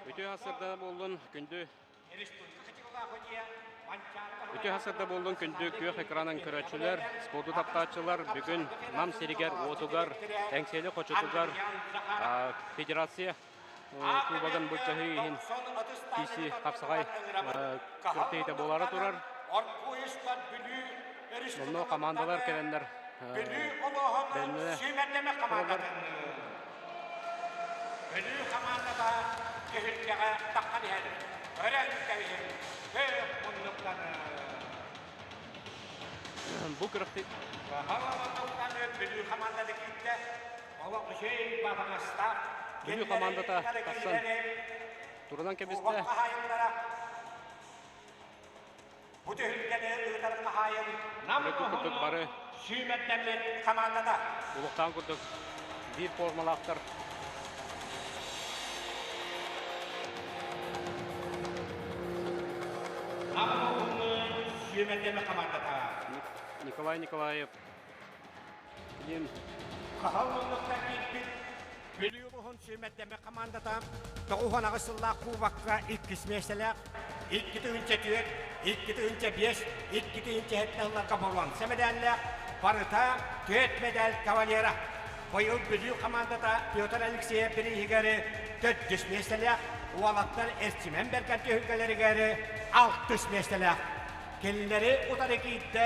Үтүө сарсыарда буоллун, күндү Үтүө сарсыарда буоллун, күндү күөх экранын көрөөччүлэр, спорду таптааччылар бүгүн Нам сиригэр, уотугар, Эҥсиэли хочотугар федерация кубогын былдьаһыы иһин киирсии хапсаҕай күрэхтэһиитэ буолаары турар. Онно хамаандалар кэлэннэр бэлэмнэнэ тураллар. Бүлүү хамаандата түһүлгэҕэ таххан иһэр. Көрөн кэбиһин, күөх муннуктаны. Бу күрэхти Бүлүү хамаандата киирдэ. Олох үчүгэй батаҥастаах. Бүлүү хамаандата тахсан турунан кэбистэ. Бу түһүлгэни ыытар хаһаайын Нам курдук бары сүүмэрдэммит хамаандата. Улуктаан курдук биир формалаахтар. Нам сүүмэрдэммит хамаандата. Николай Николаев Ким Хаһал муннуктан киирбит Бүлүү улууһун сүүмэрдэммит хамаандата 98 сыллаах кубокка иккис миэстэлээх, 2004, 2005, 2007 сылларга боруонса мэдээллээх, барыта түөрт мэдээл кавалера. Быйыл Бүлүү хамаандата Петр Алексеев бирииһигэр төрдүс миэстэлээх, уолаттар Эрчимэн Бэргэн түһүлгэлэригэр алтыс миэстэлээх. Кинилэри утары киирдэ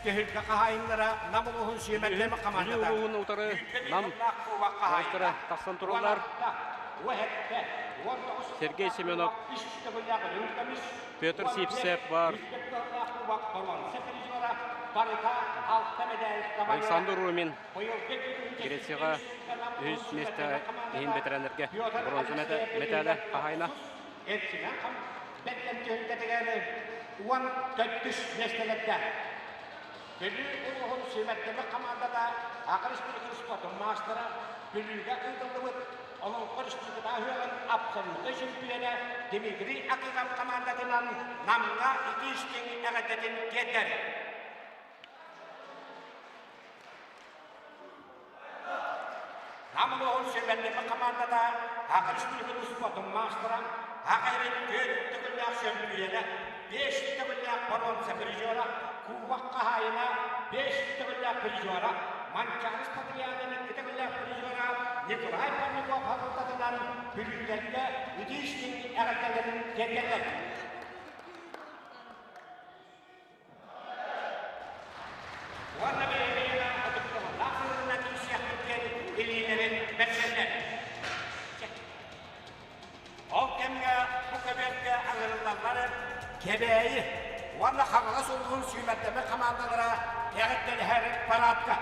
түһүлгэ хаһаайыннара Нам улууһун сүүмэрдэмэ Бүлүү хамаандата. улууһун утары Нам уолаттара тахсан тураллар. Сергей Семенов, Петр Сивцев бар, Александр Румин Грецияҕа үһүс миэстэ иһин бэтэрээннэргэ бронза мэтээлэ хаһаайына. Эрчимэн бэргэн түһүлгэтигэр 14 миэстэлэргэ Бүлүү улууһун сүүмэрдэммит хамаандата Аха Республикатын спордун маастара Бүлүүгэ ыытыллыбыт Олоҥхо Республикатааҕы ыһыаҕын абсолютнай чөмпүйүөнэ Дмитрий Акимов хамаандатынан Намҥа итии истиҥ эҕэрдэтин тиэрдэр. Нам улууһун сүүмэрдэммит хамаандата Аха Республикатын спордун маастара, Аха Эрин түөрт төгүллээх чөмпүйүөнэ, биэс төгүллээх боруонса призера, Кубок хаһаайына, биэс төгүллээх призера, Манчаары Спартакиадатын икки төгүллээх призера Николай Парников харалтатынан Бүлүүлэргэ итии-истиҥ эҕэрдэлэрин тиэрдэллэр. Уонна бэйэ-бэйэлээх ытыктабыллаах сылынан киирсиэхпит диэн илиилэрин бэрсэллэр. Ол кэмҥэ бу көбүөргэ аҥырыллаллар Кэбээйи уонна Хаҥалас улууһун сүүмэрдэммит хамаандалара эҕэрдэлэһэр параадка.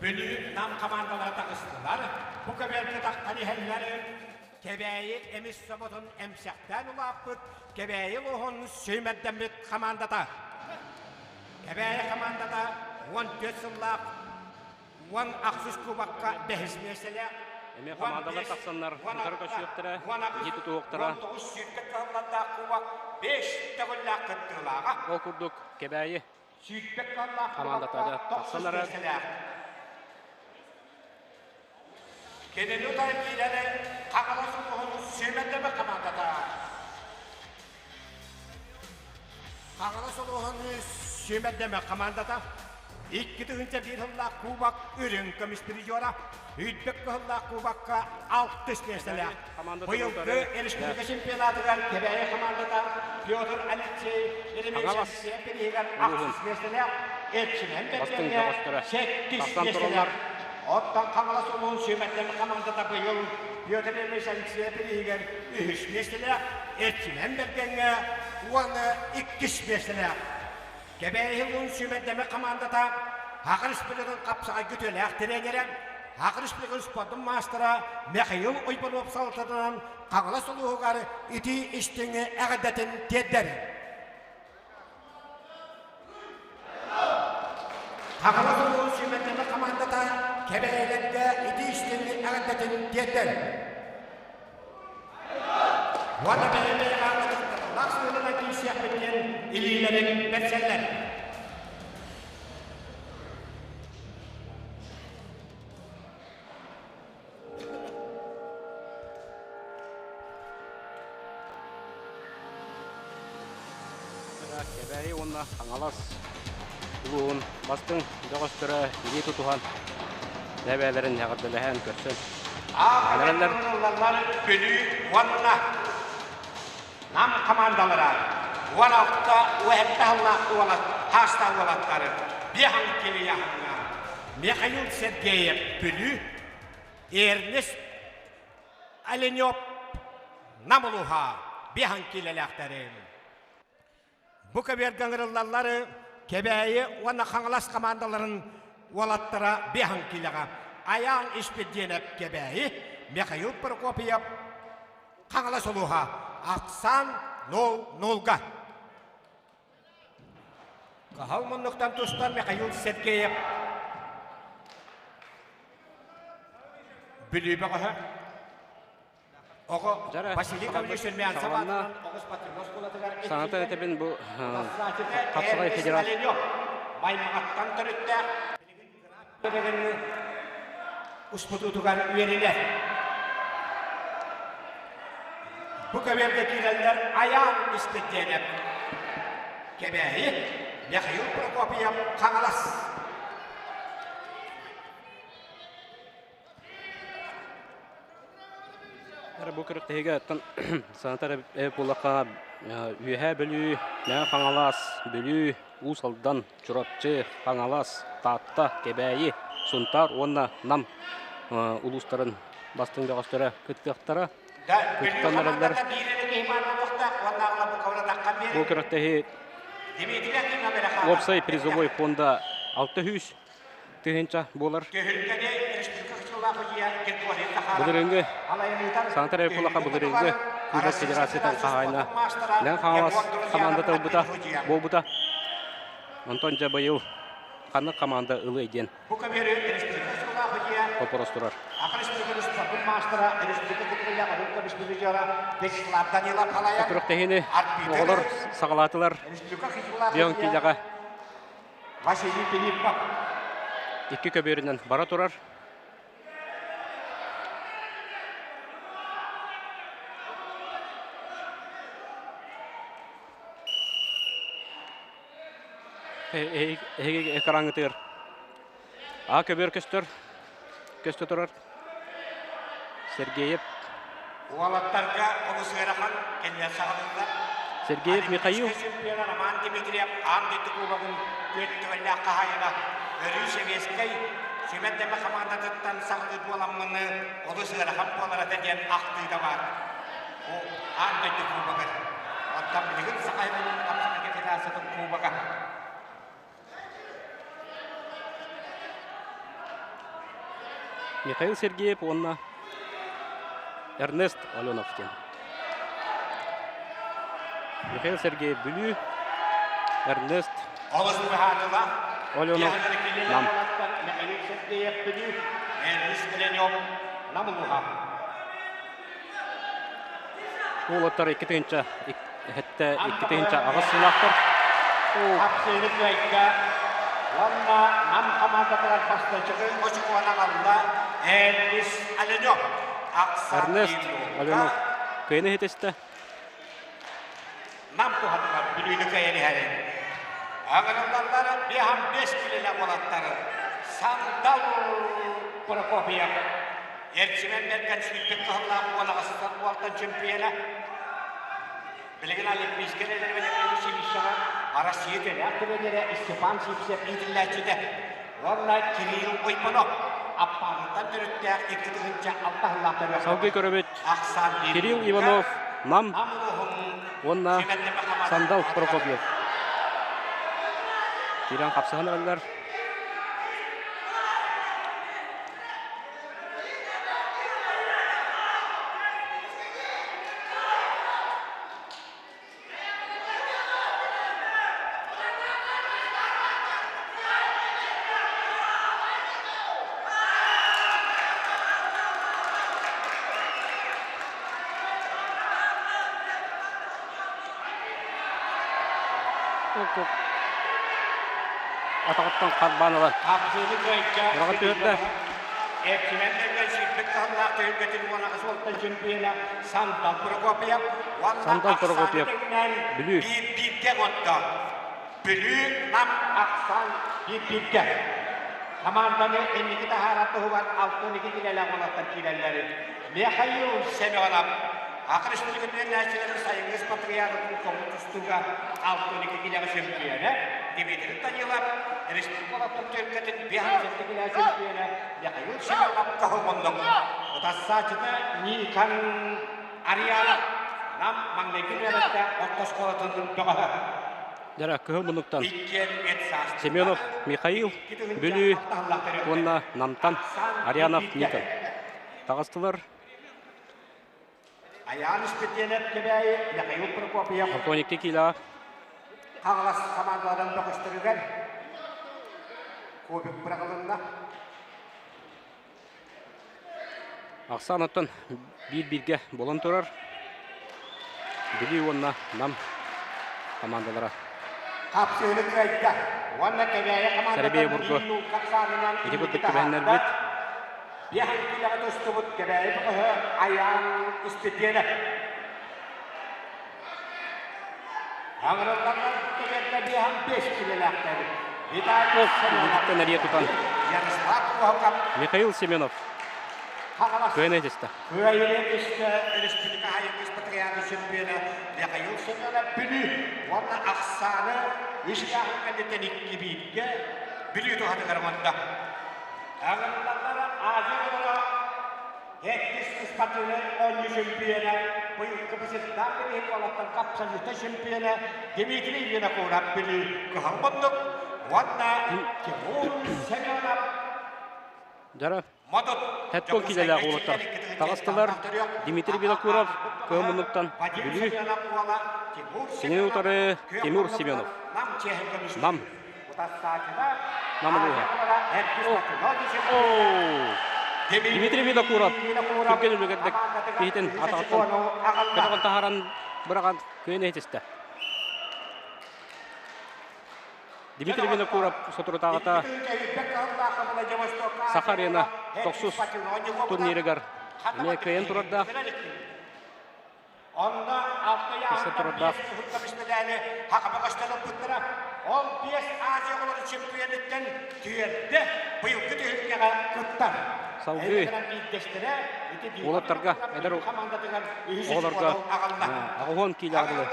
Бүлүү Нам хамаандалара таҕыстылар. Бу көбүөргэ таххан иһэллэр Кэбээйи эмис соботун эмсэхтээн улааппыт Кэбээйи улууһун сүүмэрдэммит хамаандата. Кэбээйи хамаандата 14 сыллаах 18 кубокка бэһис миэстэлээх. Эмиэ хамаандалар тахсаннар утары көрсүөхтэрэ, илии тутуһуохтара. 19 сүүрбэ кыһаллардаах кубок 5 төгүллээх кыттыылааҕа. Ол курдук Кэбээйи Сүүрбэ кыһаллаах хамаандата тохсус тахсан эрэр. миэстэлээх. Кинини утары киирэрэ Хаҥалас улууһун сүүмэрдэмэ хамаандата. Хаҥалас улууһун сүүмэрдэмэ хамаандата 2001 сыллаах кубок үрүҥ көмүс призера, үрдүк кыһыллаах кубокка алтыс миэстэлээх. Быйылгы республика чемпионатыгар Кэбээйи хамаандата Петр Алексей Хаҥалас Еремеев улууһун ахсыс миэстэлээх, Эрчимэн бастыҥ Бэргэҥҥэ бөҕөстөрө сэттис тахсан миэстэлээх. тураллар. Оттон Хаҥалас улууһун сүүмэрдэммит хамаандата быйыл Петр Еремеевич Алексеев бирииһигэр үһүс миэстэлээх, Эрчимэн Бэргэҥҥэ уонна иккис миэстэлээх. Кэбээйи улууһун сүүмэрдэммит хамаандата Саха Республикатын хапсаҕайга үтүөлээх тренерэ, Саха Республикатын спордун маастара Михаил Уйбанов салалтатынан Хаҥалас улууһугар итии истиҥ эҕэрдэтин тиэрдэр. Хаҥалас улууһун сүүмэрдэммит хамаандата Кэбээйилэргэ итии истиҥ эҕэрдэтин тиэрдэр. Уонна бэйэ-бэйэҕэ ытыктабыллаах сыһыанынан киирсиэхпит диэн илиилэрин бэрсэллэр. Кэбээйи уонна Хаҥалас улууһун бастыҥ бөҕөстөрө илии тутуһан бэйэ-бэйэлэрин эҕэрдэлэһэн көрсөн Ааҕаллар Бүлүү уонна Нам хамаандалара 16 уһэтте сыллаах уолат хаастаах уолаттары биэһэн килийаһыҥҥа Михаил Сергеев Бүлүү Эрнест Оленев Нам улууһа биэһэн киилэлээхтэрин. Бу көбүөргэ ыҥырыллаллары Кэбээйи уонна Хаҥалас хамаандаларын уолаттара биэһэн киилэҕэ Айаан Испирдиэнэп Кэбээйи, Михаил Прокопьев Хаҥалас улууһа Ахсаан 0-0-га. Кыһыл муннуктан тустар Михаил Сергеев Бүлүү бөҕөһө Оҕо Василий Павлович Румянцев аатынан оҕус патриот оскуолатыгар Саната этэбин бу Хапсаҕай федерация Маймаҕаттан төрүттээх успутуутугар үөрэнэр. Бу көбүөргэ киирэллэр Айаан Испирдиэнэп, Кэбээйи, Михаил Прокопьев, Хаҥалас. Бу күрэхтэһиигэ оттон санатар эбит буоллахха Үөһээ Бүлүү, Мэҥэ Хаҥалас, Бүлүү, Уус Алдан, Чурапчы, Хаҥалас, Таатта, Кэбээйи, Сунтаар уонна Нам улуустарын бастыҥ бөҕөстөрө кыттыахтара. Кыттан эрэллэр. Бу күрэхтэһии уопсай призовой фонда 600 тыһыынча буолар. Былырыыҥҥы Санатар Эркулаха былырыыҥҥы Кубок Федерациятын хаһаайына Мэҥэ Хаҥалас хамаандата ылбыта буолбута. Онтон дьэ быйыл ханнык хамаанда ылыай диэн боппуруос турар. Күрэхтэһиини оҕолор саҕалаатылар. Бион киилэҕэ Василий Филиппов. Икки көбүөрүнэн бара турар. Эһиги экраҥҥытыгар А көбүөр көстөр, көстө турар. Сергеев. Уолаттарга олус ыарахан кэннэ саҕалыыллар. Сергеев Михаил. Чемпиона Роман Дмитриев аан дойду кубогын түөрт төгүллээх хаһаайына өрүү сэбиэскэй сүмэт-дэмэ хамаандатыттан саҕалыыр буоламмыны олус ыарахан буолар этэ диэн ахтыыта баар. Бу аан дойду кубогар. Оттон билигин Саха сирин хапсаҕайга федерациятын кубога. Михаил Сергеев уонна Эрнест Оленов диэн. Михаил Сергеев Бүлүү, Эрнест Олус быһаарыылаах Оленов Нам. Михаил Сергеев Бүлүү, Эрнест Оленов Нам улууһа. Уолаттар 2 хэттэ 2 8 сыллаахтар. Хапсыыны кыайда уонна Нам хамаандатыгар бастакы очукуонан алла Эрнис Оленев. Эрнест Оленов кыайыны иһитистэ. Нам туһатыгар Бүлүүнү кыайан иһэрин. Аҕырыллаллар биэһэн бэс килэлэ уолаттары Сандал Прокопьев Эрчимэн Бэргэн сүүрбүт кыһыллаах уон аҕыстан уолтан чөмпүйэнэ Билигин Олимпийскай эрэллэрин училищеҕа Россия үтүөлээх тренерэ Степан Сивцев иитиллээччитэ уонна Кирилл Уйбанов Аппааныттан төрүттээх 2006 сыллаах төрүөх Салгыы көрөбүт Кирилл Иванов, Нам уонна Сандал Прокопьев. Киирэн хапсыһан эрэллэр. Атаҕыттан харбаан ылан. Ураҕа түһэрдэ. Эрчимэн Бэргэн сүүрбэт кыһаллаах түһүлгэтин 18 уолтан чемпиона Сандал Прокопьев уонна Сандал Прокопьев Бүлүү. Биир бииргэ оҥотто. Бүлүү Нам Ахсан биир бииргэ. Хамаанданы инники таһаарар туһугар 62 килэлээх уолаттар киирэллэр. Михаил Семенов Саха Республикатын үөрэнээччилэрин сайыҥҥы спартакиадатын хомус тустууга 62 килэҕэ чөмпүйүөнэ Дмитрий Данилов, республика олохтоох түөлбэтин 57 килэ чөмпүйүөнэ Михаил Семенов хоһуҥуннук. Утарсааччыта Никон Арианов Нам маҥнайгы нүөмэрдээх орто оскуолатын бөҕөһө. Дьара кыһыл муннуктан Семенов Михаил Бүлүү уонна Намтан Арианов Никон таҕыстылар. Айаан Испирдиэнэп Кэбээйи Михаил Прокопьев Антоникки киилэҕэ Хаҥалас хамаандаларын бөҕөстөрүгэр кубик быраҕылынна. Ахсаан оттон биир-бииргэ буолан турар. Бүлүү уонна Нам хамаандалара. Хапсыһыны кыайда уонна Кэбээйи Сэрэбиэй хамаандата обургу биир нуукка ахсаанынан ити инники курдук таһаарда. түбэһиннэрбит. Биэһэн киилэҕэ тустубут Кэбээйи бөҕөһө Айаан Испирдиэнэп. Аҥырылланнар көбүөргэ биэһэн биэс киилэлээхтэр. Виталий Семенов. Илииттэн эрийэ тутан Ярослав Уһуков. Михаил Семенов Хаҥалас. кыайан түстэ. Кыайыыны түстэ республика айыҥҥы спартакиада чемпиона Михаил Семенов Бүлүү уонна ахсааны үс ыйааһын кэнниттэн икки бииргэ Бүлүү туһатыгар оҥордо. Аҥырыллаллара Азия оҕолоро Хэттис спортивнай оонньуу чемпиона, быйылгы бысыттаах билиһин уолаттан хапсаһыыта чемпиона Дмитрий Винокуров Бүлүү кыһыл муннук уонна Тимур Семенов Дьара Модут Хэткон киилэлээх уолаттар таҕыстылар. Дмитрий Винокуров кыһыл муннуктан Бүлүү. Кинини утары Тимур Семенов. Нам. Нам улууһа. Дмитрий Винокуров түргэн үлүгэрдик киһитин атаҕыттан көтөҕөн таһааран быраҕан күөн иһитистэ. Дмитрий Винокуров соторутааҕыта Саха Арена тохсус турнирыгар эмиэ кыайан турардаах. Онно алта турардаах. Көмүс медали хакама көстөн ылбыттара. Ол биэс Азия оҕолорун чемпионыттан түөрдэ быйылгы түһүлгэҕэ кыттар. Салгыы уолаттарга эдэр оҕолорго аҕыһуон киилээх дылы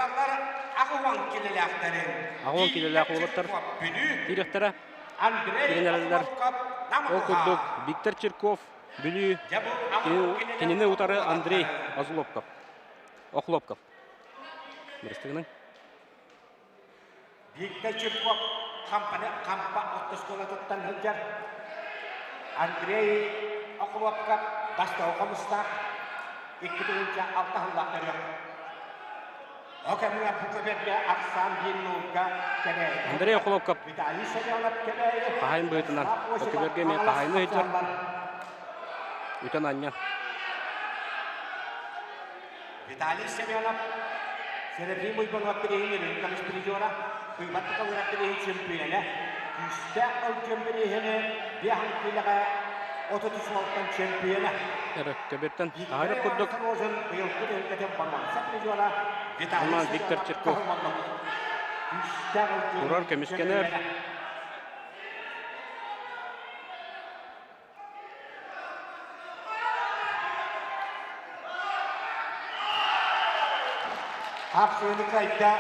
аҕыһуон киилэлээх уолаттар киириэхтэрэ киирэн эрэллэр. Ол курдук Виктор Чирков Бүлүү кинини утары Андрей Озлобков Охлопков Бырастыгынан Виктор Чирков хампаны хампа ортоскуолатыттан сылдьар. Андрей Охлопков бастакы хомустаах 2006 сыллаах төрүөх. О кэмҥэ бу көбүөргэ ахсаан биир нуурга Кэбээйи. Андрей Охлопков Виталий Семенов Кэбээйи. хаһайын быһыытынан көбүөргэ эмиэ хаһайыны сылдьар. Үтэн анньан. Виталий Семенов Серафим Уйбанов бирииһин үрүҥ көмүс призера, Кыйбаттыка үөрэх бирииһин чемпионэ, күүстээх ылдьын бирииһини биэһин киилэҕэ 33 уолтан чемпиона. Эрэ көбүртэн таһырык курдук. Быйылгы түһүлгэтин боруонса призера Виталий Роман Виктор Чирков турар көмүскэнэр. Хапсыыны кыайда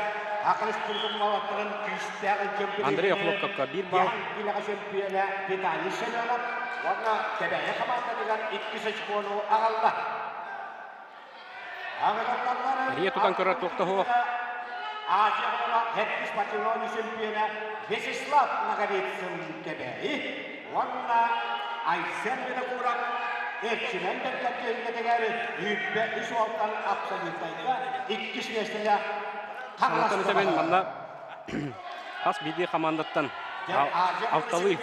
Акылыс Тургумалаттарын күүстээх Андрей Охлопковка биир балл. Киилэҕэ чөмпүйүөнэ Виталий Семенов уонна Кэбээйи хамаандатыгар иккис очкону аҕалла. Эрийэ тутан көрөр туох да суох. Азия оҕолоро Хеттис Патилони чемпиона Вячеслав Ноговицын Кэбээйи уонна Айсен Винокуров Эрчимэн Бэргэн түһүлгэтигэр үүрбэ үс уолтан абсолютнайга иккис миэстэлээх Санатан этэбин манна хас биирдии хамаандаттан алталыы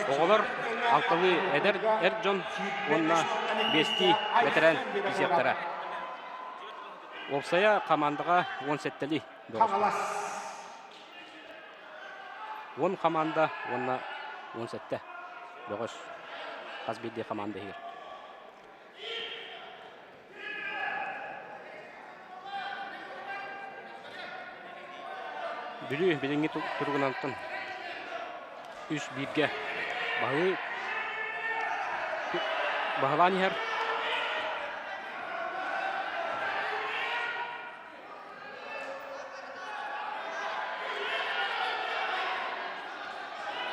оҕолор, алталыы эдэр эр дьон уонна биэстии бэтэрээн 10 хамаанда уонна 17 бөҕөс хас биирдии хамаанда иһигэр. Бүлүү билиҥҥи туругунантан үс бииргэ баһылыы баһылаан иһэр.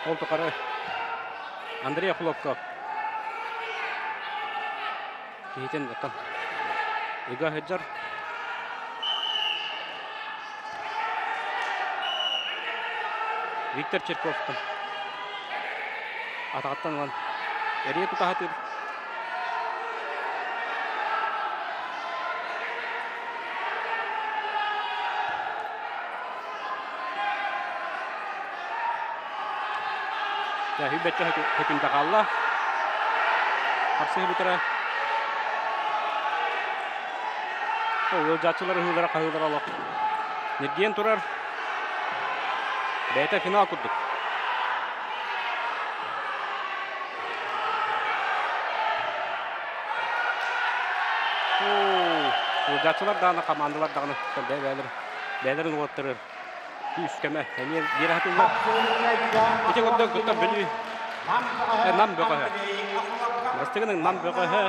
Ол тухары Андрей Охлопков киһитин оттон ыга сылдьар. Виктор Черковтан атаҕыттан ылан эрийэ тута сатыыр. Дьэ, сүүрбэччэ сөкүүндэ хаалла. Хапсыһыы бүтэрэ. Ыалдьааччылар ыһыылара хаһыылара олох ньиргийэн турар. Бэйэтэ финал курдук. Ыалдьааччылар даҕаны, хамаандалар даҕаны бэйэлэрин бэйэлэрин уоттарыр күүс-көмө эмиэ биэрэ сатыыллар. Ити курдук кытта Бүлүү Нам бөҕөһө. Бастыгының Нам бөҕөһө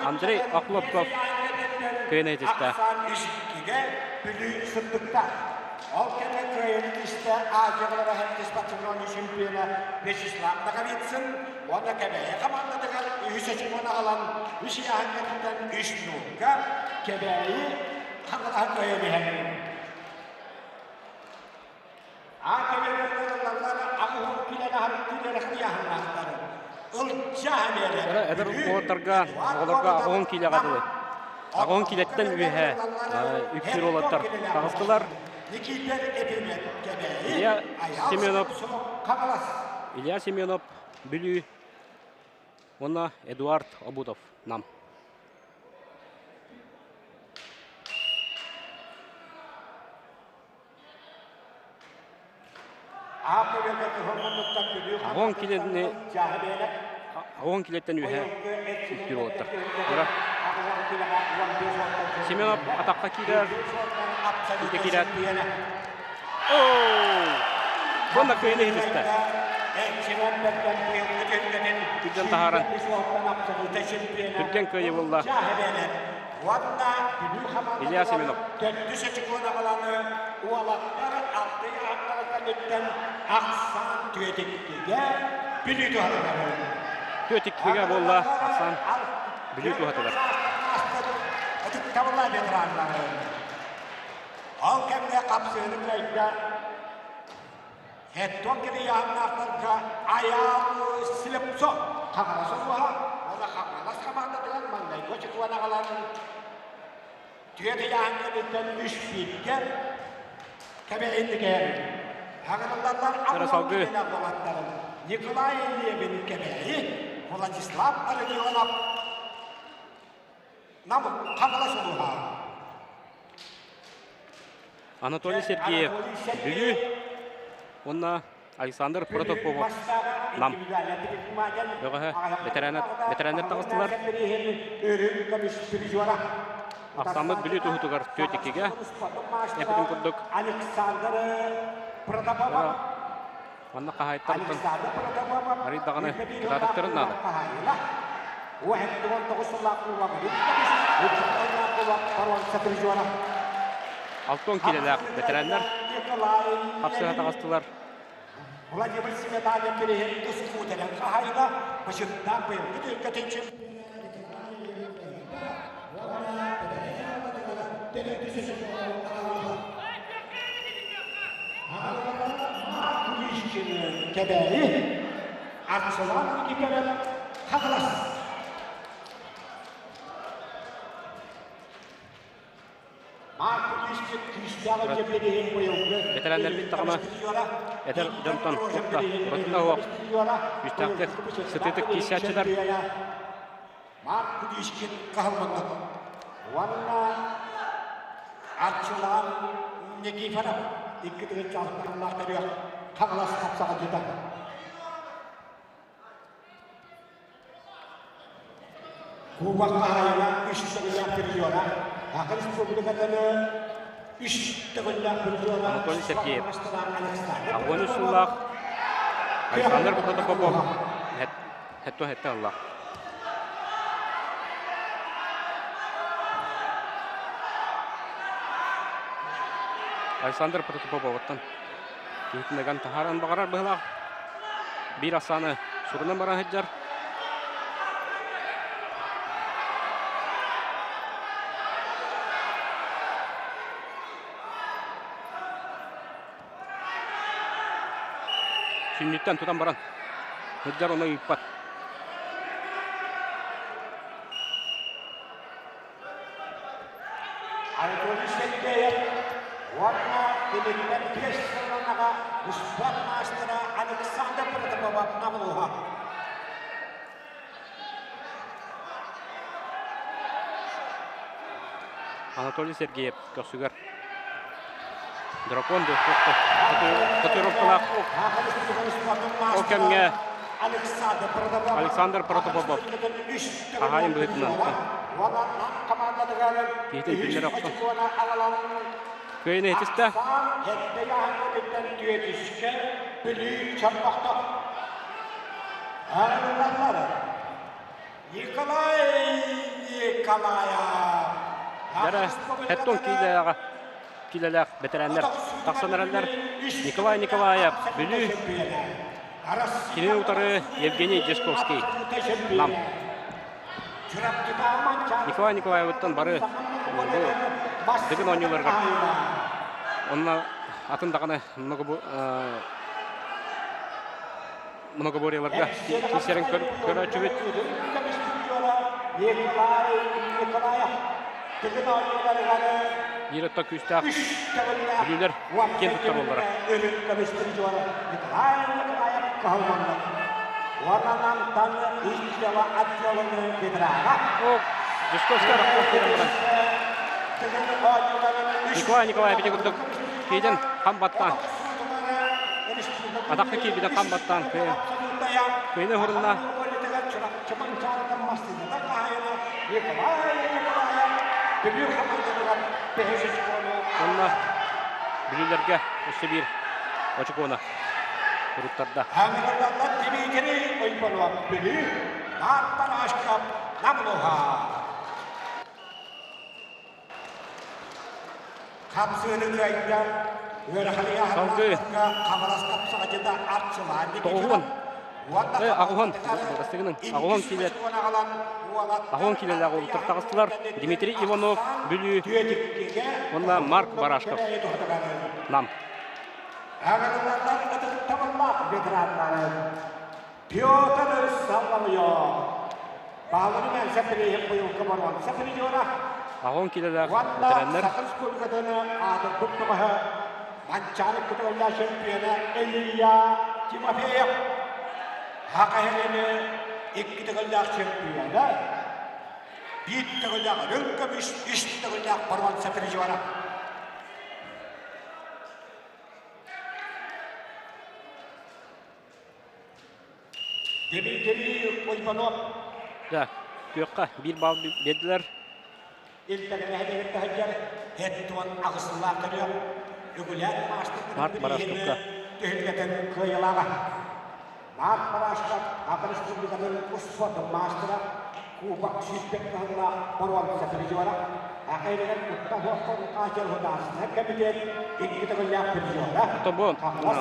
Андрей Охлопков кыайан этистэ. Бүлүү сырдыкта. Ол кэннэ кыайыыны түстэ Азия Барселона чемпиона Вячеслав Наговицын уонна Кэбээйи хамаандатыгар үһүс очкону аҕалан үс ыйааһыҥҥатыттан үс нуурга Кэбээйи хаҥалаһа кыайан иһэр. Аа кэбээйилэр аҕыһын килэн аһарыттыы эрэх ыйааһыннаахтар. Ылдьаа Эдэр Бүлүү уолаттарга, Эдуард оҕолорго аҕыһын киилэҕэ дылы. Аҕыһын киилэттэн үөһэ үктүүр уолаттар таҕыстылар. Илья Семенов, Илья Семенов, Бүлүү уонна Эдуард Обутов, Нам. Аҕыһын килэни аҕыһын килэттэн үөһэ үктүүр уолаттар. Тура. Семенов атахха киирэр. Ити киирээт. Оо! Уонна кыайыны иһитистэ. Түргэн таһааран. Түргэн кыайыы булла. Уонна Бүлүү Илья хамаандатыгар Семенов. төрдүс очукуон аҕаланы уолаттар алты ааттара кэнниттэн ахсаан түөтиккигэ Бүлүү туһатыгар. Түөтиккигэ буолла ахсаан Бүлүү туһатыгар. Ытыктабыллаах ветераннары. Ол кэмҥэ хапсыһыны кыайда Хеттон кирийааһыннаахтарга Айаал Слепцов Хаҥалас улууһа уонна Хаҥалас хамаандатыгар маҥнайгы очукуон аҕалан түөрт ыйааһыҥҥа бүттэн үс бииргэ Кэбээйинникээр хаҥырыллаллар Кыра салгыы. уолаттарын Николай Левин Кэбээйи, Владислав Родионов Нам Хаҥалас улууһа. Анатолий Сергеев, Бүлүү уонна Александр Протопопов, Нам. Бөҕөһө бэтэрээннэр таҕыстылар. Ахсааммыт Бүлүү туһутугар түөрт иккигэ. Эппитим курдук. Манна хаһаайыттартан арый даҕаны кытаатахтарын наада. Алтон киилэлээх бэтэрээннэр хапсыһа таҕыстылар. Владимир Сметанин бириһин ускуутэнэн хаһайына бычыттаах быйылгы түһүлгэтин Кэбээйи Арчылаан Никифоров Хаҥалас Бэтэрээннэрбит даҕаны эдэр дьонтон тута уратыта суох күүстээхтик, сытыытык киирсээччилэр. Марк Кудишкин каһылманнык уонна Арчылаан Никифоров икки тыһыынча алтыһыллаах төрүөх. Хаҥалас хапсаҕайдьыта. Кубок хаһаайына үс төгүллээх призера, Саха Республикатын үс төгүллээх призера Анатолий Сергеев. Огонь сыллаах Александр Протопопов хэтто-хэтте ылла. Александр Протопоповыттан киһитинэгэн таһааран баҕарар быһылаах. Биир асааны сурунан баран сылдьар. Сүнньүттэн тутан баран сылдьар ону ыыппат. Анатолий Сергеев уонна киниттэн биэс сылланаҕа успуорт маастара Александр Протопопов намылуһа. Анатолий Сергеев көхсүгэр дракон татуировкалаах ол кэмҥэ Александр Протопопов хаһаайын быһыытынан киһитин түннэрэ охсон кыайыны этистэ. Николай Николаев. Дара Хеттон киилээҕэ киилэлээх бэтэрээннэр тахсан эрэллэр. Николай Николаев, Бүлүү, кини утары Евгений Дьячковский, Нам. Николай Николаевыттан бары бу Дыгын оонньууларыгар онно атын даҕаны многоборьеларга киирсэрин көрөөччүбүт. Биир өттө күүстээх бүлүүлэр киэн туттар буоллара. Николай Николаевич курдук кииден хам баттаан Атахха киирбитэ хам баттаан кыайыны уһурунна. Онно бүлүүлэргэ өссө биир очукуона уруттарда. Хапсыыны кыайда, Салгыы тоҕуһун, аҕыһын, аҕыһын килэ аҕыһын килэлээх уолуттар таҕыстылар. Дмитрий Иванов, Бүлүү уонна Марк Барашков, Нам. Петр Соловьев Бааларын сәпириһин быйылгы боруон сәпириһиора Аҕон килэлээх уонна бэтэрээннэр Саха Республикатын аатырбыт көмөһө Манчаары көтөҕүллээх чемпиона Илья Тимофеев Саха сирин икки төгүллээх чемпиона биир төгүллээх үрүҥ көмүс үс төгүллээх боруонса призера. Дмитрий Иванов. Да, күөххэ биир балл биэрдилэр. Ил таһыгар хеттуон аҕысылаах көрүөх үгүлээн Марк Барашковка. Түһүлгэтин кыайылааҕа. Марк Барашков Саха Республикатын успуордун маастара, Кубок сүүспэт таһымнаах боруонса призера, Ахайрыгар кутта суохтан хаачыр художественнай комитет икки төгүллээх призера. Тобу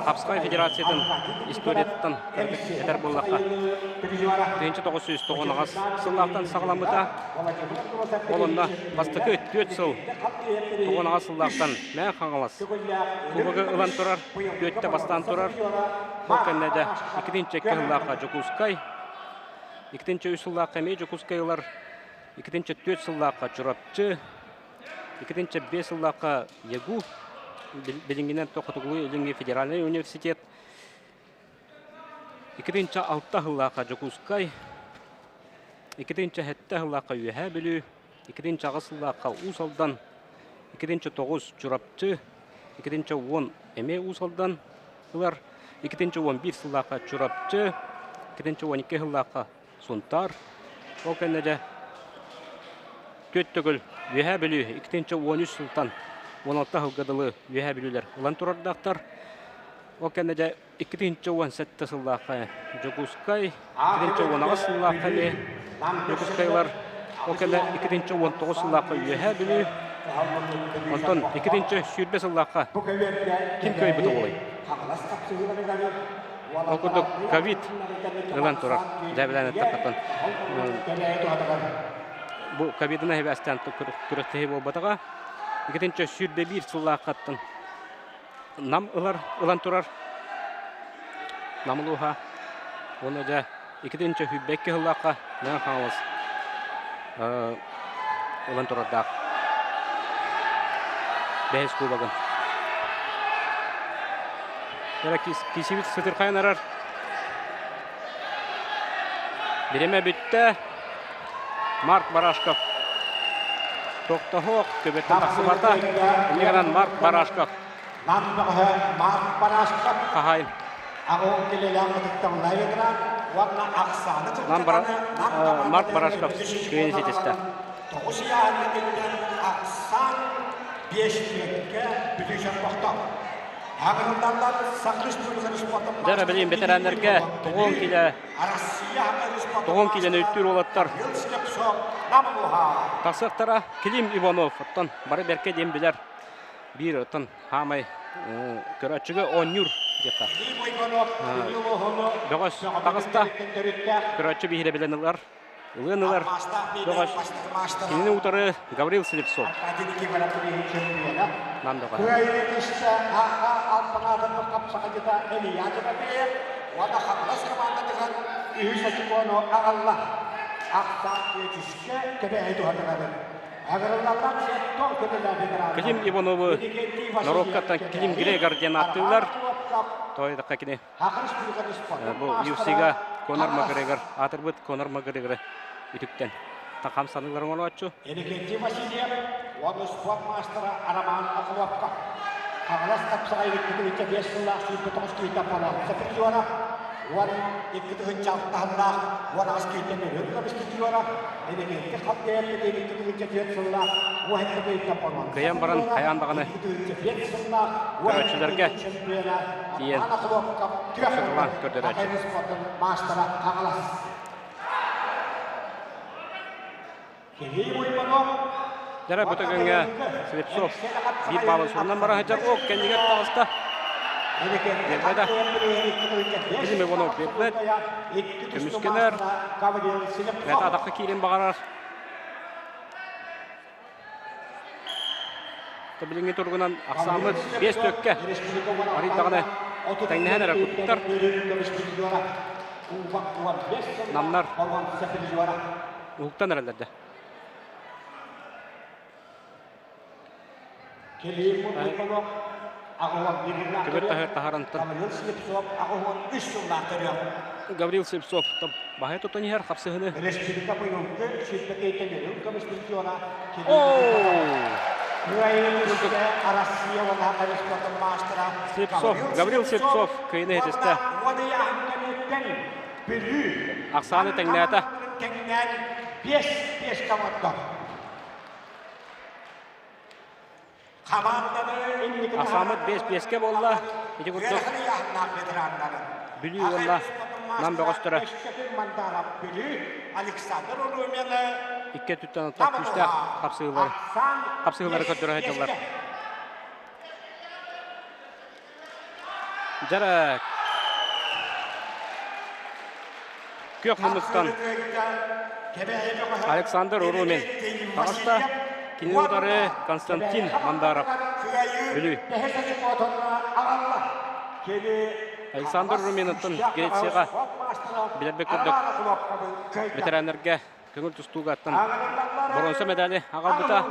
Хапсаҕай Федерациятын историятыттан этэр буоллахха, 1998 сыллаахтан саҕаламмыта. Ол онно бастакы түөрт сыл тоҕуонаҕас сыллаахтан Мэҥэ Хаҥалас Кубогы ылан турар, түөртэ бастаан турар. Ол кэннэ да иккитинчи икки сыллаахха Дьокуускай, иккитинчи үс сыллаахха эмиэ Дьокуускай ылар, иккитинчи түөрт сыллаахха Чурапчы, иккитинчи биэс сыллаахха ЯГУ, билиҥҥинэн Хотугулуу-Илиҥҥи федеральнай университет, иккитинчи алта сыллаахха Дьокуускай, иккитинчи сэттэ сыллаахха Үөһээ Бүлүү, иккитинчи аҕыс сыллаахха Уус Алдан, иккитинчи тоҕус Чурапчы, иккитинчи уон эмиэ Уус Алдан ылар. 211 сыллаахха Чурапчы, 212 сыллаахха Сунтаар. Ол кэннэ дьэ түөрт төгүл Үөһээ Бүлүү 213 сылтан 16 сылга дылы Үөһээ Бүлүүлэр ылан турардаахтар. Ол кэннэ дьэ 2017 сыллаахха Дьокуускай, 2018 сыллаахха эмиэ Дьокуускайлар, ол кэннэ 2019 сыллаахха Үөһээ Бүлүү, онтон 2020 сыллаахха ким кыайбыта буолуой? Ол курдук ковид ылан турар, дьээбэлээн эттэххэ бу ковидынан сибээстээн күрэхтэһии буолбатаҕа. 2021 сыллааххаттан Нам ылар ылан турар Нам улууһа уонна дьэ 2022 сыллаахха Мэҥэ Хаҥалас ылан турардаах бэһис кубогын. Эрэ кисибит сытырхайан арар. Бириэмэ бүттэ. Марк Барашков тохтоһуох төбөттөн тахсыбата. Инньэ гынан Марк Барашков Марк Барашков хаһаайын. Марк Барашков кыайыыны ситистэ. Тоҕус ыйааһыҥҥа киллэрэн ахсаан биэс түөккэ бүтүүшэн тохтоо. Дьэ, билигин бэтэрээннэргэ тоҕуон килэ тоҕуон килэни үттүүр уолаттар тахсыахтара. Клим Иванов оттон бары бэркэ диэн билэр биир оттон хаамай көрөөччүгэ оонньуур диэххэ. Бөҕөс таҕыста. Көрөөччү биһирэбилин ылар. Ылыан ылар бөҕөс. Кинини утары Гаврил Слепцов. Нам бөҕө. Клим Ивановы норуоккаттан Клим Грегор диэн ааттыыллар. Тоойдохха кини Бу UFC-га Конор Макгрегор аатырбыт Конор Макгрегоры үтүктэн тахам саныыларын оҥорооччу. Иннокентий Васильев уонна спорт маастара Роман Охлопков Хаҥалас хапсаҕай 2 5 сыллаах 29 киһиттэн балаҕан призера, 12 тыһыынча алтаһыннаах 18 киһиттэн өлөр көмүс призера, Иннокентий Халдеев 2 4 сыллаах 17 киһиттэн балаҕан Кыайан баран хайаан даҕаны көрөөччүлэргэ тиийэн сытылаан көрдөрөөччү. Дьара бу түгэҥҥэ Слепцов биир баалын сурунан бара сылдьар. О, кэннигэр таҕыста. Биэрбэтэ. Клим Иванов биэрбэт. Көмүскэнэр. Бэйэтэ атахха киирэн баҕарар. Билиҥҥи туругунан ахсааммыт биэс төккө арый даҕаны тэҥнэһэн эрэ куттар. Намнар уһуктан эрэллэр дэ. Түбүр таһыр таһарантан Гаврил Слепцов баһа тутан иһэр хапсыһыны. Слепцов, Гаврил Слепцов кыайыны иһитистэ. Ахсааны тэҥнээтэ. Ахсааммыт биэс-биэскэ буолла. Ити курдук Бүлүү уонна Нам бөҕөстөрө икки өттүттэн оттон күүстээх хапсыһыылары хапсыһыылары көрдөрө сылдьаллар. Дьара күөх муннуктан Александр Урумин таҕыста. Кинини утары Константин Мандаров Бүлүү. Александр Руминовтан Грецияҕа билэрбит курдук ветераннарга көҥүл тустуугаттан боруонса медали аҕалбыта.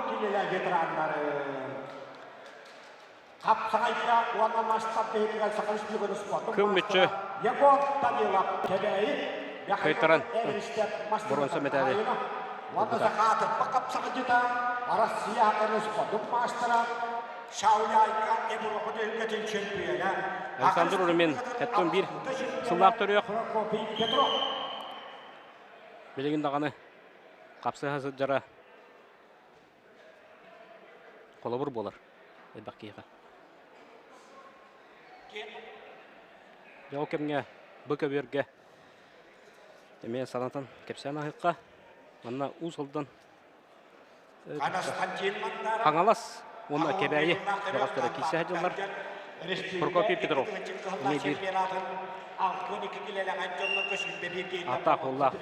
Хапсаҕайга уонна мастар бэйэтигэр Саха Республикатын спордун Кыл мүччү маастара Егор Данилов Кэбээйи Михаил кыайтаран Эристев боруонса мастарыттан медали хаһаайына уонна ылбыта. Саха аатырбыт хапсаҕайдьыта Россия спордун маастара. Александр Румин хэттон биир сыллаах төрүөх. Билигин даҕаны хапсыһа сылдьара холобур буолар элбэх киһиэхэ. Дьэ ол кэмҥэ бу көбүөргэ эмиэ санатан кэпсээн аһыахха. Манна Уус Алдан Хаҥалас уонна Кэбээйи бөҕөстөрө киирсэ сылдьаллар. Прокопий Петров эмиэ биир ааттаах уоллаах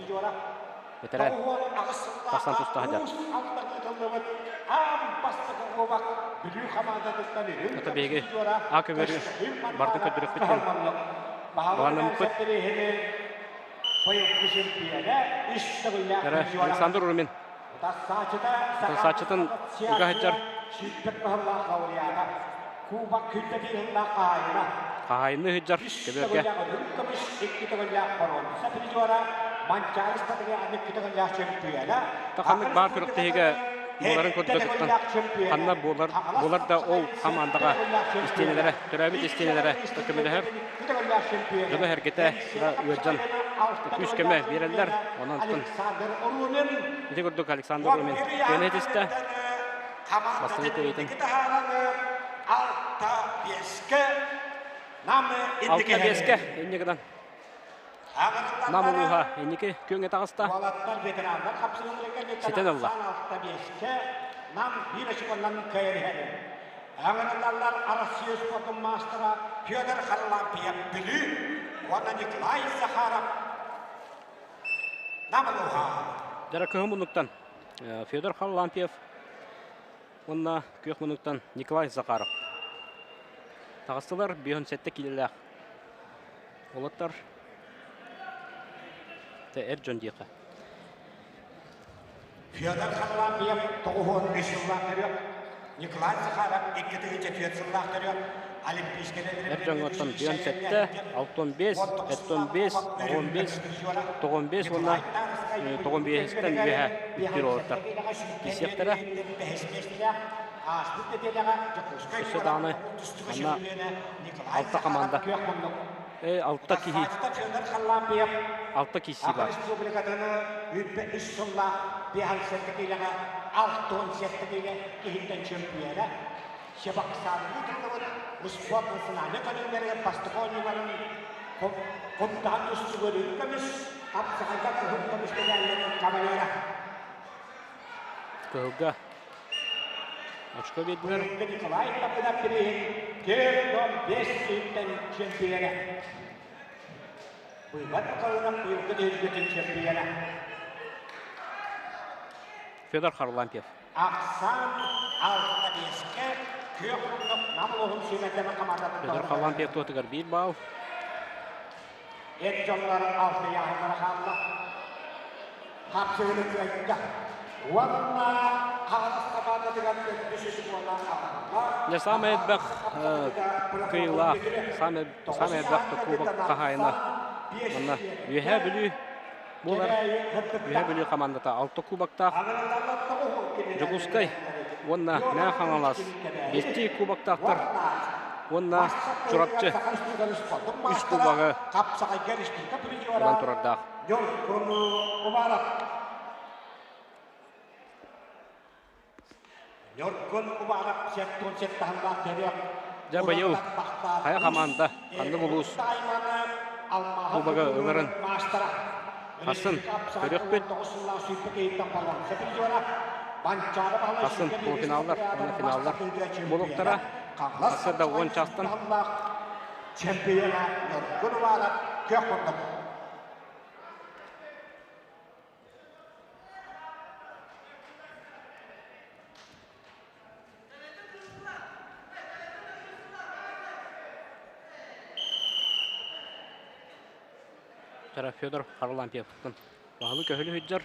бэтэрээн тахсан туста сылдьар. Ата биһиги А көбүөрү бардын көрдөрүөхпүт диэн былааннаммыппыт. Эрэ Александр Румин Тасааччытын ыга сылдьар хаһаайынныы сылдьар көбүөргэ Ханнык баар күрэхтэһиигэ буоларын курдук ханна буолар буолар да ол хамаандаҕа истиэнэлэрэ төрөөбүт истиэнэлэрэ көмөлөһөр дьоно-сэргэтэ ыалдьан күүс-көмө биэрэллэр. Онон ити курдук Александр Румин күөнэ этистэ. Бастакы кыайыытын 6-5-кэ инньэ гынан Нам улууһа инники күөҥҥэ таҕыста. Ситэн ылла. Аҥараллар Арассыыйа спордун маастара Федор Харлампьев Бүлүү уонна Николай Захаров Нам улууһа. Дьара кыһын муннуктан Федор Харлампьев уонна күөх муннуктан Николай Захаров таҕыстылар 57 киилэлээх уолаттар эр дьон диэхэ. Федор Харлампьев 93 сыллаах төрүөх, Николай Захаров 2004 сыллаах төрүөх, Олимпийскай Эр дьоҥҥоттон 17, 65, 75, 95, 95 уонна 95-тэн үөһэ үктүүр уолаттар киирсиэхтэрэ. Өссө даҕаны манна алта команда алта киһи алта киирсии баар. Республикатыны 3 сыллаах 57 киилэҕэ 67 киилэ киһиттэн чемпиона Чебоксарга тыллыбыт успуорт национальнай көрүҥнэригэр бастакы оонньууларын кумтаан тустууга үрүҥ көмүс, хапсаҕайга кыһыл көмүс медалларын кавалера. Кыһылга очко биэрдилэр. Быйылгы Николай Табынов бирииһин 45 сүүттэн чемпиона. Быйбат Михайлов быйылгы түһүлгэтин чемпиона. Федор Харлампьев. Ахсаан 6-5-кэ күөх муннук Нам улууһун сүүмэрдэмэ хамаандатын Федор Харлампьев туотугар биир баал. Эр дьоннор алта ыйааһыннара хаалла. Хапсыһыны кыайда. Уонна Хаҥалас хамаандатыгар төрдүс үс буолан хаалла. Дьэ саамай элбэх кыайыылаах, саамай саамай элбэх кубок хаһаайына манна Үөһээ Бүлүү буолар. Үөһээ Бүлүү хамаандата алта кубоктаах. Дьокуускай уонна Мэҥэ Хаҥалас биэстии кубоктаахтар уонна Чурапчы үс кубогы ылан турардаах. Дьэ быйыл хайа хамаанда ханнык улуус кубога ыларын Хассын көрүөхпүт. Хассын полуфиналлар уонна финаллар буолуохтара. Хасса да 10 чаастан. Чемпиона Ньургун Уваров күөх курдук. Тара Федор Харлампьевтан баһылык көһүлү сылдьар.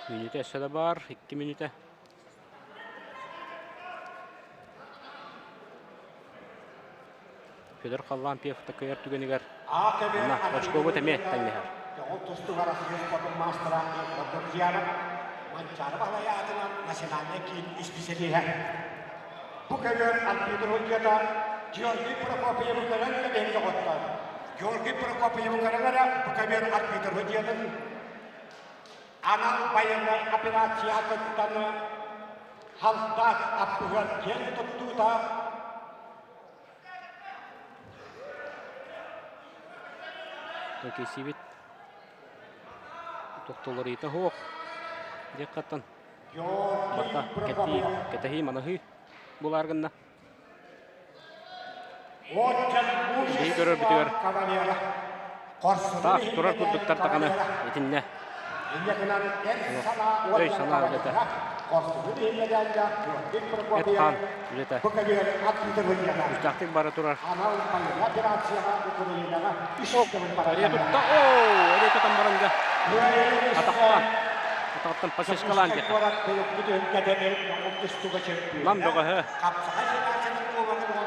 Мүнүүтэ өссө да баар, 2 мүнүүтэ. Федор Харлампьев такыйар түгэнигэр манна очкобут эмиэ тэҥнэһэр. Манчаары Баһылай аатынан национальнай киин исписэлииһэ. Бу көбүөр арбитр судьуйата Георгий Прокопьевы көрөн кэбиһин доҕоттор. Георгий Прокопьевы көрөн эрэ бу көбүөр арбитр судьуйатын анал байыаннай операция кыттан халдаах аппыһыар киэн туттуута Кисибит тохтолорита суох диэххаттан барта кэтии кэтэһии манаһыы булаар гынна. Биһиги көрөрбүтүгэр таах турар курдуктар даҕаны итиннэ өй санаа үлэтэ эт-хаан үлэтэ күүстээхтик бара турар. Эрийэ тутта, оо, эрийэ тутан баран да атахтаан, атаҕыттан подсечкалаан диэххэ. Нам бөҕөһө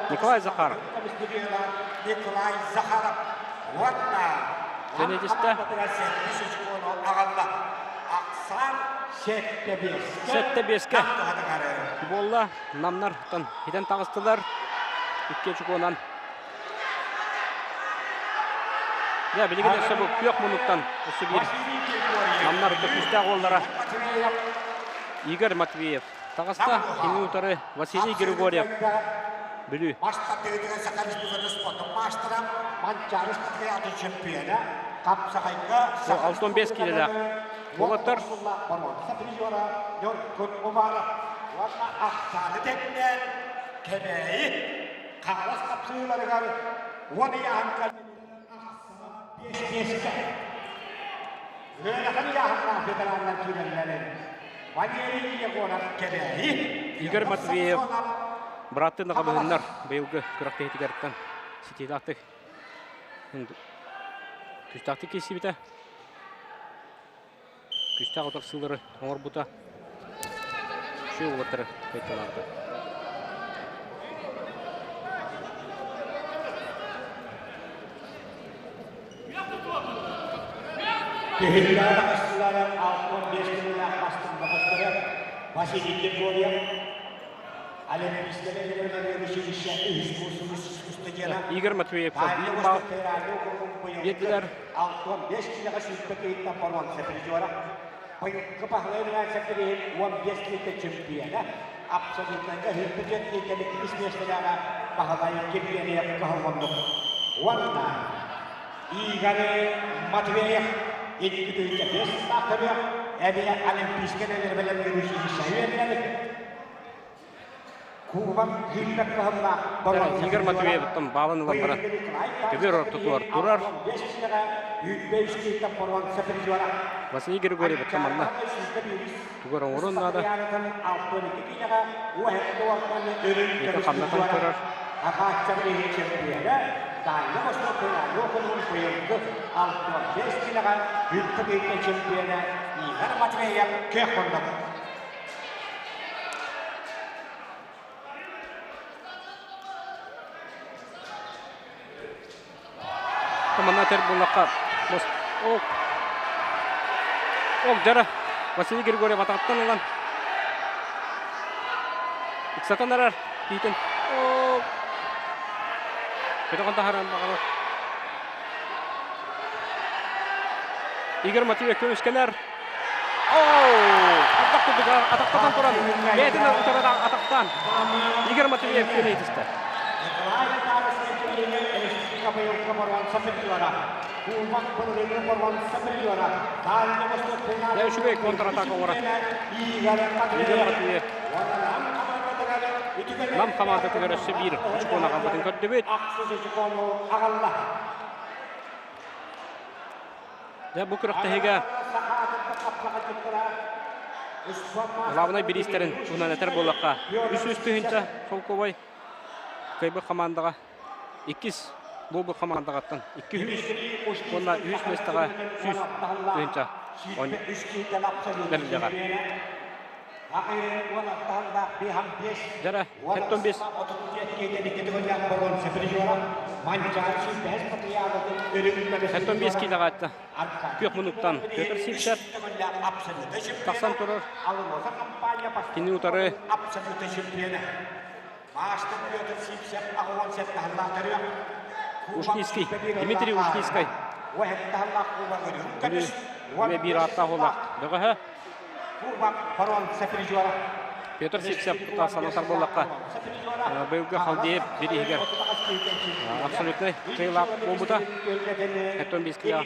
Николай Захаров. Николай Захаров уонна Теннисистэ. 7-5-кэ буолла. Намнар хитэн таҕыстылар. Икки очукуонан. Дьэ, билигин өссө бу күөх муннуктан өссө биир Намнар күүстээх уоллара Игорь Матвеев таҕыста. Кини утары Василий Григорьев Бүлүү. Бастатыытыгар Саха Республикатын спортун маастара, Манчаары спартакиадатын чемпиона, хапсаҕайга 65 киилэлээх уолаттар боруонса призера Ньургун Умаров уонна ахсааны тэҥнээн Кэбээйи Хаҥалас хапсыһыыларыгар 10 ыйааһын биэс миэстэ. Ыарахан ыйааһыннаах ветераннар киирэллэрин Валерий Егоров Кэбээйи Игорь Матвеев бырааттыы наҕабыһыннар быйылгы күрэхтэһиитигэртэн ситиилээхтик күүстээхтик киирсибитэ. Күүстээх утарсыылары оҥорбута. Үчүгэй уолаттары кыайталаабыта. Түһүлгэ таҕыстылар 65 килэлээх бастыҥ бөҕөстөрө Василий Григорьев, Игорь Матвеевка биир балл биэрдилэр. Игорь Матвеев 205 саахтарыах эбие Олимпийскай бэлэмнүүр Игорь Матвеевтан баалын ылан баран көбүөр ортотугар турар. Василий Григорьевтан манна тугар оҥоруон наада. Ити хамнатан көрөр. Манна этэр буоллахха, ол ол дьара Василий Григорьев атаҕыттан ылан ыксатан эрэр тиитин көтөҕөн таһааран баҕарар. Игорь Матвеев көмүскэнэр. Атах курдук атахтатан туран бэйэтин утары атахтаан Игорь Матвеев күөнэ итистэ. Дьэ үчүгэй контратака оҥорор Игорь Матвеев. Нам хамаандатыгар өссө биир очкону аҕалбытын көрдүбүт. Дьэ, бу күрэхтэһиигэ главнай бириистэрин туһунан этэр буоллахха, 300 тыһыынча солкуобай кыайбыт хамаандаҕа, иккис буолбут хамаандаҕаттан 200 уонна үһүс миэстэҕэ 100 тыһыынча бэриллиэҕэ. Дьара, Хеттон бис. Хеттон бис киилэҕэ атта. Күөх мунуктан Петр Сивцев тахсан турар. Кини утары Ушницкий, Дмитрий Ушницкай. Эмэ биир ааттаах олақ. Бөҕөһө. Петр Сивцев санатар буоллахха, быйылгы Халдеев бирииһигэр абсолютнай кыайыылаах буолбута. Хеттон Биския.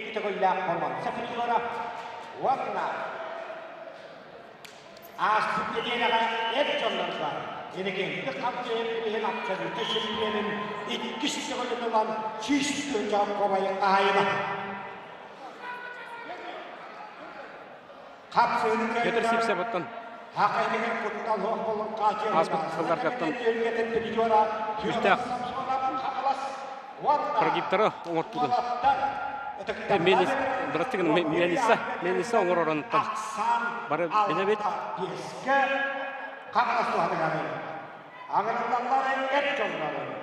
Ааспыт нэдиэлэҕэ эр дьоннорго Иннокентий Халдеев иһин абсолютно чемпионун иккис төгүлүн ылан 100 тыһыынча кобайы хаһайына. Петр Сивцевыттан ааспыт сылларгаттан күүстээх прогибтары оҥортугун. Бырастыгын Мелисса, Мелисса оҥороронуттан бары билэбит.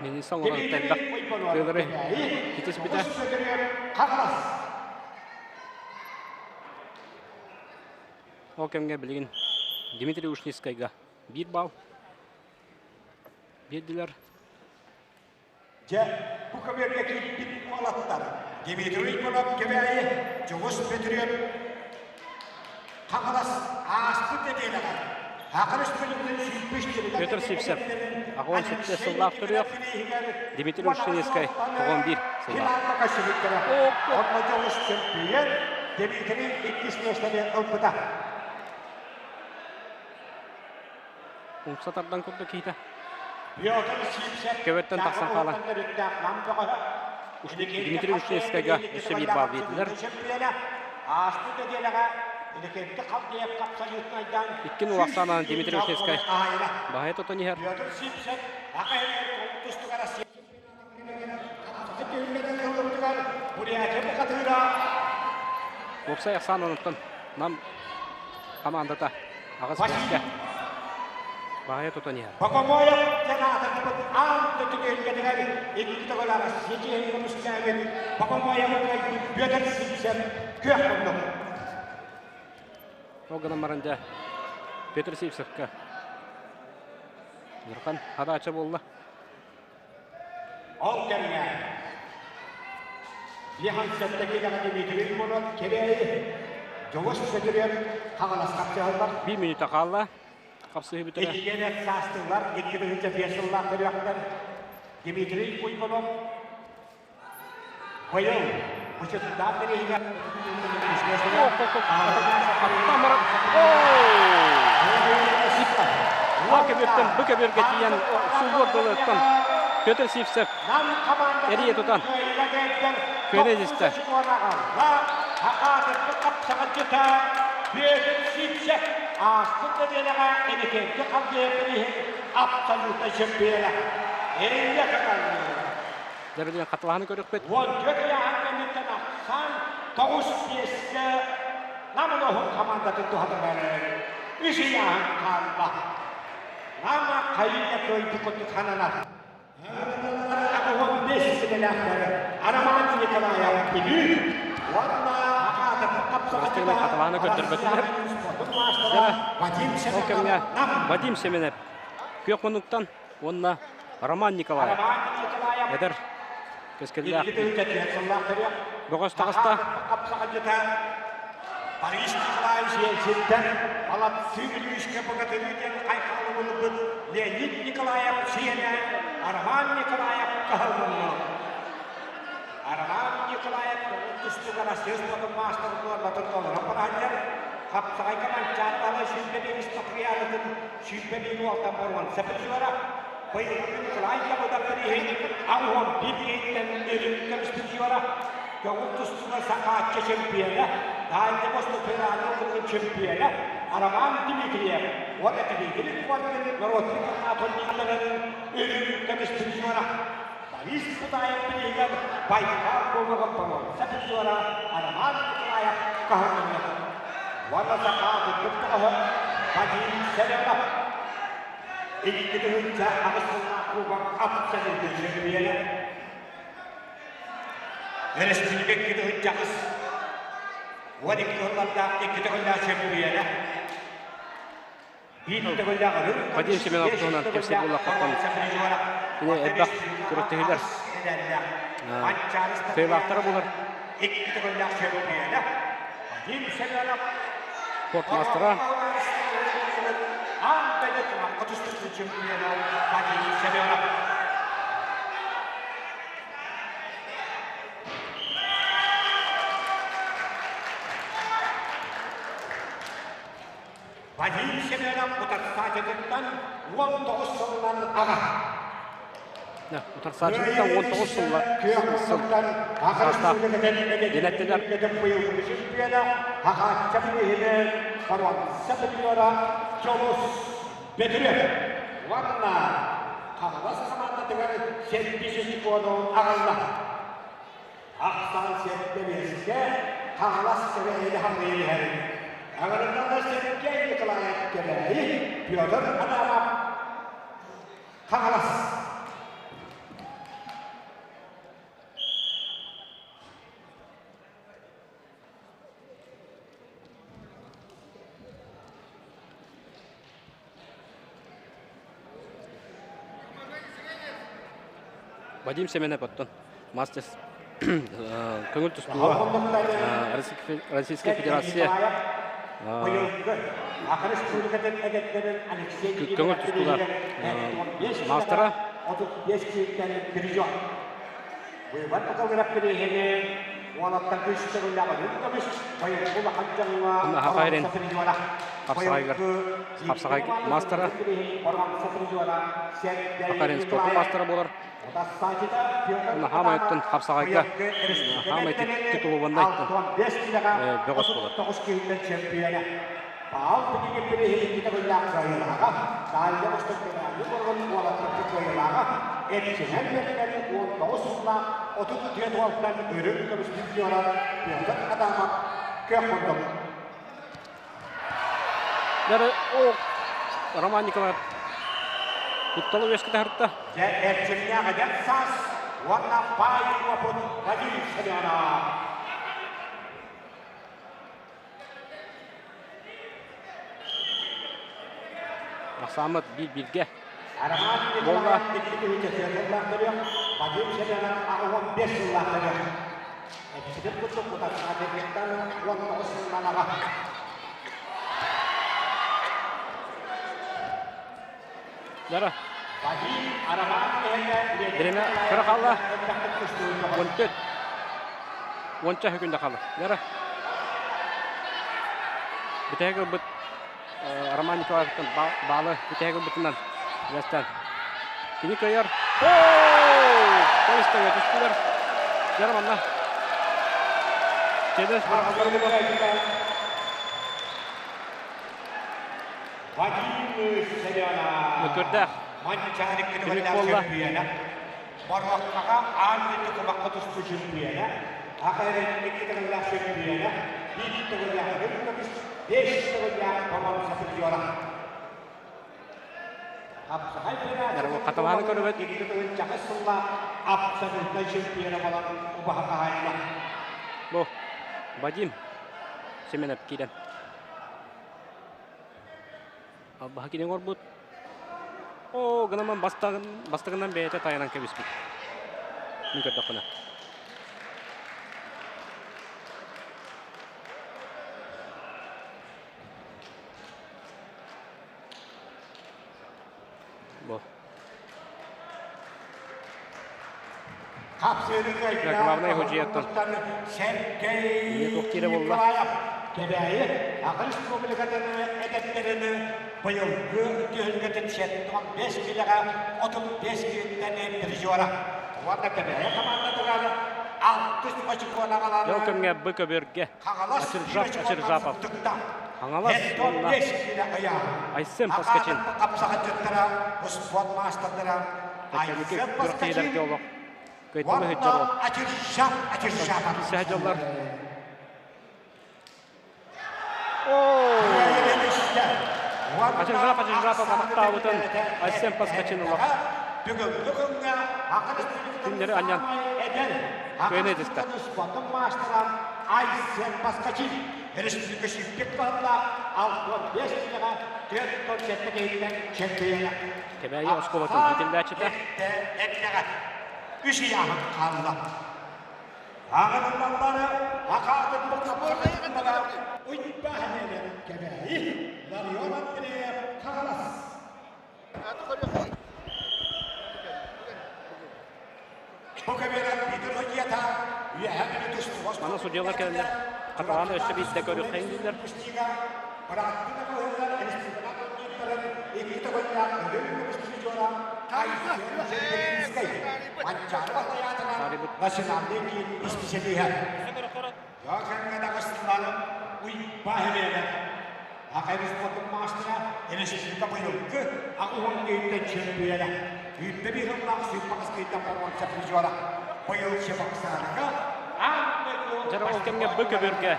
Мелисса оҥороруттан элбэх кыылары ситиспитэ. Ол кэмҥэ билигин Дмитрий Ушницкайга биир балл биэрдилэр. Дьэ, бу көбүөргэ киирбит уолаттар Дмитрий Иванов Кэбээйи, Дьоҕус Бөтүрүөп Хаҥалас ааспыт нэдиэлэҕэ Петр Сивцев 87 сыллаах төрүөх, Дмитрий Ушницкай 91 сыллаах. Онно дьоҕус чөмпүйүөн Дмитрий иккис миэстэни ылбыта. Умса тардан курдук киһитэ. Көбөттөн тахсан хаалан Дмитрий Ушницкайга өссө биир баал биэрдилэр. Иккин улахсаанан Дмитрий Ушницкай баһайа тотон иһэр. Уопсай ахсаан онуттан Нам хамаандата аҕыс бэскэ баһайа тутан иһэр. Бокомоев диэн аатырбыт аан дойду түһүлгэтигэр икки төгүл Россия чиэһин көмүскээбит Бокомоевы кыайбыт Бүөтүр Сивцев күөх муннук. Ол гынан баран дьэ Петр Сивцевка ыарахан хадаача буолла. Ол кэмҥэ Лехан Сэттэкидэҕэ Дмитрий Иванов Кэбээйи Дьоҕус Бөтүрүөп Хаҥалас хапсыһаллар. Биир мүнүүтэ хаалла. Хапсыһыы бүтэрэ. Иккиэн саастыылар, 2 5 сыллаах төрүөхтэр. Дмитрий Уйбанов быйыл Бычыттаах бирииһигэр Бу көбүөртэн бу көбүөргэ тиийэн суллуор дылыттан Петр Сивцев эрийэ тутан күөнэ дистэ. Ааспыт нэдиэлэҕэ Иннокентий Халдеев иһин абсолютно чемпиона. Эйэ Дьэ, хатылаһаны көрүөхпүт. 14 ыйааһын кэнниттэн ахсаан тоҕус биэскэ Нам улууһун хамаандатын туһатыгар үс ыйааһын хаалла. Нама хайыйа кыайбыт курдук сананар. 85 ситэлээхтэр Роман Николаев Бүлүү уонна Бастыҥнар хатылаһаны көрдөрбөтүлэр. Ол кэмҥэ Вадим Семенов күөх муннуктан уонна Роман Николаев эдэр кэскиллээх бөҕөс таҕыста. Борис Николаевич Ельцинтэн Молодцы Бүлүүскэ богатыры диэн хайҕаллыбыт Леонид Николаев сиэнэ Роман Николаев кыһаллынна. Роман Николаев тустууга Россия спордун маастарын нуорматын толорон бараһаннар, хапсаҕайга Манчааттаҕа 21 спартакиадатын 21 уолтан боруонса призера, быйылгы Николай Давыдов бирииһин 81 бирииһиттэн үрүҥ көмүс призера, көҥүл тустууга Сахааччы чемпиона, Дальний Восток федеральнай округун чемпиона Роман Дмитриев уонна Дмитрий Коркин норуотун турнирдарын үрүҥ көмүс призера, Борис Кутаев бирииһигэр Байкал кубогын боруонса призера Роман Николаев көһөрүлүннэ. Уонна Саха кыттык тоҕоһо. Вадим Семенов. 2008 сыллаах кубок абсолютный чемпиона. Өрөспүүбүлүкэ 2008 12 сыллардаах икки төгүллээх чемпиона. Вадим Семенов туһунан кэпсиир буоллахха, кини элбэх күрэхтэһиилэр кыайыылаахтара буолар. Спорт маастара. Вадим Семенов утарсаачытыттан 19 сылынан аҕа. Утарсаачытыттан 19 сылла сыл саастаах диэнэттилэр. Уонна Хаҥалас хамаандатыгар 73 куону аҕалла. Ахсаан сэргэ биэскэ Хаҥалас Сэбэһини хамыйан иһэр. Аҥарыналла Сергей Николаев Кэбээйи, Петр Адамов Хаҥалас. Вадим Семенов оттон мастер көҥүл тустууга Российская Федерация көҥүл тустууга мастера. Хахайрин хапсаҕайгар хапсаҕай мастера Хахайрин спорт мастера буолар. Хаамай оттон хапсаҕайга хаамай титулованнай бөҕөс буолар. Паал билигин билиһин төгүллээх кыайыылааҕа, Далья Восток-Кэбээйи уорган уолаттарга кыайыылааҕа, Эрчимэн Бэргэн 19 сыллаах 34 уолтан үрүҥ көмүс призера Петр Адамов көх курдук. Дары о Роман Николаев кутталы үөскэтэ сырытта. Дьэ, эрчимнээх эдэр саас уонна баай уопут Вадим Семенов. Ахсааммыт биир-бииргэ буолла. Дара. Биримэ кыра хаалла. 14. Уонча күндэ хаалла. Дара. Бүтэһик ылбыт Роман Николаевтан баалы бүтэһик ылбытынан Ястан. Кини кыайар. Тэбис-тэҥэ түстүлэр. Дара манна. Челлендж быраҕаллар буолар. Вадим Семенов. Мөкүрдээх. Манчаары Түмүк күнүгэр буолла. чөмпүйэнэ. Боруоккаҕа аан дойду кумахха тустуу чөмпүйэнэ. Аҕа икки төгүллээх чөмпүйэнэ. Биир төгүллээх үрүҥ көмүс, бэс төгүллээх боруонса призера. Хапсаҕай Хатылааны көрөбүт. 2008 сыллаах абсолютнай чемпиона буолан убаһа хаһаайына. Бу Вадим Семенов киирэн Албаһа кини оҥорбут. Оо, гынаман бастагын, бастагынан бэйэтэ тайанан кэбиспит. Мин көрдөхпүнэ. Бу. Главнай худьуйаттан Сергей туох диирэ буолла? Кэбээйи Аҕа Республикатын эдэрдэрин быйылгы түһүлгэтин 75 килэҕэ 35 киһиттэн призера. Уонна Кэбээйи хамаандатыгар алтыс очкону аҕалан Дьол кэмҥэ Б көбүөргэ Хаҥалас Ачыржап Ачыржапов Хаҥалас уонна Айсен Поскачин хапсаҕайдьыттара, успуорт маастардара Кэнники Айсен күрэхтэһиилэргэ Поскачин олох кыайталыы уонна сылдьар ол. Ачыржап Ачыржапов. Киирсэ сылдьаллар. Хачыржап Хачыржапов атахтаабытын Айсен Поскачин олох күннэри анньан кыайан этистэ. Айсен Поскачин республика сүүрбэт баһыллаах 65 киилэҕэ 47 киһиттэн чемпиона. Кэбээйи оскуолатын иитиллээччитэ. Үс ыйааһын хаалла. Ааҕыныллаллары акаатын буккаппытыгар уйбаһын Кэбээйи Ларион Андреев Хаҥалас. Маны судьуйалар кэлэннэр хатылааны өссө биирдэ көрүөххэйин дииллэр. Национальный киин исписэлииһэ. Дьокеҥҥа таҕыстылар Уйбаһыбиэлэр. Акайбыспотун маастара республика быйылгы аҕыс ыйтан чемпиона. Үүппэ биир сыллаах сүүрбэҕис ыйтан боруонса призера. Быйыл Чебоксарга Дьара ол кэмҥэ б көбүөргэ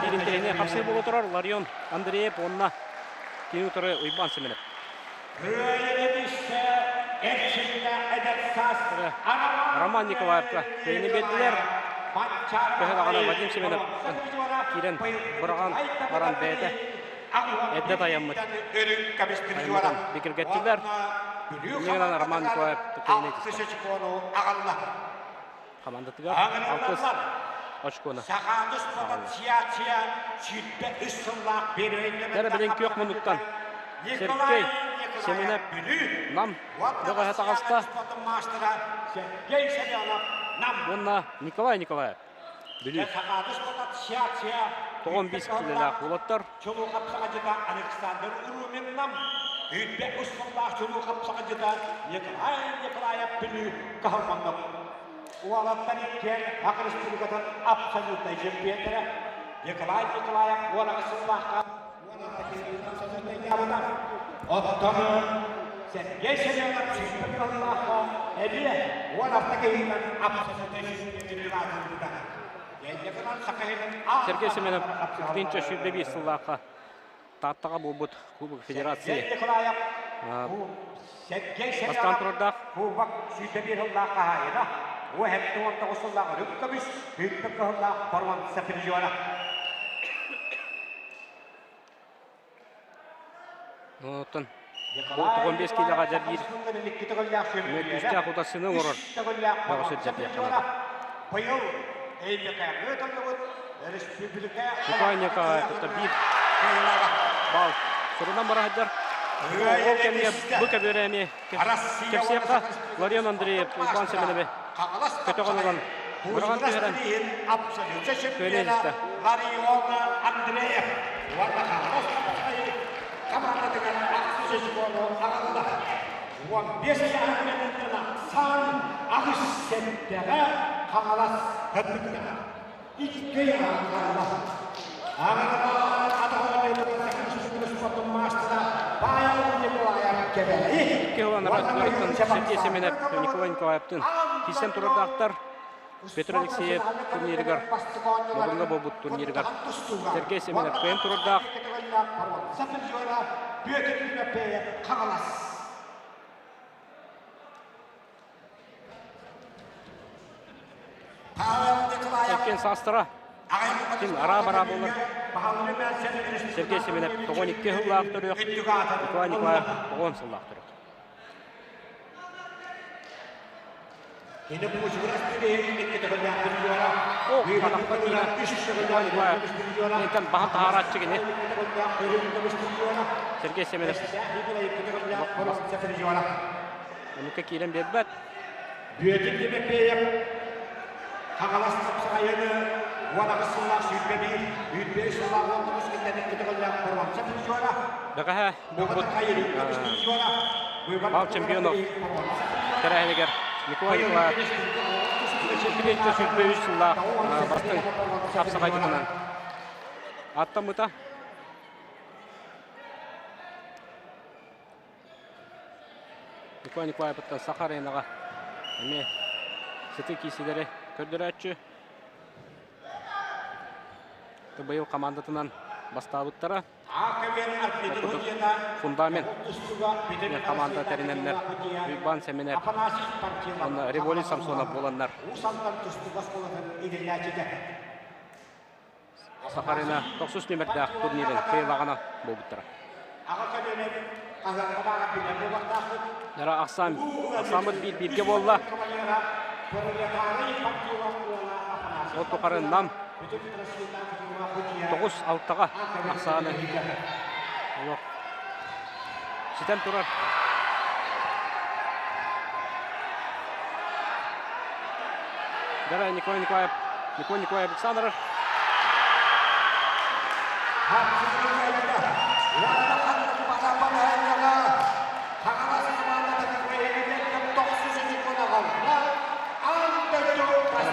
бииринтэрини хапсыы буола турар Ларион Андреев уонна кини утары Уйбаан Семенов. Роман Николаевка кыайыыны биэрдилэр. Төһө даҕаны Вадим Семенов киирэн быраҕан баран бэйэтэ эрдэ тайаммыт. Тайаммытын бигэргэттилэр. Инньэ Роман Николаев кыайыыны этистэ. Хамаандатыгар алтыс очкону Дьэ билин күөх муннуктан Сергей Семенов Нам бөҕөһө таҕыста уонна Николай Николаев Бүлүү тоҕон биис киилэлээх уолаттар Александр Румин Нам Үүтбэ үс сыллаах чулуу хапсаҕайдьыта Николай Николаев Бүлүү кыһалҕаннах Уолаттар иккиэн Саха Республикатын абсолютнай чемпионнара Николай Николаев 18 сыллаахха Оттон Сергей Семенов сүүрбэ сыллаахха эмиэ 16 киһиттэн абсолютнай чемпионата. Сергей Семенов 1925 сыллаахха Тааттаҕа буолбут Кубок Федерации бастаан турардаах. Кубок 101 сыллаах хаһаайына, 19 сыллаах үрүҥ көмүс, сүүрбэ кыһыллаах боруонса призера. Оттон 95 киилэҕэ дьэргиир күүстээх утарсыыны оҥорор бөҕө сылдьар диэххэ наада. Быйыл Эймекээҥҥэ ыытыллыбыт республика Николай Николаев биир бал сурунан бара сылдьар. Ол кэмҥэ бу көбүөрэ эмиэ кэпсиэххэ Ларион Андреев, Иван Семеновы көтөҕөн ылан быраҕан түһэрэн күөнэ илистэ. Ларион Андреев уонна Хаҥалас хамаандатыгар ахсыс очкону аҕалла. 15 сааһынан ахсаан аҕыс сэттэҕэ Хаҥалас кыттыктаах. Икки хаалла. Аҕалар атаҕын маастара Павел Николаев Кэбээйи. Икки сыл анараа Сергей Семенов Николай Николаевтын киирсэн турардаахтар. Петр Алексеев турнирыгар, Модунга буолбут турнирыгар Сергей Семенов кыайан турардаах. Иккиэн саастара ким араа-бараа буолар. Сергей Семенов 92 сыллаах төрүөх, Николай Николаев 90 сыллаах төрүөх. Итинтэн баһан таһаарааччы кини. Сергей Семенов оннукка киирэн биэрбэт. Бүөтүр Тимофеев Хаҥалас хапсаҕайыны 18 сыллаах 21, 25 сыллаах 19 кэннэ көтөҕүллээх боруонса призера. Бэҕэһээ буолбут бал чемпионов тэрээһинигэр Николай Николаев 1923 сыллаах бастыҥ хапсаҕайдьытынан ааттаммыта. Николай Николаевыттан Саха аренаҕа эмиэ сытыы киисилэри көрдөрөөччү. Быйыл командатынан Бастаабыттара. Фундамент хамаанда тэринэннэр Уйбаан Сэмэнэп уонна Револий Самсонов буоланнар Сахарина тохсус нүмердээх турнирын кыайыылааҕынан буолбуттара. Нара ахсаан ахсааммыт биир бииргэ буолла. Ол тухары Нам 9-6-ҕа ахсааны олох ситэн турар. Дара Николай Николаев, Николай Николаев Александров.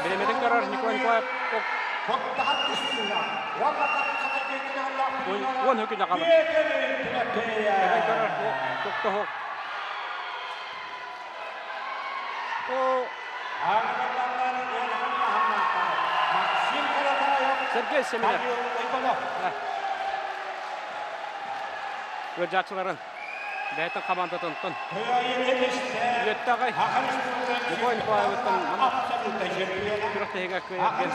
Бириэмэтин көрөр Николай Николаев уон хөкүнэ қалып. Кэбэн көрөр тоқтоһу. Сергей Семенов. Ыалдьааччыларын бэйэтин хамаандатыттан үөттэҕэй Николай Николаевыттан күрэхтэһиигэ кыайар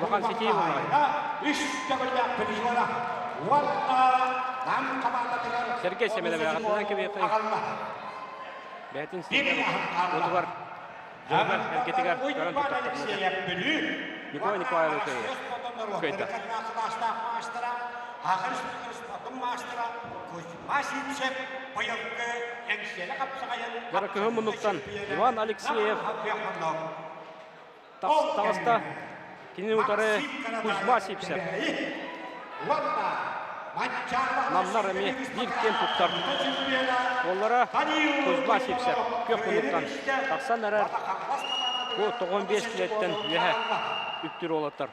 Улахан ситии Сергей Семенов аҕатынан кэбиэхэй бэйэтин отугар дьонугар эргэтигэр көрөн туттахтарына Николай Николаевич кыайда. Дара кыһын муннуктан Иван Алексеев таҕыста. Кинини утары Кузьма Сипсев. Намнар эмиэ биир киэн туттар. Уоллара Кузьма Сипсев күөх муннуктан тахсан эрэр. Бу 95 килэттэн үөһэ үптүр уолаттар.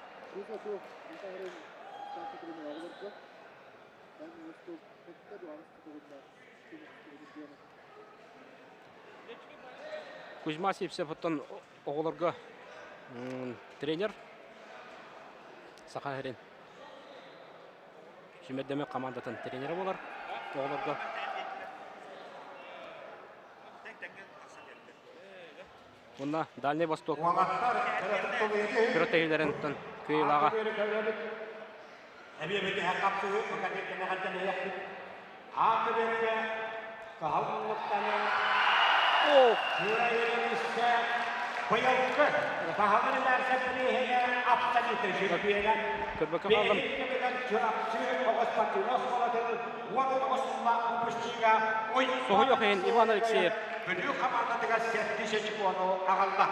Кузьма Сипсев оттон оҕолорго тренер Саха сирин сүүмэрдэммит командатын тренерэ буолар оҕолорго. Уонна Дальний Восток күрэхтэһиилэриттэн кыайыылааҕа. Көрбөккө хааллым. Соһуйуох иһин Иван Алексеев Бүлүү хамаандатыгар сэттис очкону аҕалла.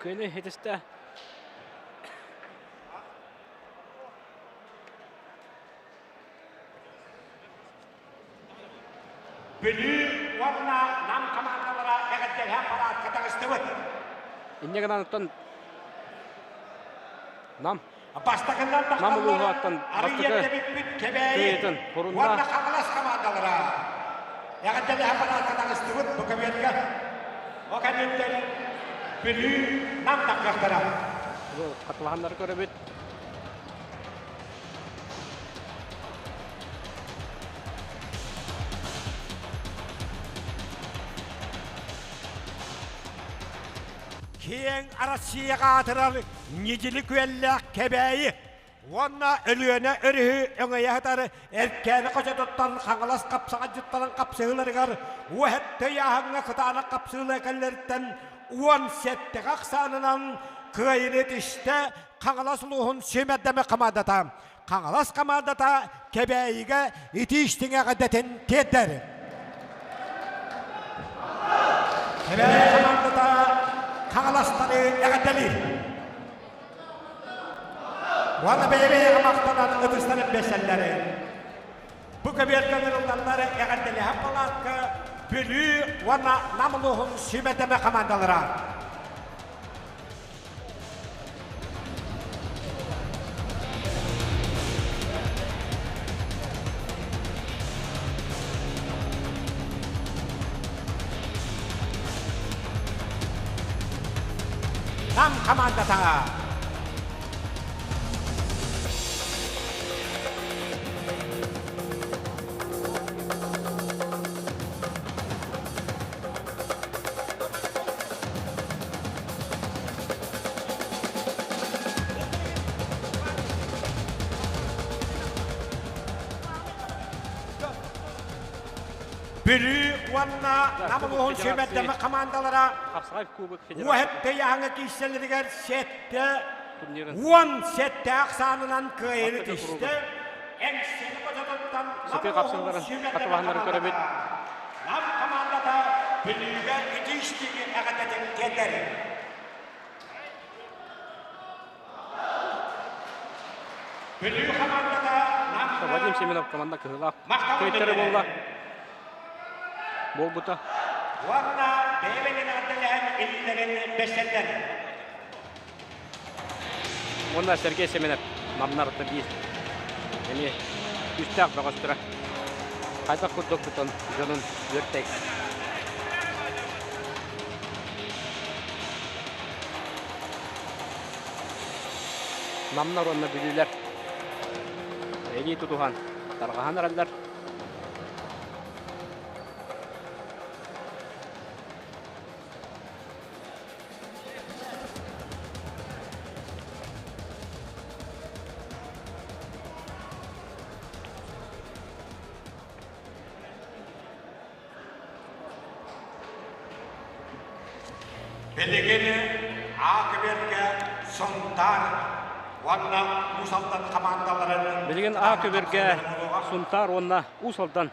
Күнү хитистэ. Бүлүү уонна Нам хамаандалара эҕэрдэлэһэн параадка таҕыстыбыт. Инньэ гынан оттон Нам Бастакынан Нам улууһуттан бастакы кыайыытын Хурунна уонна Хаҥалас хамаандалара эҕэрдэлэһэн параадка таҕыстыбыт бу көбүөргэ. О кэнниттэн Бүлүү Нам таххыахтара. Хатылаһаннары көрөбүт. Киэҥ Россияҕа аатырар Ньидьили күөллээх Кэбээйи уонна Өлүөнэ өрүһү өҥөйө сытар Эркээни хочотуттан Хаҥалас хапсаҕайдьыттарын хапсыһыыларыгар уоһэтте ыйааһыҥҥа кытаанах хапсыылыы кэллэриттэн 17 ахсаанынан кыайыыны тистэ Хаҥалас улууһун сүүмэрдэммит хамаандата. Хаҥалас хамаандата Кэбээйигэ итии истиҥ эҕэрдэтин тиэрдэр. Кэбээйи хамаандата Хаҥаластары эҕэрдэлиир. Уонна бэйэ-бэйэҕэ махтанан ытыстарын бэсэллэри. Бу көбүөргэ ыҥырылланнар эҕэрдэлэһэн палаатка Бүлүү уонна Нам улууһун сүүмэрдэмэ хамаандалара. Нам командата. Бүлүү уонна Нам улууһун сүүмэрдэммит хамаандалара Уоһэттэ ыйааһыҥҥа киирсэллэригэр 77 ахсаанынан кыайыыны тистэ. Эҥсиэли хочотуттан Сытыы хапсыһыыларын хатылаһыннарын көрөбүт. Нам хамаандата Бүлүүгэ итии-истиҥ эҕэрдэтин тиэрдэр. Бүлүү хамаандата Намҥа Вадим Семенов команда кыһыылаах махтал көйтөрө буолла. Буолбута. Уонна бэйэ-бэйэлэрин эҕэрдэлэһэн иннилэрин бэссэллэр. Уонна Сергей Семенов намнарыттан биир эмиэ күүстээх бөҕөстөрө. Хайдах курдук тутан дьонун үөртэй. Намнар уонна бүлүүлэр илии тутуһан тарҕаһан эрэллэр. Билигин А көбүөргэ Сунтаар уонна Уус Алдан хамаандаларын Билигин А көбүөргэ Сунтаар уонна Уус Алдан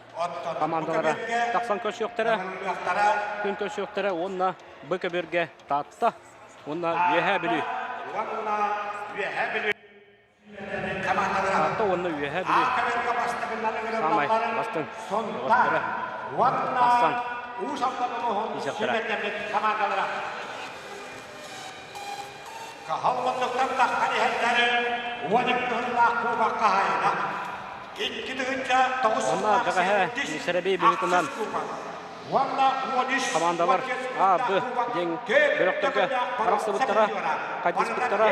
хамаандалара тахсан көрсүөхтэрэ, күн көрсүөхтэрэ уонна Б көбүөргэ Таатта уонна Үөһээ Бүлүү. Уонна Үөһээ Бүлүү Таатта уонна Үөһээ Бүлүү саамай бастыҥ бөҕөстөрө тахсан тиийсэхтэрэ. Каһал муннуктан таххан иһэллэр 12 сыллаах кубок хаһаайына 2009 Онно бэҕэһээ сэрэбиэй быһыытынан хамаандалар А, Б диэн бөлөхтөргө арахсыбыттара, хайдыспыттара.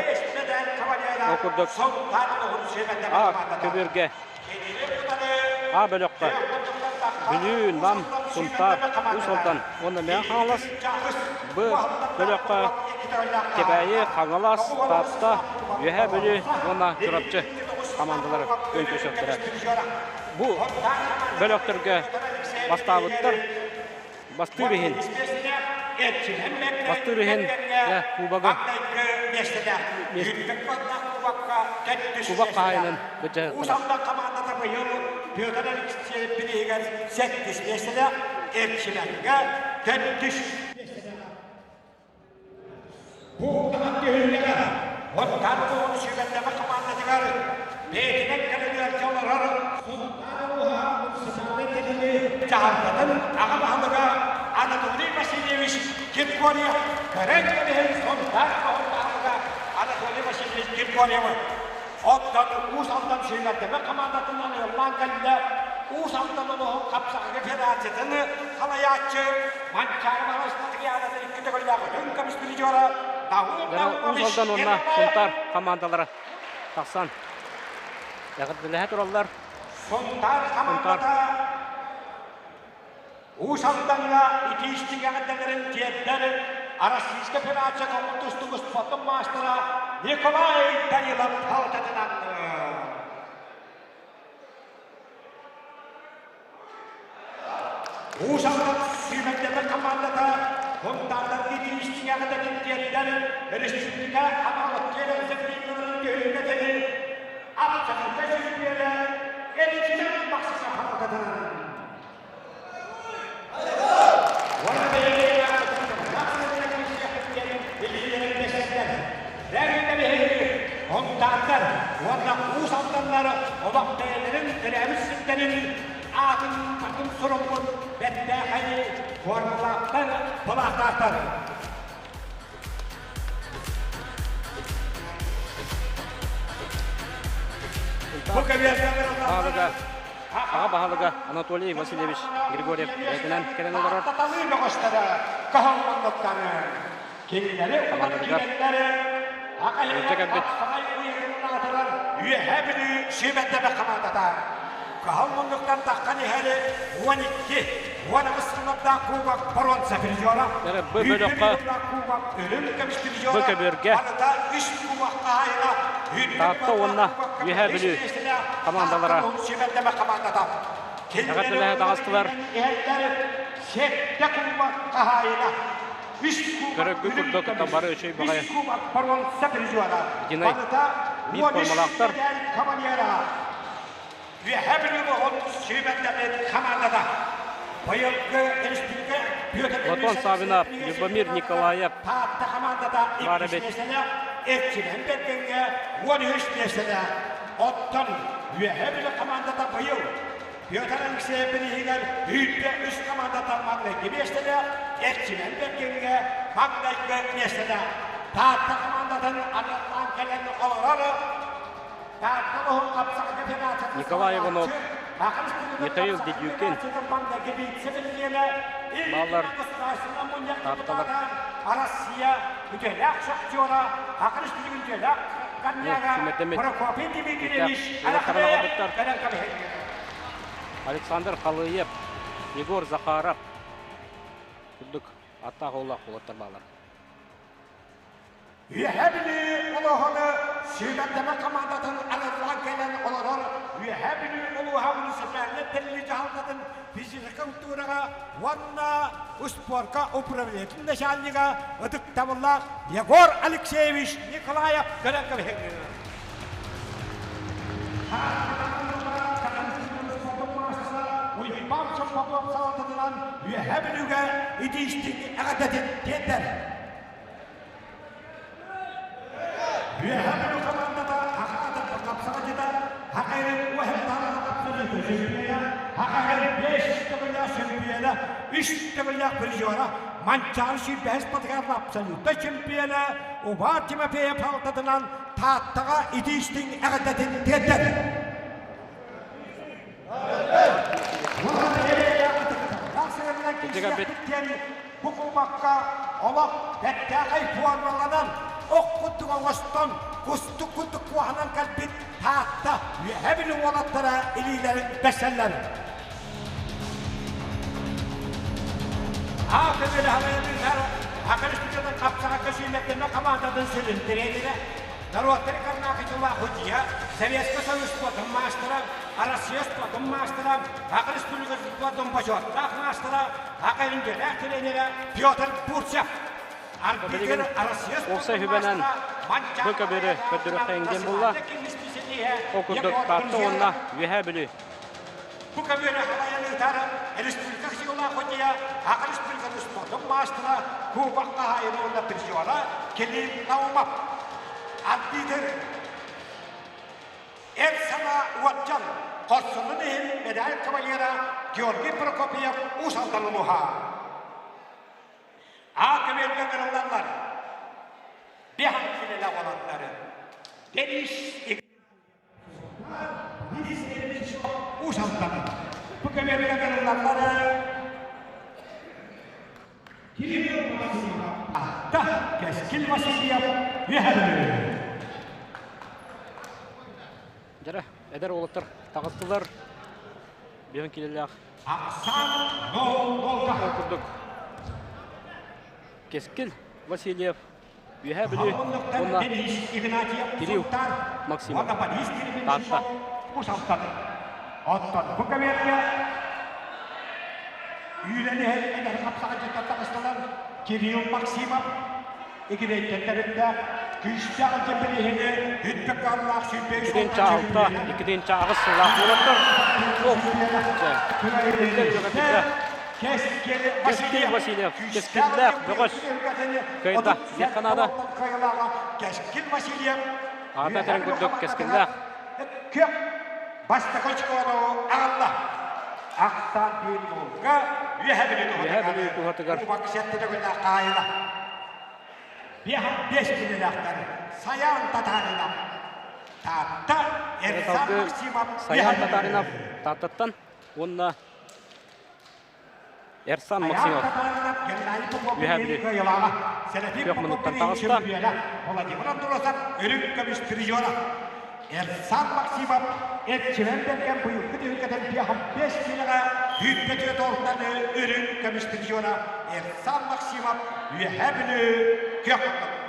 Ол курдук А көбүөргэ А бөлөххө Бүлүү, Нам, Сунтаар, Уус Алдан уонна Мэҥэ Хаҥалас, Б бөлөххө Кэбээйи, Хаҥалас, Таатта, Үөһээ Бүлүү уонна Чурапчы хамаандалара күөн көрсүөхтэрэ. Бу бөлөхтөргө бастаабыттар бастыыр иһин бастыыр иһин кубогы кубок хаһаайынын быдьаһыктара. Хамаандата быйыл Петр Алексеев бирииһигэр сэттис миэстэлээх, Эрчимэҥҥэ төрдүс Бу улахан түһүлгэҕэ Оттан улууһун сүүмэрдэммит хамаандатыгар бэйэтинэн кэлэн олорор Сунтаар улууһа социальнай тэрили дьаһалтатын аҕа баһылыга Анатолий Васильевич Киркорьев көрөн кэбиһин Сунтаар улууһун баһылыга Анатолий Васильевич Киркорьевы Оттон Уус Алдан сүүмэрдэммит хамаандатынан ыллаан кэллэ Уус Алдан улууһун хапсаҕайга федерациятын салайааччы Манчаары Маҕаһыын икки төгүллээх үрүҥ көмүс призера Наум Уус Алдан уонна Сунтаар хамаандалара тахсан эҕэрдэлэһэ тураллар. Сунтаар хамаандата Уус Алдаҥҥа итии-истиҥ эҕэрдэлэрин тиэрдэр Российскай Федерация көҥүл тустуук спордун маастара Николай Данилов халтатынан. Уус Алдан сүүмэрдэммит хамаандата Сунтаардар итии-истиҥ эҕэрдэтин тиэрдэр республика анал киэрэлсэбилииллэрин түһүлгэтин Апчахыта сүүрдүөлэ Эрчимэн Бахсыса халтатынан. Хонтааттар уонна Уус Алданнар олох бэйэлэрин төрөөбүт сирдэрин аатын атын суруммут бэртээхэй формалаахтар, былаахтаахтар. Бу Баһылыга, аҕа баһылыга Анатолий Васильевич Григорьев бэйэтинэн кэлэн олорор. Таталыы бөҕөстөрө көһөҥ муннуктары. Кинилэри Хамаандатыгар ыалдьа кэлбит Үөһээ Бүлүү сүүмэрдэмэ хамаандата Кыһыл муннуктан таххан иһэри 12 18 сыллардаах кубок боруонса призера Бу бөлөххө кубок үрүҥ көмүс бу призера көбүөргэ барыта үс кубок хаһаайына Таатта уонна Үөһээ Бүлүү хамаандалара сүүмэрдэмэ хамаандата эҕэрдэлэһэ таҕыстылар. Сэттэ кубок хаһаайына Көрөргүт курдук бары үчүгэй баҕайы Динай биир формалаахтар. Платон Савинов, Любомир Николаев баар эбит. Оттон Үөһээ Бүлүү хамаандата быйыл Петр Алексеев бирииһигэр үүрдэ үс хамаандаттан маҥнайгы миэстэлээх, Эрчимэн Бэргэҥҥэ маҥнайгы миэстэлээх. Таатта хамаандатын арыаллаан кэлэн олорор Таатта улууһун хапсаҕайга федерациятын Николай Иванов, Михаил Дедюкин бааллар Таатталар. Россия үтүөлээх шахтера, Саха Республикатын үтүөлээх Сүүмэрдэммит Прокопий Дмитриевич уолаттарын аҕалбыттар Александр Халыев, Егор Захаров курдук аттаах уоллаах уолаттар бааллар. Үөһээ Бүлүү улууһуну сүүмэрдэмэ командатын арыллан кэлэн олорор Үөһээ Бүлүү улууһа муниципальнай тэриллии дьаһалтатын физическэй культураҕа уонна успуорка управлениетын начальнига ытыктабыллаах Егор Алексеевич Николаев көрөн кэбиһиҥ. Уйбаан Соппокуоп салалтатынан Үөһээ Бүлүүгэ итиистик эҕэрдэтин тиэрдэр. Үөһээ Бүлүү хамаандата Хахаатар хапсаҕайдьыта Хахайрын Уэһэнтаана абсолютно чемпиона, Хахайрын 5 төгүллээх чемпиона, 3 төгүллээх призера, Манчаары сүүрбэһис батыгар абсолютно чемпиона Убар Тимофеев халтатынан Тааттаҕа итиистиҥ эҕэрдэтин тиэрдэр. Бу кубокка олох бэртээхэй формаланан, ох курдук оҥостон, кустук курдук куоһанан кэлбит Таатта Үөһээ Бүлүү уолаттара илиилэрин бэсэллэр. Аа көмөлө халайытыгар Саха Республикатын хапсаҕайга сүүмэрдэммэ хамаандатын сүрүн тренерэ, норуоттары Карнакычылаах судьуйа, Советскай Союз спордун маастара, Россия спордун маастара, Саха Республикатын спордун бочуоттаах маастара, Саха үндүлээх тренерэ Петр Бурцев. Билигин уопсай сүбэнэн бу көбүөрү көрдөрүөххэ диэн буолла. Ол курдук Таатта уонна Үөһээ Бүлүү. Бу көбүөрү халайан ыытар республика силалаах судьуйа, Саха Республикатын спордун маастара, Кубок хаһаайына уонна призера Кирилл Наумов. Арбитр Эр санаа уордьан хорсунун иһин медаль кавалера Георгий Прокопьев Уус Алдан улууһа. Аа көбүөргэ кырыллаллар. Биһан кинилэ уолаттары. Денис Денис Ильич Уус Алдан. Бу көбүөргэ кырыллаллар. Кирилл Максимов. Атта Кэскил Васильев Үөһээ Дьэрэ, эдэр уолаттар таҕыстылар. Биһин килэлээх Ол курдук Кэскил Васильев Үөһээ Бүлүү уонна Кирилл Максимов Таатта. Оттон бу кэмиэргэ үүнэн иһэр эдэр хапсаҕайдьыттар таҕыстылар Кирилл Максимов Игирэйтэн тэрилтээх күүстээх дьэппириэһини үрдүк сүүрбэ 2-6, 2-8 сыллаах буолаттар. Кэскил Васильев, Кэскиллээх бөҕөс кыайда диэххэ наада. Кэскил Васильев Аата этэрин курдук Кэскиллээх. Күөх бастакы очкону аҕалла. Ахсаан биир нуулга Үөһэ Үөһэ Бүлүү туһатыгар хаайына. Биэһэ биэс кинилээхтэр Саян Татаринов Таатта Эрсан Максимов Саян Татаринов Тааттаттан уонна Эрсан Максимов Үөһээ Бүлүү күөх муннуктан таҕыста. Владимир Андросов үрүҥ көмүс призера. Эрсан Максимов Эрчимэн Бэргэн быйылгы түһүлгэтин 55 киилэҕэ 24 ортаны үрүҥ көмүс призера Эрсан Максимов Үөһээ Бүлүү күөх муннук.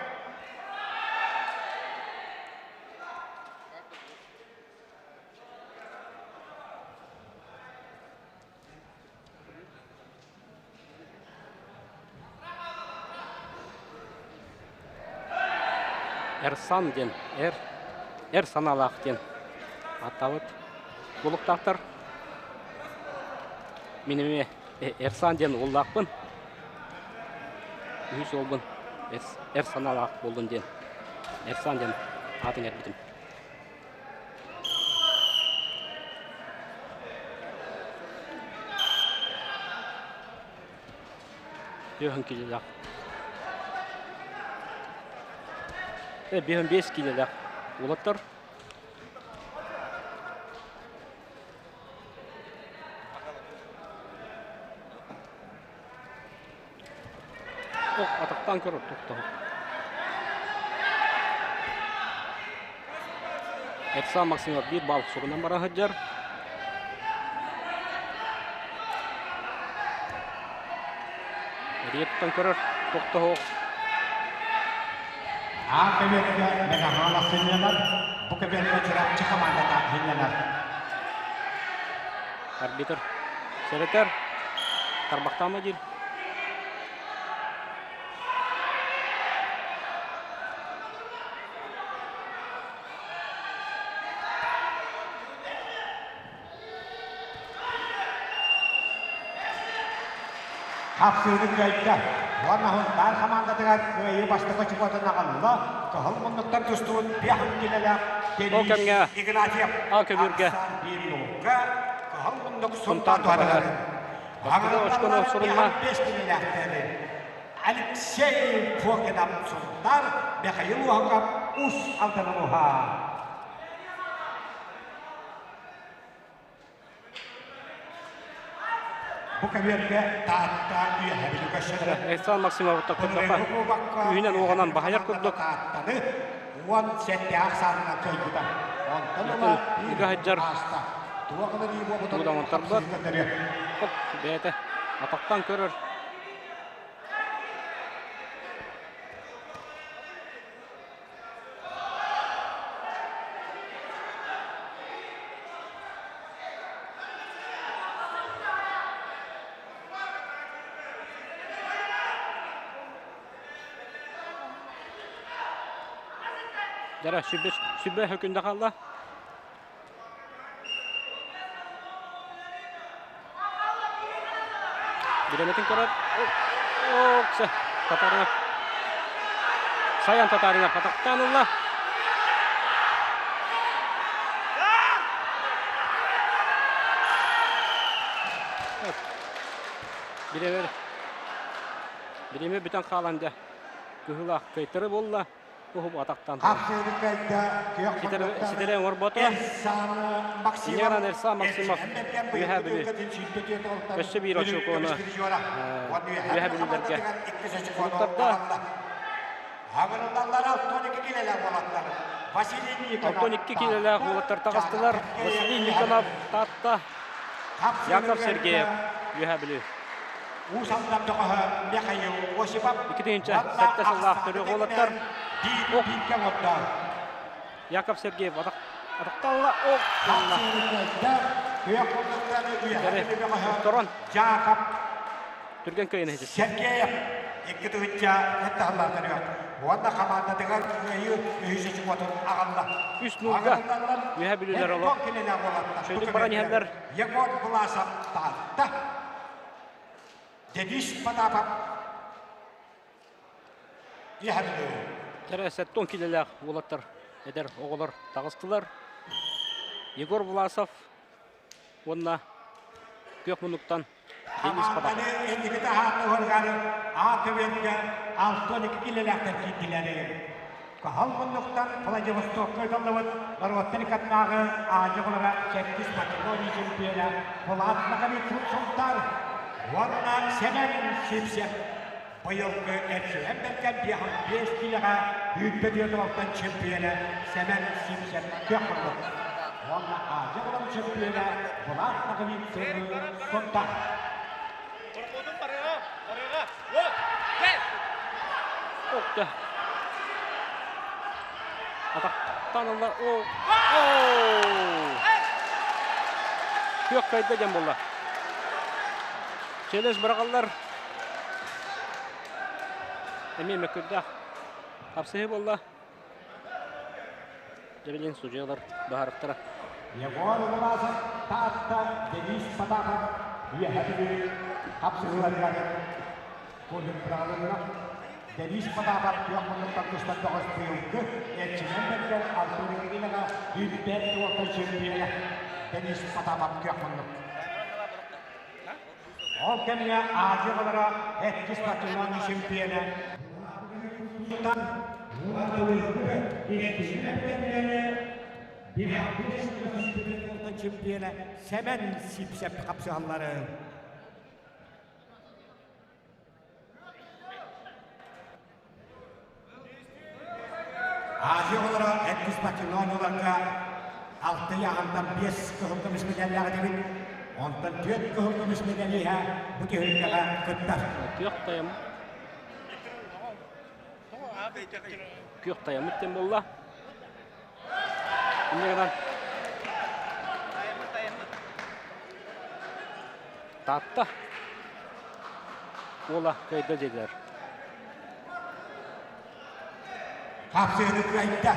Эрсан диэн эр эр санаалаах диэн ааттаабыт булуктаахтар. Мин эмиэ Эрсан диэн уоллаахпын. Үһүс уолбун эр санаалаах буоллун диэн Эрсан диэн аатын эрбитим. Түөһүн киилэлээх. 55 киилэлээх уолаттар. Ох, атахтаан көрөр тохтоһо. Эрсан Максимов биир балл сугунан бара сылдьар. Эрийэ тутан көрөр тохтоһуох. А көбүөккэ Мегаһаала сынньанар, бу көбүөккэ Чурапчы хамаандата сынньанар. Арбитр сэрэтэр, тарбахтаама диир. Хапсыыны кыайда. Уонна Сунтаар хамаандатыгар кыайыы бастакы чугуотун аҕалла. Кыһыл муннуктан тустубут биэс килэлээх Ол кэмҥэ Денис Игнатьев А көбүөргэ ахсаан биир нуукка Кыһыл муннук Сунтаар Сунтаар баһыгар туһатыгар бастакы очкону сурунна. 5 килэлээхтэри Алексей Фокинов Сунтаар, Михаил Уһаков Ус Алдануһа. Бу көбүөргэ Таатта үөһэ бүлүкөссөлөрө. Александр Максимов токкурдапа күүһүнэн уоҕунан баһыйар курдук. Тааттаны 17 ахсаанынан кыайбыта. Онтон ыла Ыга сылдьар ааста. Туох ылыныы буолбутун Туудамантарбат. Оп, бэйэтэ атахтан көрөр. Дьара сүбэ сүбэ хөкүндэ хаалла. Бириэмэтин көрөр. Окса Татаринов. Саян Татаринов атахтаан ылла. Бириэмэ бириэмэ бүтэн хаалан дьэ кыһылаах кыайтары буолла. Уһуп атахтан ситэри оҥорбото. Иньяран Эрсан Максимов Үөһээ Бүлүү өссө биир очукуону Үөһээ Бүлүүлэргэ туттарда. 62 киилэлээх уолаттар таҕыстылар. Василий Никонов Таатта, Яков Сергеев Үөһээ Бүлүү. Уус Алдан бөҕөһө Михаил Осипов 2007 сыллаах төрүөх уолаттар бииргэ оҥордо. Яков Сергеев атахталла ох Торон Яков түргэн кыайын иһитис. Сергеев икки тыһыынча сэттэ төрүөх уонна хамаандатыгар кыайыы үһүс очукуотун аҕалла. Үс нуулга үөһэ бүлүүлэр олох шөйдүк баран иһэллэр. Егор Власов Таатта Денис Потапов Тэрэ 70 килэлээх уолаттар эдэр оҕолор таҕыстылар. Егор Власов уонна күөх муннуктан Денис Потапов. Инникити аһаатыһаргар А көбүөргэ 62 килэлээхтэр киирдилэр. Каһал муннуктан Владивостокка ыытыллыбыт норуоттар иккардынааҕы Азия оҕолоро сэттис Македония чемпиона Булат Магомедов Сунтаар. Уонна Сэмэн Сипсев быйылгы Эрчимэн Бэргэн 55 киилэҕэ 24 чемпиона Сэмэн Сипсев күөх муннук. Уонна Азия оҕолорун чемпиона Булат Ноговицын Сунтар. Охта. Атахтан ылла. О! Күөх кайда диэн буолла. Челес быраҕаллар. Эмиэ мөккүрдээх хапсыһыы буолла. Дьэбилин судьуйалар быһаарыктара. Егор Власов Таатта Денис Потапов Үөһэ Бүлүү хапсыһыыларыгар кулун быраҕылынна. Денис Потапов күөх муннуктан тустар бөҕөс быйылгы Эрчимэн Бэргэн Алтын Екатеринаҕа 105 уолтан чемпиона Денис Потапов күөх муннук. Ол кэмҥэ Азия оҕолоро иккис спортивнай чемпиона чемпиона Сэмэн Сипсеп хапсыһаллары. Азия оҕолоро иккис спортивнай оонньууларга алта ыйааһынтан биэс кыһыл көмүс медаллаах этибит. Онтон түөрт кыһыл көмүс медалиһа бу түһүлгэҕэ кыттар. Күөх тайам Күөх тайамыт диэн буолла. Инньэ гынан Таатта уола кыайда диэтилэр. Хапсыһыны кыайда.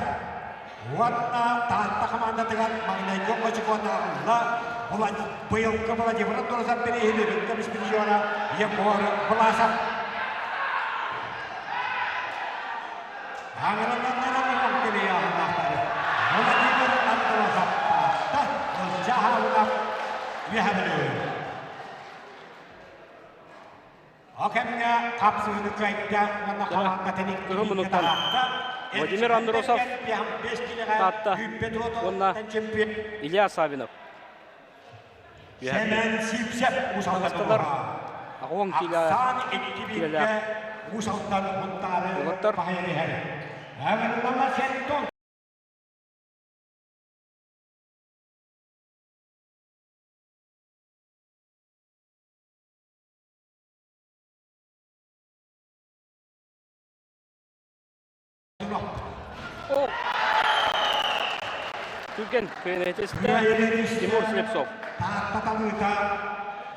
Уонна Таатта хамаандатыгар маҥнайгы очукуону ылла быйылгы Владимир Андросов бирииһин үрүҥ көмүс призера Егор Власов. Владимир Андросов Таатта Ылдьаа Үөһэ Бүлүү. О кэмҥэ хапсыһыны кыайда уонна хамаандатын Кыһыл муннуктан Владимир Андросов Таатта уонна Илья Савинов. Сэмэн Сипсев Таҕыстылар аҕуон киилэ киилэлээх уолаттар. Түргэн кыайан Тимур Слепцов. Таатта талыыта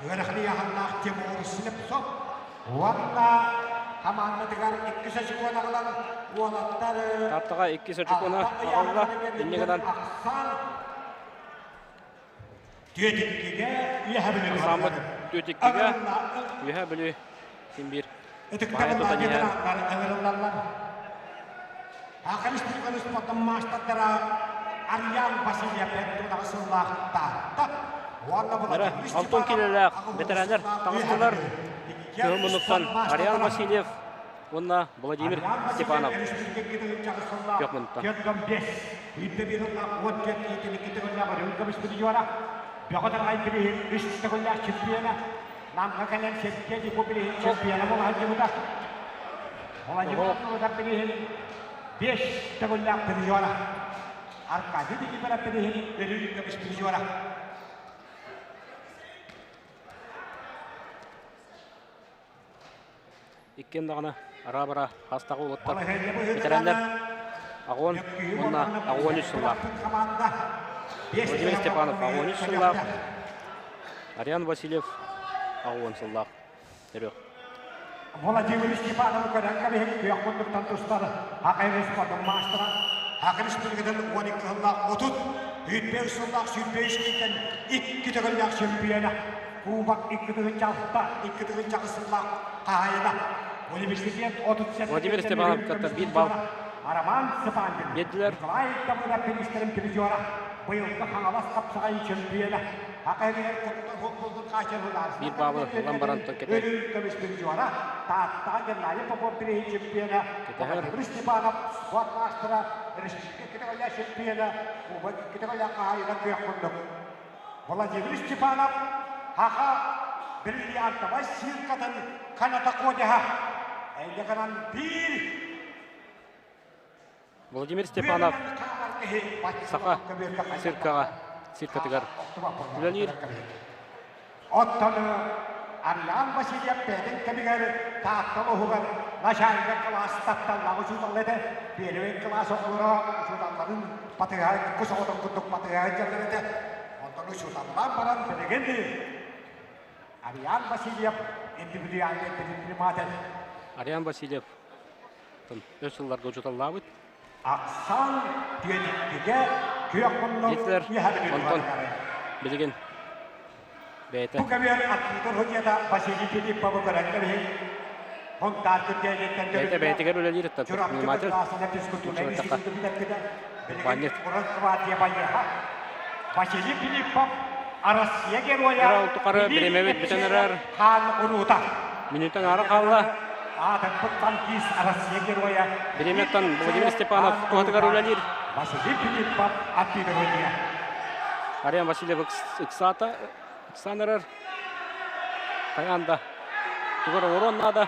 үөрэхлиэханнаах Тимур Слепцов уонна хамаандатыгар иккис очукуона ылан уолаттар Тааттаҕа иккис очукуона аҕалла. Инньэ гынан Түөтүккигэ Үөһэ Бүлүү Саммыт Түөтүккигэ Үөһэ Бүлүү син биир баайа тутан иһэр. Ыҥырыллаллар. Акалис спортом маастардара Арьян Васильев сыллаах Таатта уонна Алтын килэлээх бэтэрээннэр таҕыстылар. Кыһыл муннуктан Ариан Васильев уонна Владимир Степанов. Күөх муннуктан. Аркадий Никифоров Иккиэн даҕаны араа-бараа хастаҕа уолаттар бэтэрээннэр аҕуон уонна аҕуон үс сыллаах. Владимир Степанов аҕуон үс сыллаах, Ариан Васильев аҕуон сыллаах. Төрүөх. Владимир Степановы көрөн кэбиһин күөх муннуктан тустар Хакай спортун маастара Хакай Республикатын 12 сыллаах 30, 25 сыллаах 105 киинтэн икки төгүллээх чемпиона Кубок 2 6, 2 сыллаах хаһаайына. Университет 37 Владимир Степанов кытта биир балл Роман Степанин, биэрдилэр. Николай Давыдов министрин призера, быйылгы Хаҥалас хапсаҕай чемпиона, Биир баалы ылан баран кэтэй. Көмүс призера, Тааттаҕа Геннадий Попов бирииһин чемпиона, Кэтэһэр. Владимир Степанов спорт маастара, республика кэтэҕэллээх чемпиона, Кубок кэтэҕэллээх хаһаайына күөх курдук. Владимир Степанов Хаха бриллиантовай циркатын каната кодеһа. Эйлеканан биир Владимир Степанов саха циркаҕа циркатыгар үлэлиир. Оттон Ариан Васильев бэйэтин кэмигэр Таатта улууһугар начальник кылаас тапталлаах учуутал этэ. Первый кылаас оҕолоро учууталларын батыһа кус оҕотун курдук батыһа сылдьаллар этэ. Онтон учууталлаан баран билигин Ариан Васильев индивидуальный предприниматель. Ариан Васильев өр сылларга учууталлаабыт. Ахсаан түөтүккүгэ күөх муннук Гитлер үһэбин онтон билигин бэйэтэ Бу көбүөр Аккитор судьуйата Василий Филипповы көрөн кэбиһин. Хонтаар күрдьэйиттэн бэйэтэ төрүттэ. бэйэтигэр үлэлиир Чурапчы предприниматель кылаасына физкультурнай учууталлаха институту бүтэрбитэ. Билигин Банньыт. Урал гвардия байыаһа. Василий Филиппов Россия геройа Ира ол тухары Билим бириэмэбит бүтэн эрэр. Хаан уруута. Мүнүүтэн аара хаалла. Аатырбыт танкист Россия геройа Бириэмэттэн Владимир Степанов туһатыгар үлэлиир. Василий Филиппов аттыгар Ариан Васильев ыксаата, ыксаан эрэр. Хайаан да тугар оҥоруон наада.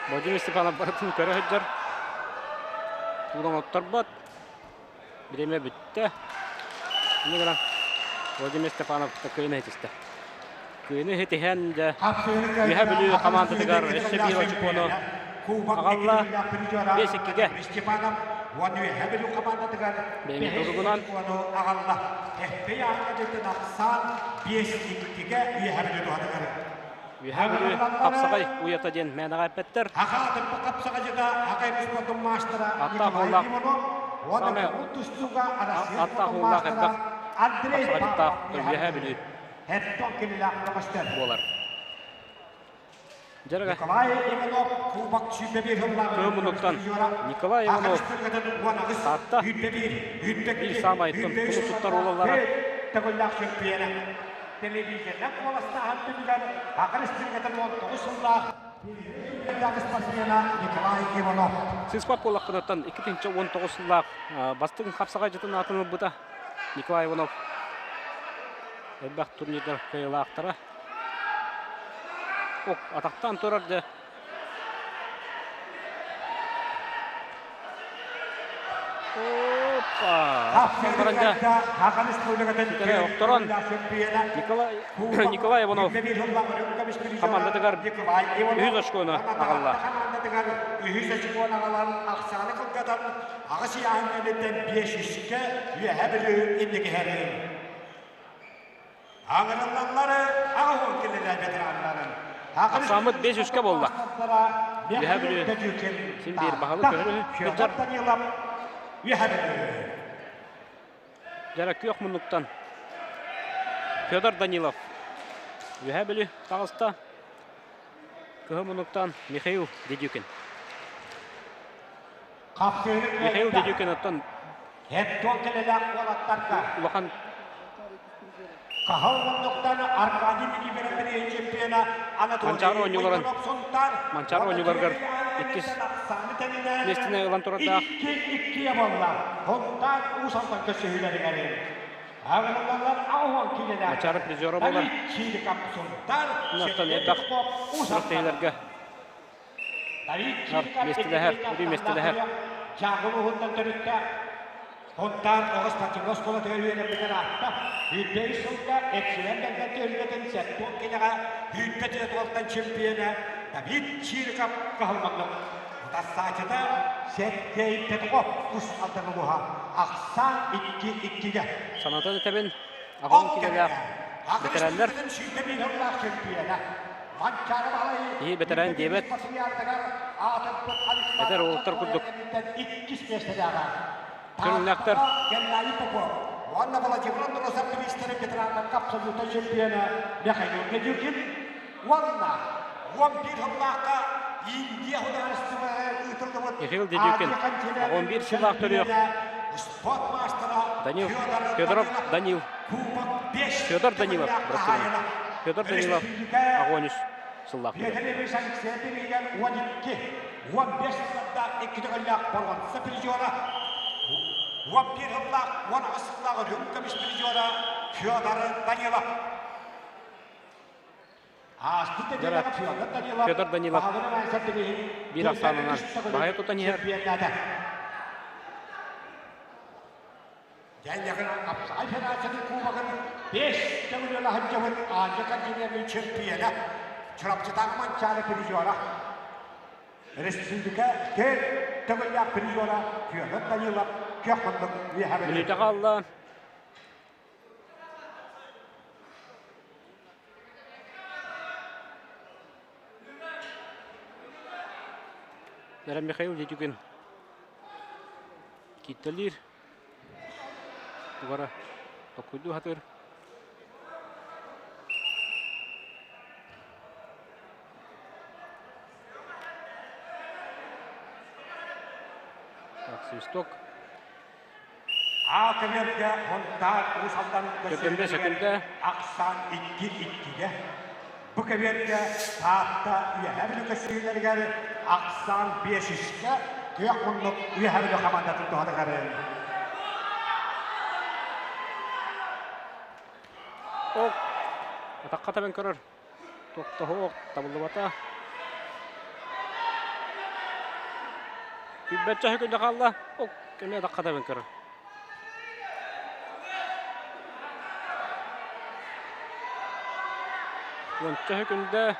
Владимир Степанов барытын көрө сылдьар. Тугун оҥотторбот. Бириэмэ бүттэ. Инньэ гынан Владимир Степанов кыайыыны ситистэ. Кыайыыны ситиһэн дьэ Үөһээ Бүлүү хамаандатыгар өссө биир очукуону аҕалла. 5-2-гэ. Степанов уонна Үөһээ Бүлүү хамаандатыгар Бэйэҥ туругунан аҕалла. Эппэй аахтан ахсаан 5-2-гэ Үөһээ Бүлүү туһатыгар. Үөһээ Бүлүү хапсаҕай уйата диэн мээнэҕэ эппэттэр. Аттаах уоллаах саамай аттаах уоллаах элбэх хапсаҕайдыктаах Үөһээ Бүлүү буолар. Дьарыга Кыһыл муннуктан Николай Иванов Таатта биир саамай тумус туттар уолаллара Телевизионнай куоластааһын түмүгэр Саха Республикатын 19 сыллаах спортсмена Николай Иванов. Сыыспат буоллаххытыттан 2019 сыллаах бастыҥ хапсаҕайдьытын аатын ылбыта Николай Иванов элбэх турнирдар кыайыылаахтара. Ок, атахтаан турар дьэ Охторон Николай Иванов хамаандатыгар үһүс очкону аҕалла. Үһүс очкону аҕалан ахсааны кылгатан аҕыс ыйааһын кэнниттэн биэс үскэ үөһэ Бүлүү инникиһэрин. Аҥырыллаллары аҕыс кинилэр ветераннарын. Ахсааммыт 5 үскэ буолла. Үөһэ Бүлүү син биир баһылык көһөрү сылдьар. Үөһэ Бүлүү. Дьара күөх муннуктан Федор Данилов Үөһэ Бүлүү таҕыста. Кыһыл муннуктан Михаил Дедюкин. Михаил Дедюкин оттон улахан Хаһал муннуктан Аркадий Никифорович чемпиона Анатолий Манчаары оонньууларын Манчаары оонньууларыгар иккис миэстэни ылан турардаах. Икки буолла. Хонтаан Уус Алдан көрсүһүүлэригэр Манчаары призера буолар. Оттон элбэх күрэхтэһиилэргэ миэстэлэһэр, өрүү миэстэлэһэр. Дьааҥы улууһуттан төрүттээх Хонтаар оҕо спортивнай оскуолатыгар үөрэммитин аатта. 105 сылга Эрчимэн Бэргэн түһүлгэтин 70 киилэҕэ сүүрбэ түөрт уолтан чемпиона Давид Чириков кыһалманнык. Утарсааччыта Сергей Петров Ус Алдан улууһа ахсаан 2-2-гэ. Санатан этэбин, аҕам киилэлээх бэтэрээннэр Киһи бэтэрээн диэбэт, эдэр уолаттар курдук көрүҥнээхтэр. Уонна Владимир Андросов бириистэрин ветераннарга абсолютнай чемпиона Михаил Дедюкин уонна 11 сыллаахха Индия судаарыстыбаҕа ыытыллыбыт Михаил Дедюкин 11 сыллаах төрүөх спорт маастара Данил Федоров Данил Федор Данилов Федор Данилов Агонис. сыллаах күрэх. Петр Ильич Алексеев илиигэр 12, 15 сыллардаах икки төгүллээх боруонса призера, 11 сыллаах, 18 сыллаах үрүҥ көмүс призера Федор Данилов. Федор Данилов биир ахсаанынан баһайа тутан иһэр. Апсай Федерациятын Кубогын 5 төгүл сылдьыбыт Азия континенын чемпиона, Чурапчытааҕы Манчаары призера, республика төрт төгүллээх призера Федор Данилов күөх муннук үөһэ Мүнүүтэ хаалла. Эрэ Михаил Дедюгин кииттэлиир. Тугара токкуйдуу сатыыр. Так, свисток. А көмөргө Хонтаар Уус Алдан Көтөмбө сөкүндэ. Ахсаан 2-2-гэ. Бу көбүөргэ Таатта Үөһээ Бүлүү көссүүлэригэр ахсаан 5-үскэ күөх муннук Үөһээ Бүлүү хамаандатын туһатыгар. Ок. Атахха табан көрөр. Тохтоһуох табыллыбата. Күлбэччэ күндэ хаалла. Ок, эмиэ атахха табан көрөр. Уонча күндэ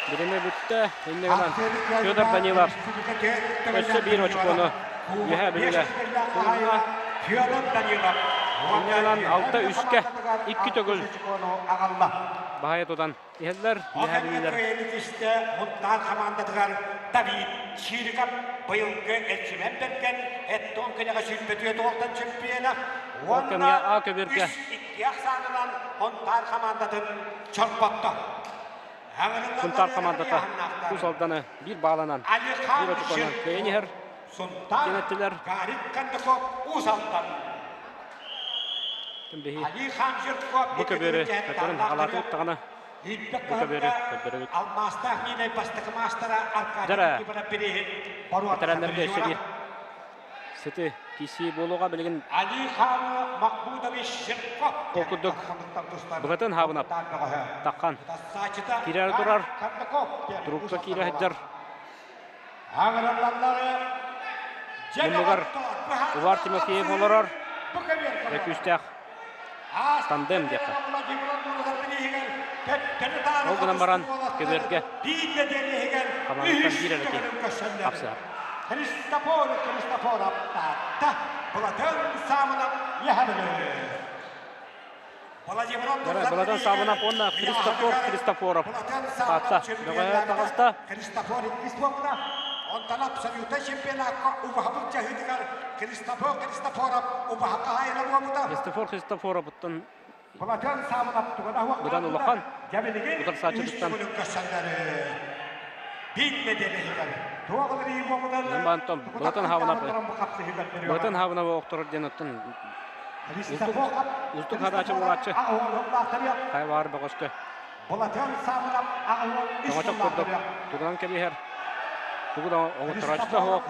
Бириэмэ бүттэ. Инньэ гынан Федор Данилов өссө биир очукуону үөһээ Бүлүүгэ туруорда. Инньэ гынан 6-3-кэ икки төгүл баһайа тутан иһэллэр. Үөһээ Бүлүүлэр. Мунтаар хамаандатыгар Давид Чириков быйылгы Эрчимэн Бэргэн Эттон кэнэҕэ сүүрбэтүө туолтан чемпиона Ол кэмҥэ А көбүөргэ икки ахсаанынан Хонтаар хамаандатын чорботто. Сунтаар хамаандата Уус Алданы биир бааланан, биир очукуонан кыайан иһэр. Сунтаар Диэн эттилэр. Гарик Кондаков Уус Алдан. Биһи бу көбүөрү көтөрүн хаҕалаатыбыт даҕаны бу көбүөрү көрдөрөбүт. Алмаастаах Нинай бастакы маастара Аркадий Дьэрэ Никифоров бирииһин бэтэрээннэргэ өссө биир сыты киирсии буолуоҕа билигин Алихан Махмудович Жирков ол курдук Былатын Хаабынап Таххан киирэр турар турукка киирэ сылдьар муннугар Увар Тимофеев олорор күүстээх тандем диэххэ. Ол гынан баран көбүөргэ хамаандаттан биир эрэ киһи хапсыһар. Христофор Христофоров Таатта Былатын Саамынап Яһабылы. Былатын Саамынап уонна Христофор Христофоров Таатта бөҕөһө таҕыста. Христофор иккис буолла. Онтон абсолютнай чемпионакка убаһабыт дьаһыытыгар Христофор Христофоров убаһа хаһаайына буолбута. Христофор Христофоровыттан Былатын Саамынап тугана быдан улахан утарсааччытыттан Антон Былатын Хаабынап Былатын Хаабынап охторор диэн оттон устук хадаачы буолааччы хайа баар бөҕөскө Тоҥочох курдук тугунан кэбиһэр тугу да оҥотторооччу да суох.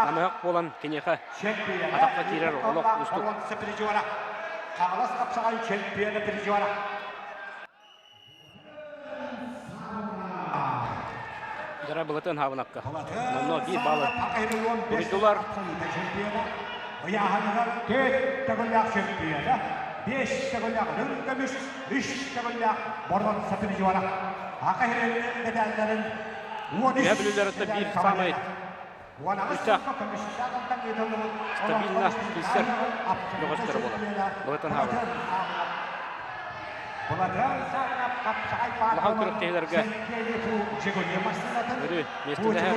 Намыһах буолан киниэхэ атахха киирэр олох уустук. Хаҥалас хапсаҕай чемпиона призера. Дьара Былатын Хаабынапка. Номнуо биир баалы буруйдулар. Ыйааһыныгар төрт төгүллээх чемпиона, биэс төгүллээх үрүҥ көмүс, үс төгүллээх боруонса призера. Аха иһирин медалларын Үһэ бүлүүлэриттэн биир саамай күүстээх стабильно киирсэр бөҕөстөрө буолар. Былатын Хаабынап. Улахан күрэхтэһиилэргэ өрүү миэстэлэһэр.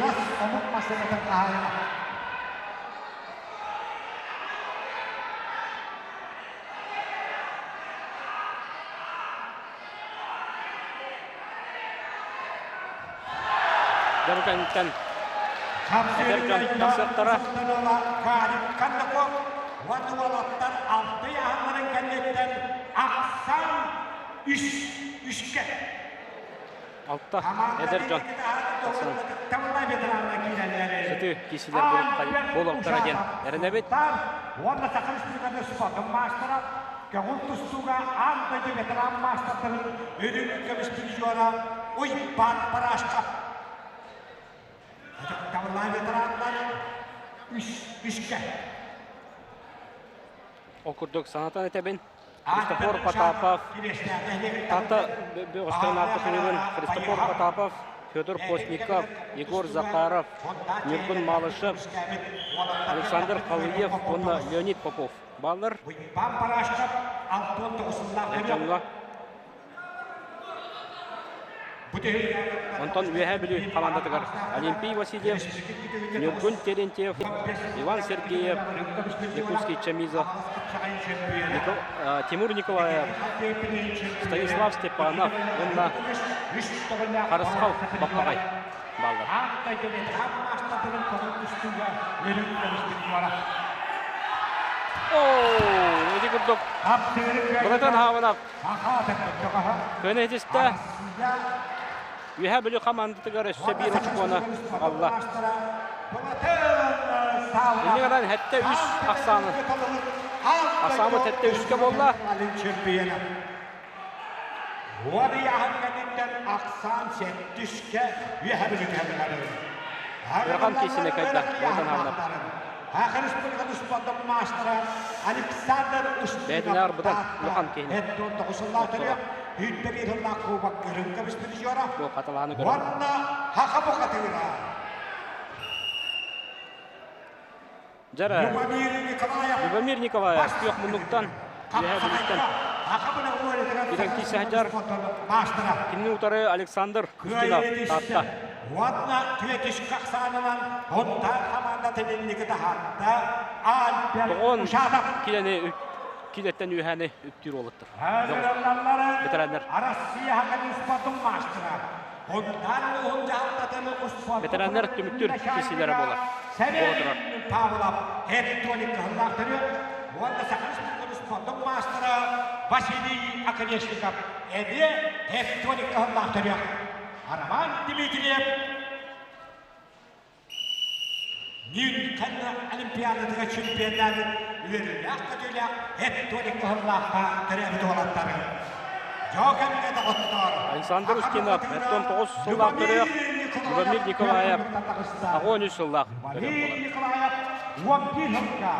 Дьэ бу кэнниттэн эдэр дьон тахсыахтара. Уолаттар алты аһылларын кэнниттэн ахсан үс үскэ Алта эдэр дьон тахсан сытыы киисилэр буолуохтара диэн эрэнэбит. Уонна Саха Республикатын спортун маастара, көҥүл тустууга аан дойду ветеран маастардарын үрүҥ көмүс призера Уйбаан Барашков. Ытыктабыллаах ветераннар үс үскэ. Ол курдук санатан этэбин, Христофор Потапов, Тата бөҕөстөрүн ааттатыныбын Христофор Потапов, Федор Постников, Егор Захаров, Ньургун Малышев, Александр Халыев уонна Леонид Попов бааллар. Дьоҥҥо Онтон Үөһээ Бүлүү хамаандатыгар Олимпий Васильев, Ньургун Терентьев, Иван Сергеев, Якутский Чамизов, Тимур Николаев, Станислав Степанов уонна Харысхал Баппаҕай бааллар. Оо, ити курдук Былатан Хаабанов Көнө этистэ. Үөһээ Бүлүү хамаандатыгар өссө биир очукуону аҕалла. Инньэ гынан сэттэ үс ахсааны. Ахсааммыт сэттэ үскэ буолла. Уон ыйааһын кэнниттэн ахсаан сэттискэ үөһэ Бүлүү Ыарахан киисинэ кэллэ. Уотан хаалла. Бэйэтин арбытан улахан киһини. Бу хатылааны көрөн. Дьара Любомир Николаев күөх муннуктан үөһэ бүлүүттэн киирэн киирсэ сылдьар. Кинини утары Александр Устинов Таатта. Уонна түөтүскэ ахсаанынан Һунтаар хамаандатын инники таһаарда Альберт Тоҕон Ушатов. килэни килэттэн үөһээни үктүүр уолаттар. Ветераннар. Россия хаканын маастара. Һунтаар улууһун дьаһалтатын Ветераннар түмүктүүр киисилэрэ буолар. Буола турар. Павлов Хеттоник кыһыллаахтары уонна Саха Республикатын спордун маастара Василий Оконешников эмиэ Хеттоник кыһыллаахтары Роман Дмитриев Мюнхен Олимпиадатыгар чемпионнаабыт үөрүүлээх-көтүүлээх Хеттоник кыһыллаахха төрөөбүт уолаттары Дьоокэмҥэ доҕоттоор Александр Устинов, 79 сыллаах төрүөх, Любомир Николаев, 83 сыллаах төрүөх Любомир буолар. Николаев 11 сылга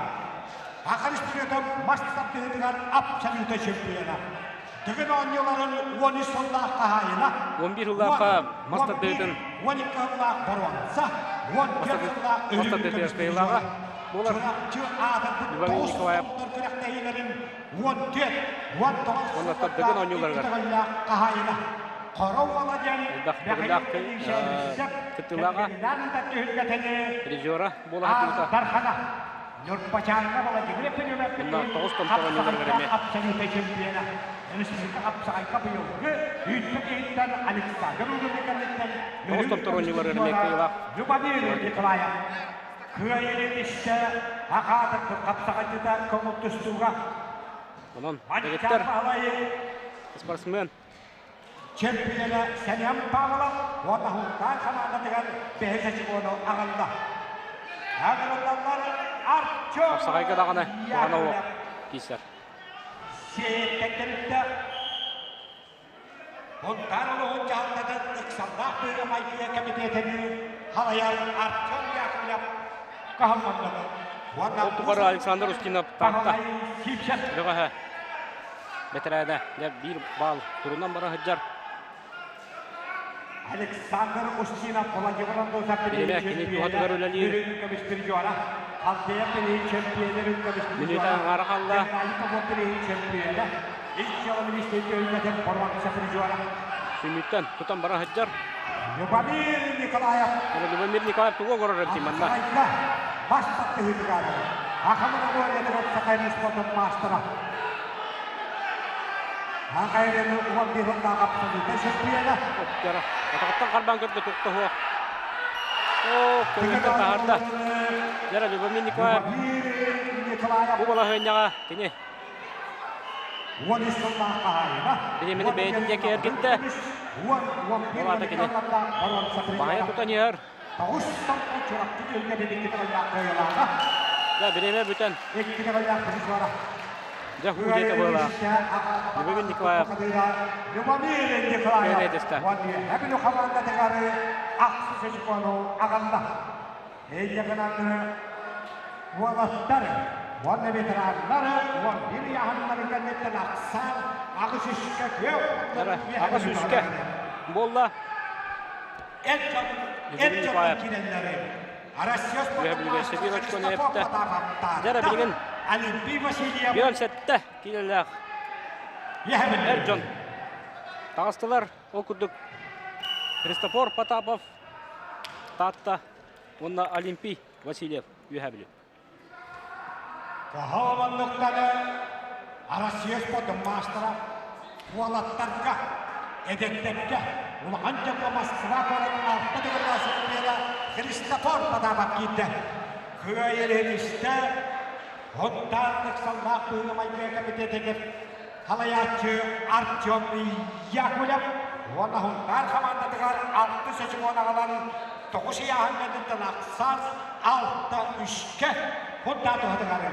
Саха Республикатын мас тардыһыытыгар абсолюта чемпиона. Дыгын оонньууларын 13 сыллаах хаһаайына, 11 сыллаахха мас тардыһыытын 12 сыллаах боруонса, 14 сыллаах мас тардыһыытыгар кыайыылааҕа буолар. Чурапчы аатырбыт Любомир тоҕус Николаев томтор күрэхтэһиилэрин 14, 19 уонна Дыгын оонньууларыгар көтөҕүллээх хаһаайына. Хоро уола диэн элбэх төгүллээх кыттыылааҕа призера буола сылдьыбыта. Дархана Ньурбачааҥҥа Владимир Онно тоҕус томтор оонньууларыгар эмиэ абсолютнай чемпиона республика хапсаҕайга быйылгы үүттэ киһиттэн Александр Угин кэнниттэн тоҕус томтор оонньууларыгар эмиэ кыайыылаах Любомир Николаев кыайыыны истэ акаатык хапсаҕайдыта көҥүл тустууга Онон дэгиттэр спортсмен чемпиона Сэмэн Павлов уонна Һунтаар хамаандатыгар бэһис очкону аҕалла. Аграллар Артем Хапсаҕайга даҕаны куһаҕана суох киирсэр. Сиэттэрдэритте Һунтаар улууһун дьаһалтатын ыксаллаах быһыыга-майгыга кэмитиэтин халайар Артем Яковлев кыһалланнылар. Ол тухары Александр Устинов Таатта бөҕөһө бэтэрээнэ дьэ биир баал турунан бара сылдьар. Александр Устинов Владимир Андосов Биримэ кини туһатыгар үлэлиир. Мүнүүтэ аҥаара хаалла. Сүнньүттэн тутан бара сылдьар. Любомир Николаев Любомир Николаев тугу оҥорор эбитий манна? Бас таттыһыытыгар Ахамын оҕуоруйатыгар Сахайрын спортун маастара. Ахайрыны уон биир сыллаах абсолютнай чемпиона. Атаҕыттан харбаан көрдө туохта суох. Оо, көмүлтэн таһаарда. Дьара Любомир Николаев бу балаһыанньаҕа кини бириэмэни бэйэтин диэки эргиттэ. Ол аата кини баһыйа тутан иһэр. Да, бириэмэ бүтэн. Дьэ, хуу диэтэ буоллаах. Любомир Николаев Кыайан этистэ. Уолаттар уонна ветераннар 11 ыйааһыннарын кэнниттэн ахсаан 8 үскэ күөх 8 үскэ буолла. Эр дьон эр дьон киирэллэрин Россия Үһэ очкону эптэ. Дьара билигин Олимпий Васильев Бүөн сэттэ киилэлээх эр дьон таҕыстылар. Ол курдук Христофор Потапов Таатта уонна Олимпий Васильев Үөһээ Бүлүү. Каһааманныктары Россия спордун маастара уолаттарга, эдэрдэргэ улахан дьоҥҥо Москва куорат алта төгүллээх чемпиона Христофор Потапов киирдэ. Кыайыылаһыристэ Хонтаан ыксаллаах быһыыга-майгыга комитетыгар салайааччы Артем Яковлев уонна Хунтаар хамаандатыгар алтыс очукуон аҕалан тоҕус ыйааһын кэнниттэн ахсаан 6-3-кэ Хунтаар туһатыгар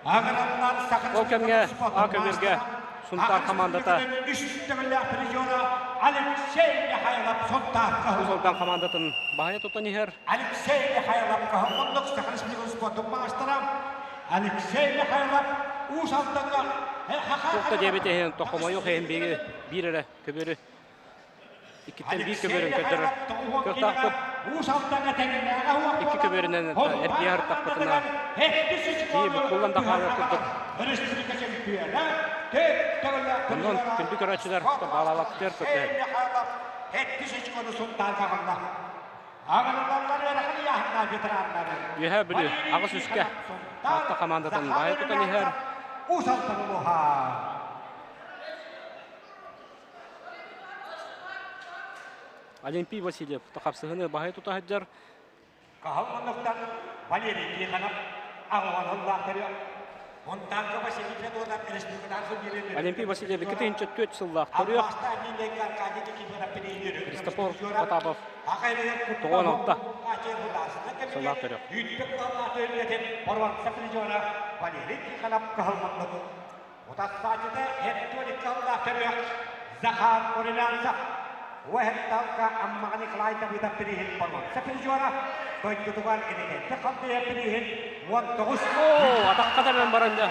Аграннар Саха Ол кэмҥэ А көбүөргэ Сунтаар хамаандата үс төгүллээх призера Алексей Михайлов Сунтаар Уус Алдан хамаандатын баһыйа тутан иһэр. Алексей Михайлов Каһыллык Саха Республикатын спордун маастара Алексей Михайлов Уус Алдаҥҥа Туох да диэбит иһин тохомойуох иһин биһиги биир эрэ көбүөрү иккиттэн биир көбүөрүн көрдөрөр кыахтаахпыт. Икки көбүөрүнэн эргийэ сырыттахпытына киһи буккуллан да хаалар курдук. Онон күндү көрөөччүлэр баалаабаттар көрдөһөбүт. Үөһээ Бүлүү 8 үскэ Таатта хамаандатын баайа тутан иһэр. Олимпий Васильев хапсыһыны баһыйа тута сылдьар. Каһыл муннуктан Валерий Тихонов аҕалаллаахтары Онтанка Василий Федотов республикатааҕы Олимпий Васильев 2004 сыллаах төрүөх Христофор Потапов 96 сыллаах төрүөх. Утарсааччыта Хеттуоликкаллаах төрүөх Захар Орелянцев Уэһэтталка Аммаҕа Николай Давыдов бирииһин боруонса призера дойдутугар Иннокентий Халдеев бирииһин 19 Оо, атахха тэбэн баран дьэ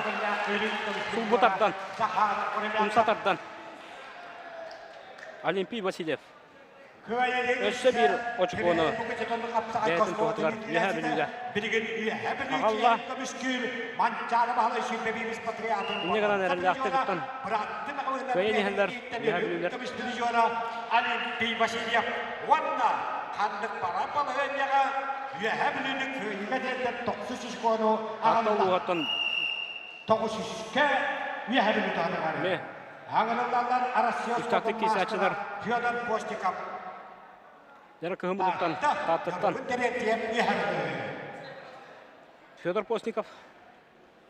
сулбу тардан, умса тардан Олимпий Васильев Өссө биир очукуону бэйэтин туһатыгар Үөһээ Бүлүүгэ аҕалла. Инньэ гынан эрэллээхтик ыттан кыайан иһэллэр Үөһээ Бүлүүлэр. Олимпий Васильев уонна ханнык барар балаһыанньаҕа Үөһээ Бүлүүнү кыайыыга тиэрдэр тохсус очукуону Таатта улууһуттан тоҕус үскэ Үөһээ Бүлүү туһатыгар Аҥырыллаллар Россия Үстаахтык киисааччылар Федор Постников Дьара кыһын булуттан Тааттаттан Федор Постников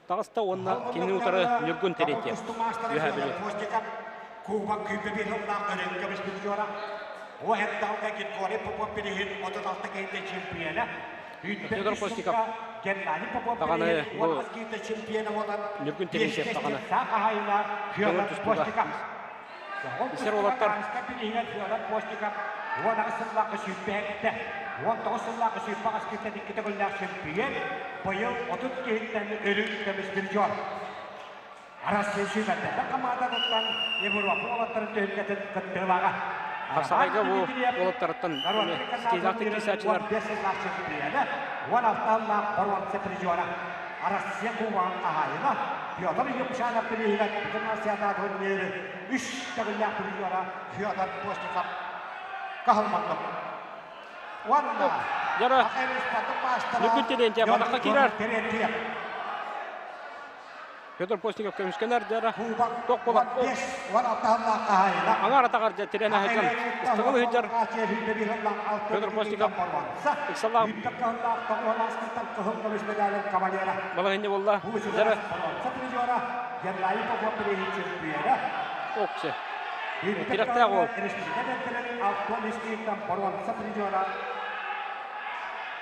таҕыста уонна кинини утары Ньургун Терентьев Үөһээ Бүлүү. Кубок күүпэ биир сыллаах өрөҥкө беспредела. Уоһэтталга Григорий Попов билиһин 36 кейде чемпиона. Федор Постников даҕаны бу Ньургун Терентьев даҕаны көҥүл тустууга исэр уолаттар Быйыл 30 киһиттэн өрүн көмүс призер. Россия сүүмэрдэтэ хамаандатыттан Европа уолаттарын түһүлгэтин кыттыылааҕа. Хапсаҕайга бу уолаттарыттан стилаахтык киирсээччилэр 16 аллаах боруонса призера Россия кубогын хаһаайына Петр Юмшанов бирииһигэр бүтүн Россиятааҕы турниры үс төгүллээх призера Федор Постников каһылманнык. Уонна Дьара Ньургун Терентьев атахха киирэр. Петр Постников көмүскэнэр дьара тох буолар. Аҥаар атаҕар дьэ тирэн аһыдьан ыстыгыл ыһыдьар Петр Постников ыксалаах балаһынньа буолла. Дьара Оксе. Тирэхтээх уол.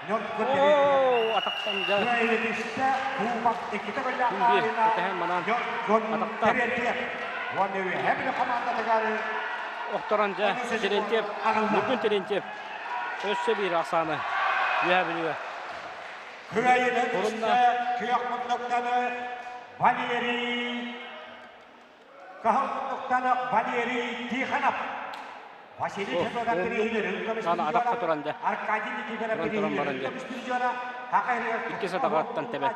Оо, атахтан дьэ. Күн кэтэһэн манан атахта охторон дьэ Терентьев, Ньургун Терентьев өссө биир ахсааны үөһэ бүлүүгэ. Курунна. Күөх муннуктаны Валерий Кыһыл муннуктаны Валерий Тихонов Василий Федоров Аны атахха туран дьэ. Туран туран баран дьэ. Иккис атаҕыттан тэбэн.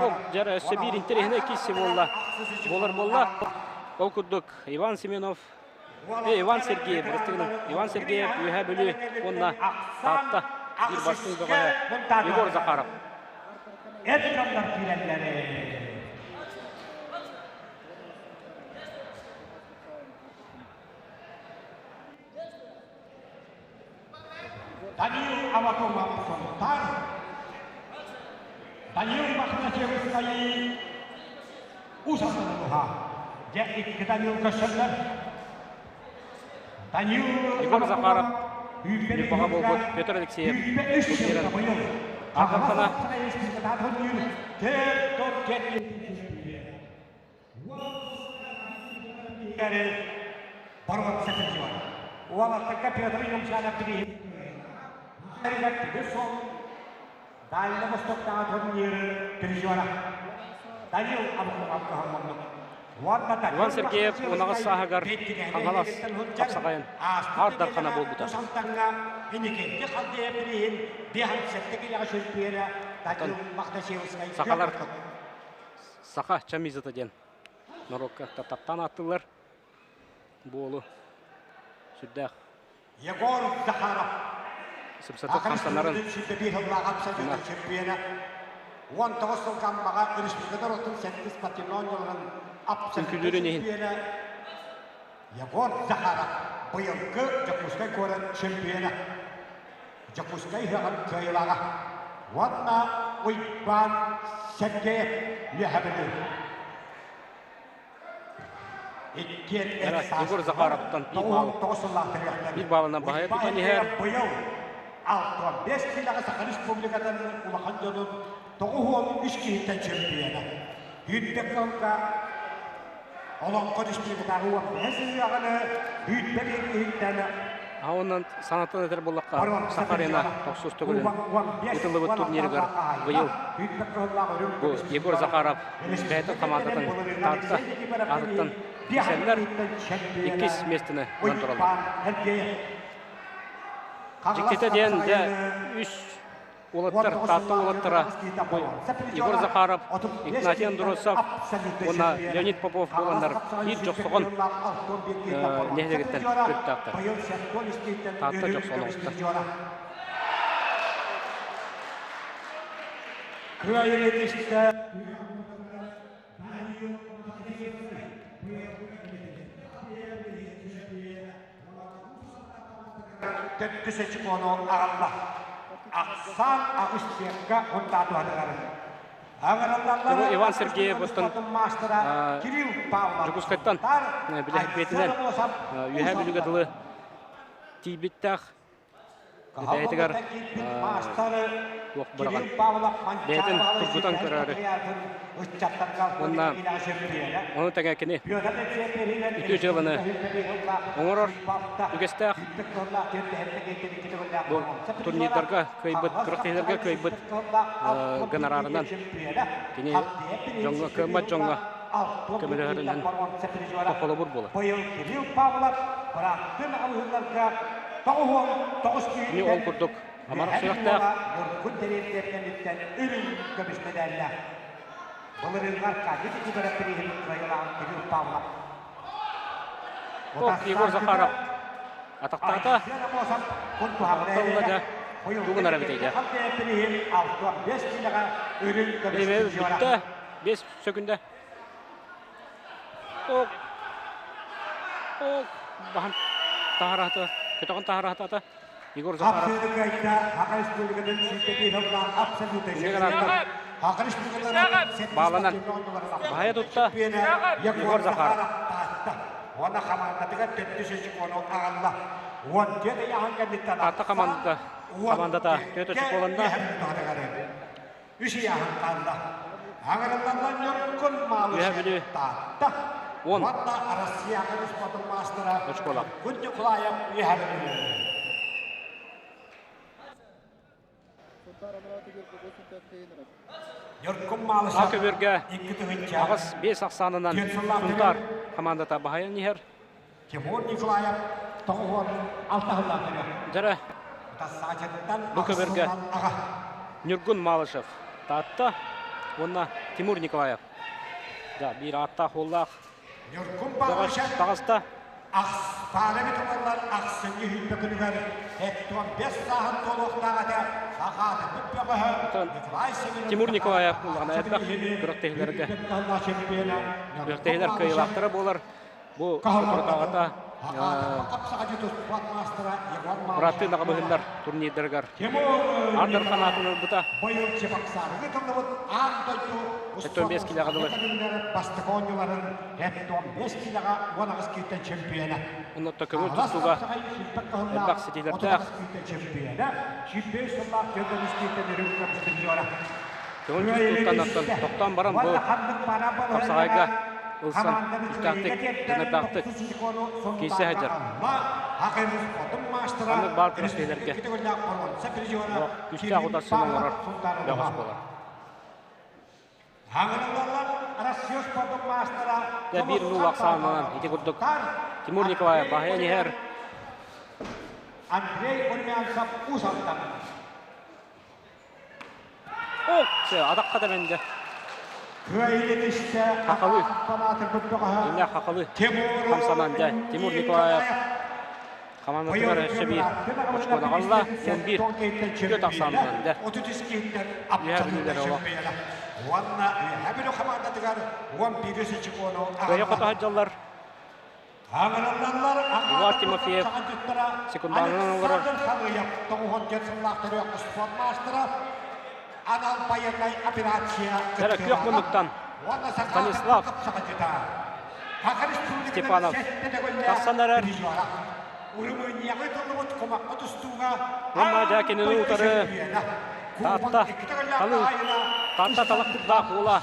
Ол дьэ өссө биир интэриэһинэй киирси буолла. Буолар буолла. Ол курдук Иван Семенов, Иван Сергеев, Иван Сергеев Үөһээ Бүлүү уонна Таатта биир бастыҥ бөҕөһө Егор Захаров. Эр дьоннор киирэллэрэ. Данил Авакумов Сунтаар, Данил Мохначевскай Уус Алдан Дьэ икки Данил көрсөллөр. Данил Егор Захаров Ньурбаҕа буолбут Петр Алексеев турнирын Архана Уолаттарга Петр Юмшанов Дальнего Востоктааҕы турниры призера Данил Абухумов Иван Сергеев унаҕас сааһыгар Хаҥалас хапсаҕайын Аар Дархана буолбута. Сахалар Саха чамизата диэн норуокка таптаан ааттыыллар. Буолу сүрдээх Егор Захаров сымсатык хамсанарын чемпиона 19 сылга Аммаҕа республика норуотун сэттис спортивнай оонньууларын үҥкүүлүүрүн иһин Егор Захаров быйылгы Дьокуускай куорат чемпиона Дьокуускай ыһыаҕын кыайыылааҕа уонна Уйбаан Сергеев Үөһэ Бүлүү. Иккиэн Егор Захаровтан биир баал биир баалынан баһыйа тутан иһэр. Быйыл 65 киилэҕэ Саха Республикатын улахан дьонун 93 киһиттэн чемпиона. Үүттэн кылга Олоҥхо Республикатааҕы уопсайа сыһыаҕаны үүттэн киһиттэн Онон санатан этэр буоллахха, Саха Арена тохсус төгүлүн ыытыллыбыт турнирыгар быйыл бу Егор Захаров бэйэтин хамаандатын Таатта аатыттан кисэллэр иккис миэстэни ылан тураллар. Дьиктитэ диэн дьэ үс Уолаттар, Таатта уолаттара Егор Захаров, Игнатий Андросов уонна Леонид Попов буоланнар биир Дьохсоҕон нэһилиэгиттэн төрүттээхтэр. Таатта Дьохсоҕон оҕустар. Төрдүс очукуону аҕалла. Ахсаан аҕыс сиэккэ хунтаатуһатыгар. Иван Сергеев оттон Дьокуускайтан билэһиппиэтинэн Үөһээ Бүлүүгэ дылы тиийбиттээх бэйэтигэр туох быраҕан бэйэтин тургутан көрөөрү уонна ону тэҥэ кини үтүө дьыаланы оҥорор үгэстээх бу турнирдарга кыайбыт күрэхтэһиилэргэ кыайбыт гонорарынан кини дьоҥҥо кыаммат дьоҥҥо көмөлөһөрүнэн холобур буолар. Кини ол курдук амарах сүрэхтээх Егор Захаров атахтаата. Атахта ылла дьэ. Тугун ара эбитэй дьэ. Бириэмэ бүттэ. 5 сөкүндэ. Ок. Ок. Баһан таһараата, көтөҕөн таһараата. Егор Захаров. Бааланан баһайа тутта Егор Захаров. Уонна хамаандатыгар төрдүс очкону аҕалла. 17 ыйааһын кэнниттэн Таатта командата командата төрт очколанна. Үс ыйааһын хаалла. Аҥарыллаллан Ньургун Үөһэ Бүлүү Таатта. 10 Уонна Россияҕа спортун маастара очкола. Күн Николаев Үөһэ Бүлүү. Ньургун Малышев Ал көбүөргэ икки тыһыынча 8-5 ахсаанынан Сунтаар командата баһайан иһэр. Тимур Николаев 96 сыллаах Дьэрэ Тассаачыттан бу көбүөргэ аҕа Ньургун Малышев Таатта уонна Тимур Николаев. Да, биир ааттаах уоллаах Ньургун Малышев таҕыста. Паара бит ахсынньы сүүрбэ күнүгэр 75 сааһын туолуохтаах этэ сахаатыппыт бөҕөһө Николай Семенов Тимур Николаев улахан элбэх күрэхтэһиилэргэ күрэхтэһиилэр кыайыылаахтара буолар. Бу соторутааҕыта бырааттыы наҕабыһыннар турнирдарыгар Ардыр ханаатын ылбыта. Быйыл Чебоксарыга тыллыбыт аан дойду 75 килэҕэ дылы. Бастакы оонньууларын 75 килэҕэ 18 кииттэн чемпиона. Оннотто көҥүл тустууга элбэх ситиилэрдээх. Чемпиона, 25 сыллаах 43 кииттэн өрүү призера. Көҥүл тустууттан аттан тохтоон баран бу хапсаҕайга ылсан күүстээхтик, дьаныардаахтык киирсэ сылдьар. Ханнык баар күрэхтэһиилэргэ күүстээх утарсыыны оҥорор бөҕөс буолар. Дьэ биир нуул ахсаанынан ити курдук Тимур Николаев баһыйан иһэр. Андрей Румянцев Уус Алдан. Ок, атахха да бэнде. Хахалы. Инне хахалы. Хамсанан дьэ Тимур Николаев хамаандатыгар өссө биир очкону аҕалла. 11 түөрт ахсаанынан дьэ. Үөһэ Бүлүүлэр олох. Уонна Үөһэ Бүлүү хамаандатыгар 11 очкону Кыайа хото сылдьаллар. Аҥараллаллар Ивар Тимофеев секунданынан олорор. Анал байыаннай операция Дьэ, күөх муннуктан Станислав Степанов тахсан эрэр. Уонна дьэ кинини утары Таатта Талы Таатта талахтыктаах уола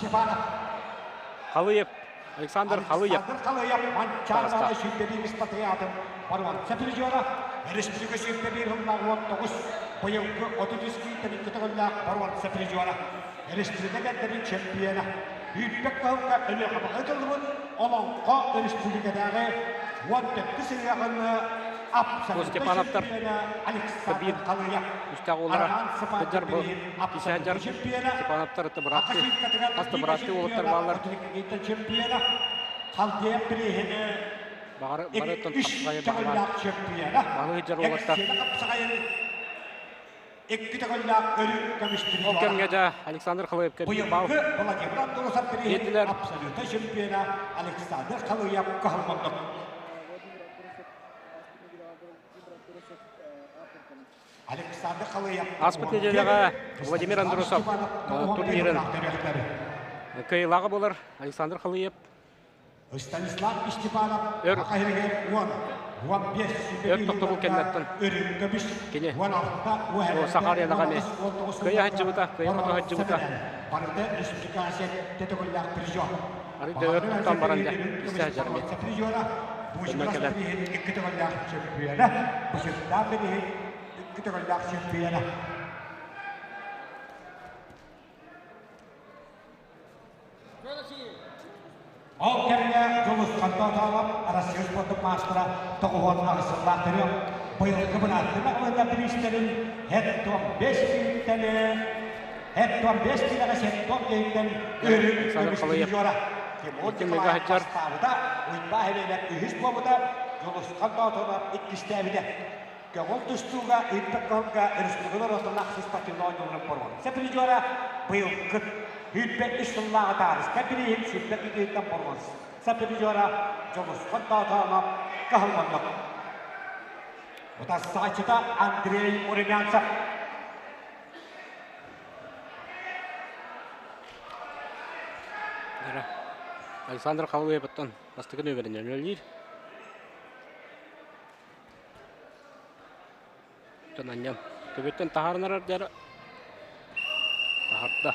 Халыев Александр Халыев Александр Халыев Манчаары сүүрбэ патриотын боруонса призера, республика 21 сыллаах 19 быйылгы 33 киинтэн көтөҕүллээх боруонса призера, республика кэрдэрин чемпиона, Үүппэк кыһылга Өлүөхүмэҕэ ыытыллыбыт Олоҥхо республикатааҕы 14 ыһыаҕын Бу Степановтар Александр биир Халыев үстээх уоллара сылдьар бу кисе сылдьар Степановтар это бырааттыы хас да бырааттыы уолаттар бааллар. Халдея приһини Баҕар барыттан хапсаҕайы баҕалаан баҕалыы сылдьар уолаттар. Икки төгүллээх өрүү көмүс Ол кэмҥэ дьэ Александр Халыевка биир баал Владимир Андросов биэрдилэр. Абсолютно чемпиона Александр Халыев кыһылманнык. Александр Халыев Ааспыт нэдиэлэҕэ Владимир Андросов турнирын кыайыылааҕа буолар Александр Халыев. Станислав Степанов Өр Ахиригер 10, 15 өр тохтобул кэнниттэн өрүн көмүс кини 16 Саха аренаҕа эмиэ кыайа сылдьыбыта, кыайа хото сылдьыбыта. Барыта республикация тетөгүллээх призер. Арый да өр тохтоон баран да истэ сылдьар эмиэ. Призера Онно кэлэн икки төгүллээх чемпиона, Бучурдаах бириһин икки төгүллээх чемпиона. Ол кэмҥэ Дьулусхан Тоотоолоп Россия спордун маастара 98 сыллаах төрүөх быйылгы бырааттыы маҕаһыыннар бириистэрин 75 киилэни 75 киилэҕэ 70 киһиттэн өрүн Александр көмүс Халыев призера Тимур икки Николаев сылдьар. бастаабыта, Уйбаа Хевелев үһүс буолбута, Дьулусхан Тоотоолоп иккистээбитэ. Көҕүл тустууга Ирбэт Көһүлгэ республика норуотун ахсыс спортивнай оонньууларын боруонса призера быйылгы. Сүүрбэ үс сыллааҕы таарыска бирииһин сүүрбэ киһиттэн боруонса призера Дьулусхан Тоотоонов кыһалланнык. Утарсааччыта Андрей Румянцев. Александр Халуеваттан бастакы нүөмэринэн үлэлиир. Оттон анньан төбөттөн таһаарынар дьара таһарда.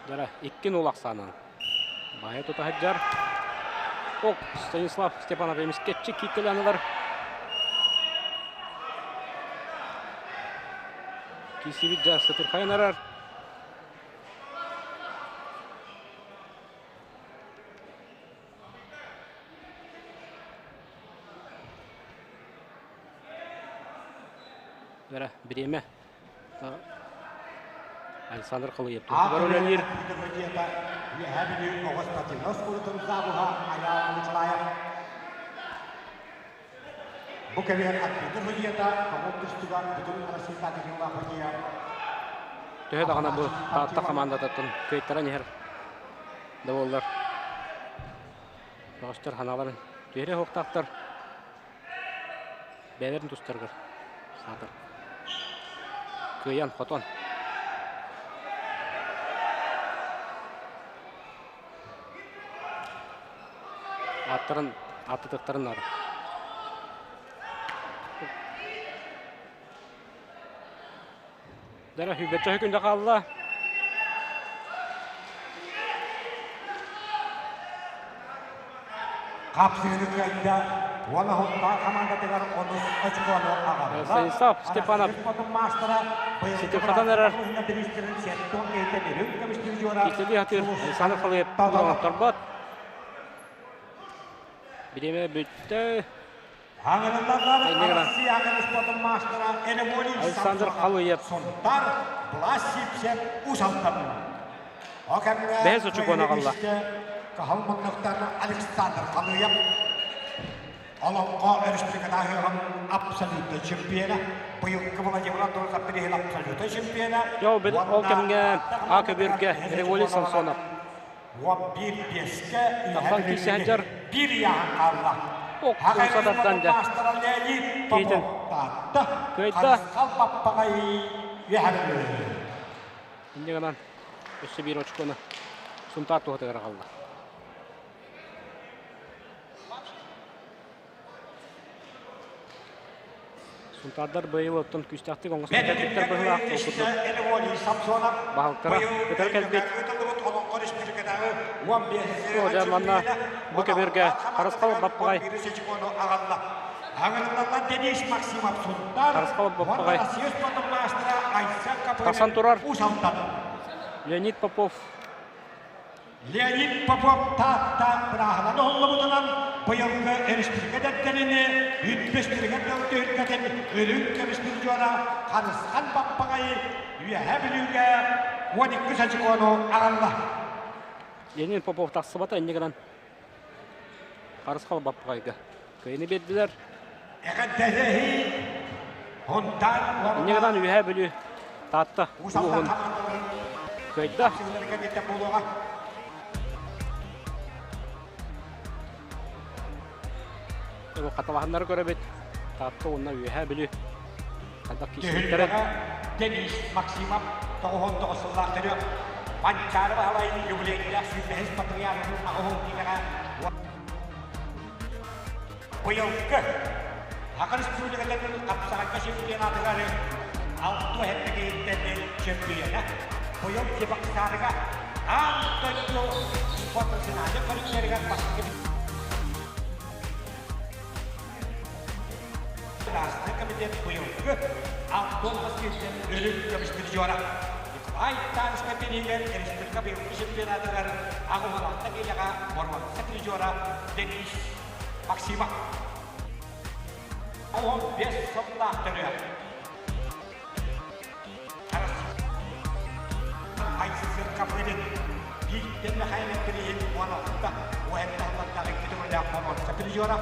Дьара икки нул ахсаанан баайа тута сылдьар. Ок, Станислав Степанов эмискэччи кииттэлээн ылар. Киисибит дьа сытырхайан арар. Вера, бириэмэ. Александр Халыев туһугар үлэлиир. Үөһээ Бүлүү оҕо спортивнай оскуолатын завуһа Айаал Николаев. Бу кэмигэр открытый судьуйата Комод тустуга бүтүн Россиятааҕы судьуйа Төһө даҕаны бу Таатта хамаандатыттан кыайтаран иһэр да буоллар бөҕөстөр ханааларын түһэрэ суохтаахтар бэйэлэрин тустарыгар саатар кыайан хотон ааттарын ааттатыахтарын наада. Дара сүүрбэччэ күндэ хаалла. Хапсыыны кыайда уонна Һунтаар хамаандатыгар онус очкону аҕалла. Станислав Степанов ситим-хатан эрэр. Киһилии хатыыр Александр Халыев оҥотторбот. Бириэмэ бүттэ. Александр Халыев бэһис очукуон аҕалла. Каһыл муннуктан Александр Халыев Олоҥхо өрөспүүбүлүкэтээҕи абсолютнай чемпиона, быйылгы Владимир Антонов бирииһин абсолютнай чемпиона. Ол кэмҥэ А көбүөргэ Револий Самсонов 11 биэскэ Тахсан киирсэ сылдьар. Биир ыйааһын хаалла. Охтууса тардан дьэ. Киитин. Кыайда. Паппаҕай үөһэ Инньэ гынан өссө биир очкону Сунтаар туһатыгар аҕалла. Сунтаардар быйыл оттон күүстээхтик оҥостон кэлбиттэр быһыылаах ол курдук баһылыктара кытары кэлбит. Оо, дьэ манна бу көбүөргэ Харысхал Баппаҕай Харысхал Баппаҕай тахсан турар. Леонид Попов Леонид Попов Таатта бырааһынан уһуллубутунан быйылгы өрөспүүбүлүкэ дэттэрини үттүстэригэр түһүлгэтин үрүҥ көмүс дьуона Харысхан Баппаҕайы Үөһээ Бүлүүгэ 12 сочкону аҕалла. Леонид Попов тахсыбата инньэ гынан Харысхал Баппаҕайга кыайыны биэрдилэр. Эҕэрдэлэһии Һунтаар Инньэ гынан Үөһээ Бүлүү Таатта улууһун кыайда. Хатылаһаннары көрөбүт. Таатта уонна Үөһээ Бүлүү хайдах киирсибиттэрин. Денис Максимов 99 сыллаах төрүөх Манчаары Баһылайын юбилейдаах сүүрбэһис патриархын аҕыһын киинэҕэ Быйылгы Саха Республикатын хапсаҕайга чемпионатыгар алта сэттэ киһиттэн чөмпүйүөнэ быйыл Чебоксарыга аан дойду спорт национальнай көрүҥнэригэр бастакы Государственный комитет быйылгы Антон Москвитин үрүҥ көмүс призера Николай Танскай бирииһигэр республика быйылгы чемпионатыгар 86 киилэҕэ боруонса призера Денис Максимов. 15 сыллаах төрүөх. Айсен Капырин биирдэн Михаил Бириһин 16 уһэтталлардаах икки төгүллээх боруонса призера,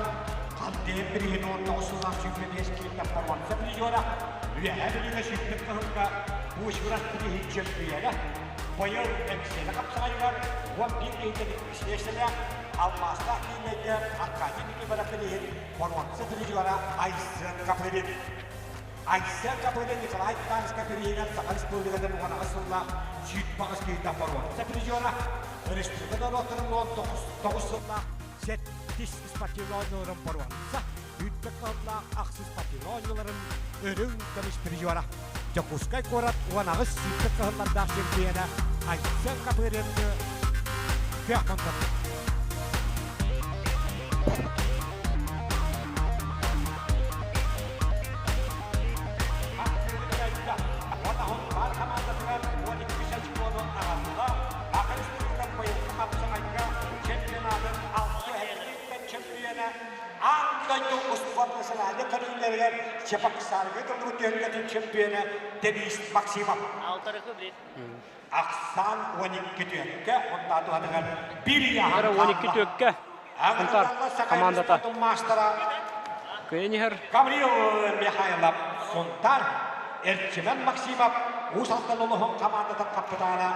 Хантыйын Бириһин 19 сыллаах 25 киилээх боруонса призера, Үөһээ Бүлүүгэ сүүрбэт кыһылга Уус-уран киһи чөмпүйүөнэ, быйыл Эҥсиэли хапсаҕайыгар 11 киһиттэн иккис миэстэлээх алмаастаах кииннэргэ Аркадий Никифоров иһин боруонса призера Айсен Копырин. Айсен Копырин Николай Танскай бирииһигэр Саха Республикатын 18 сыллаах 28 киһиттэн боруонса призера, республика норуоттарын 19 сыллаах сэттис спортивнай оонньууларын боруонса Үрдүк кыһыллаах ахсыс спортивнай оонньууларын үрүҥ көмүс призера, Дьокуускай куорат 18 сүүрбэ кыһыллардаах чемпиона Айсен Копыринны күөх муннук. Уонна хамаандатыгар 12 очкону аҕалла. Саха Республикатын быйылгы хапсаҕайга чемпионатын алта чемпиона Аан дойду успуорт национальнай көрүҥнэригэр Чебоксарга тыллыбыт түһүлгэтин чемпиона Денис Максимов. Ахсаан 12 түөккэ, онтаа туһатыгар бир Ара 12 түөккэ Сунтаар командата кыайан иһэр. Гаврил Михайлов Сунтаар, Эрчимэн Максимов Уус Алдан улууһун хамаандатын хапытаана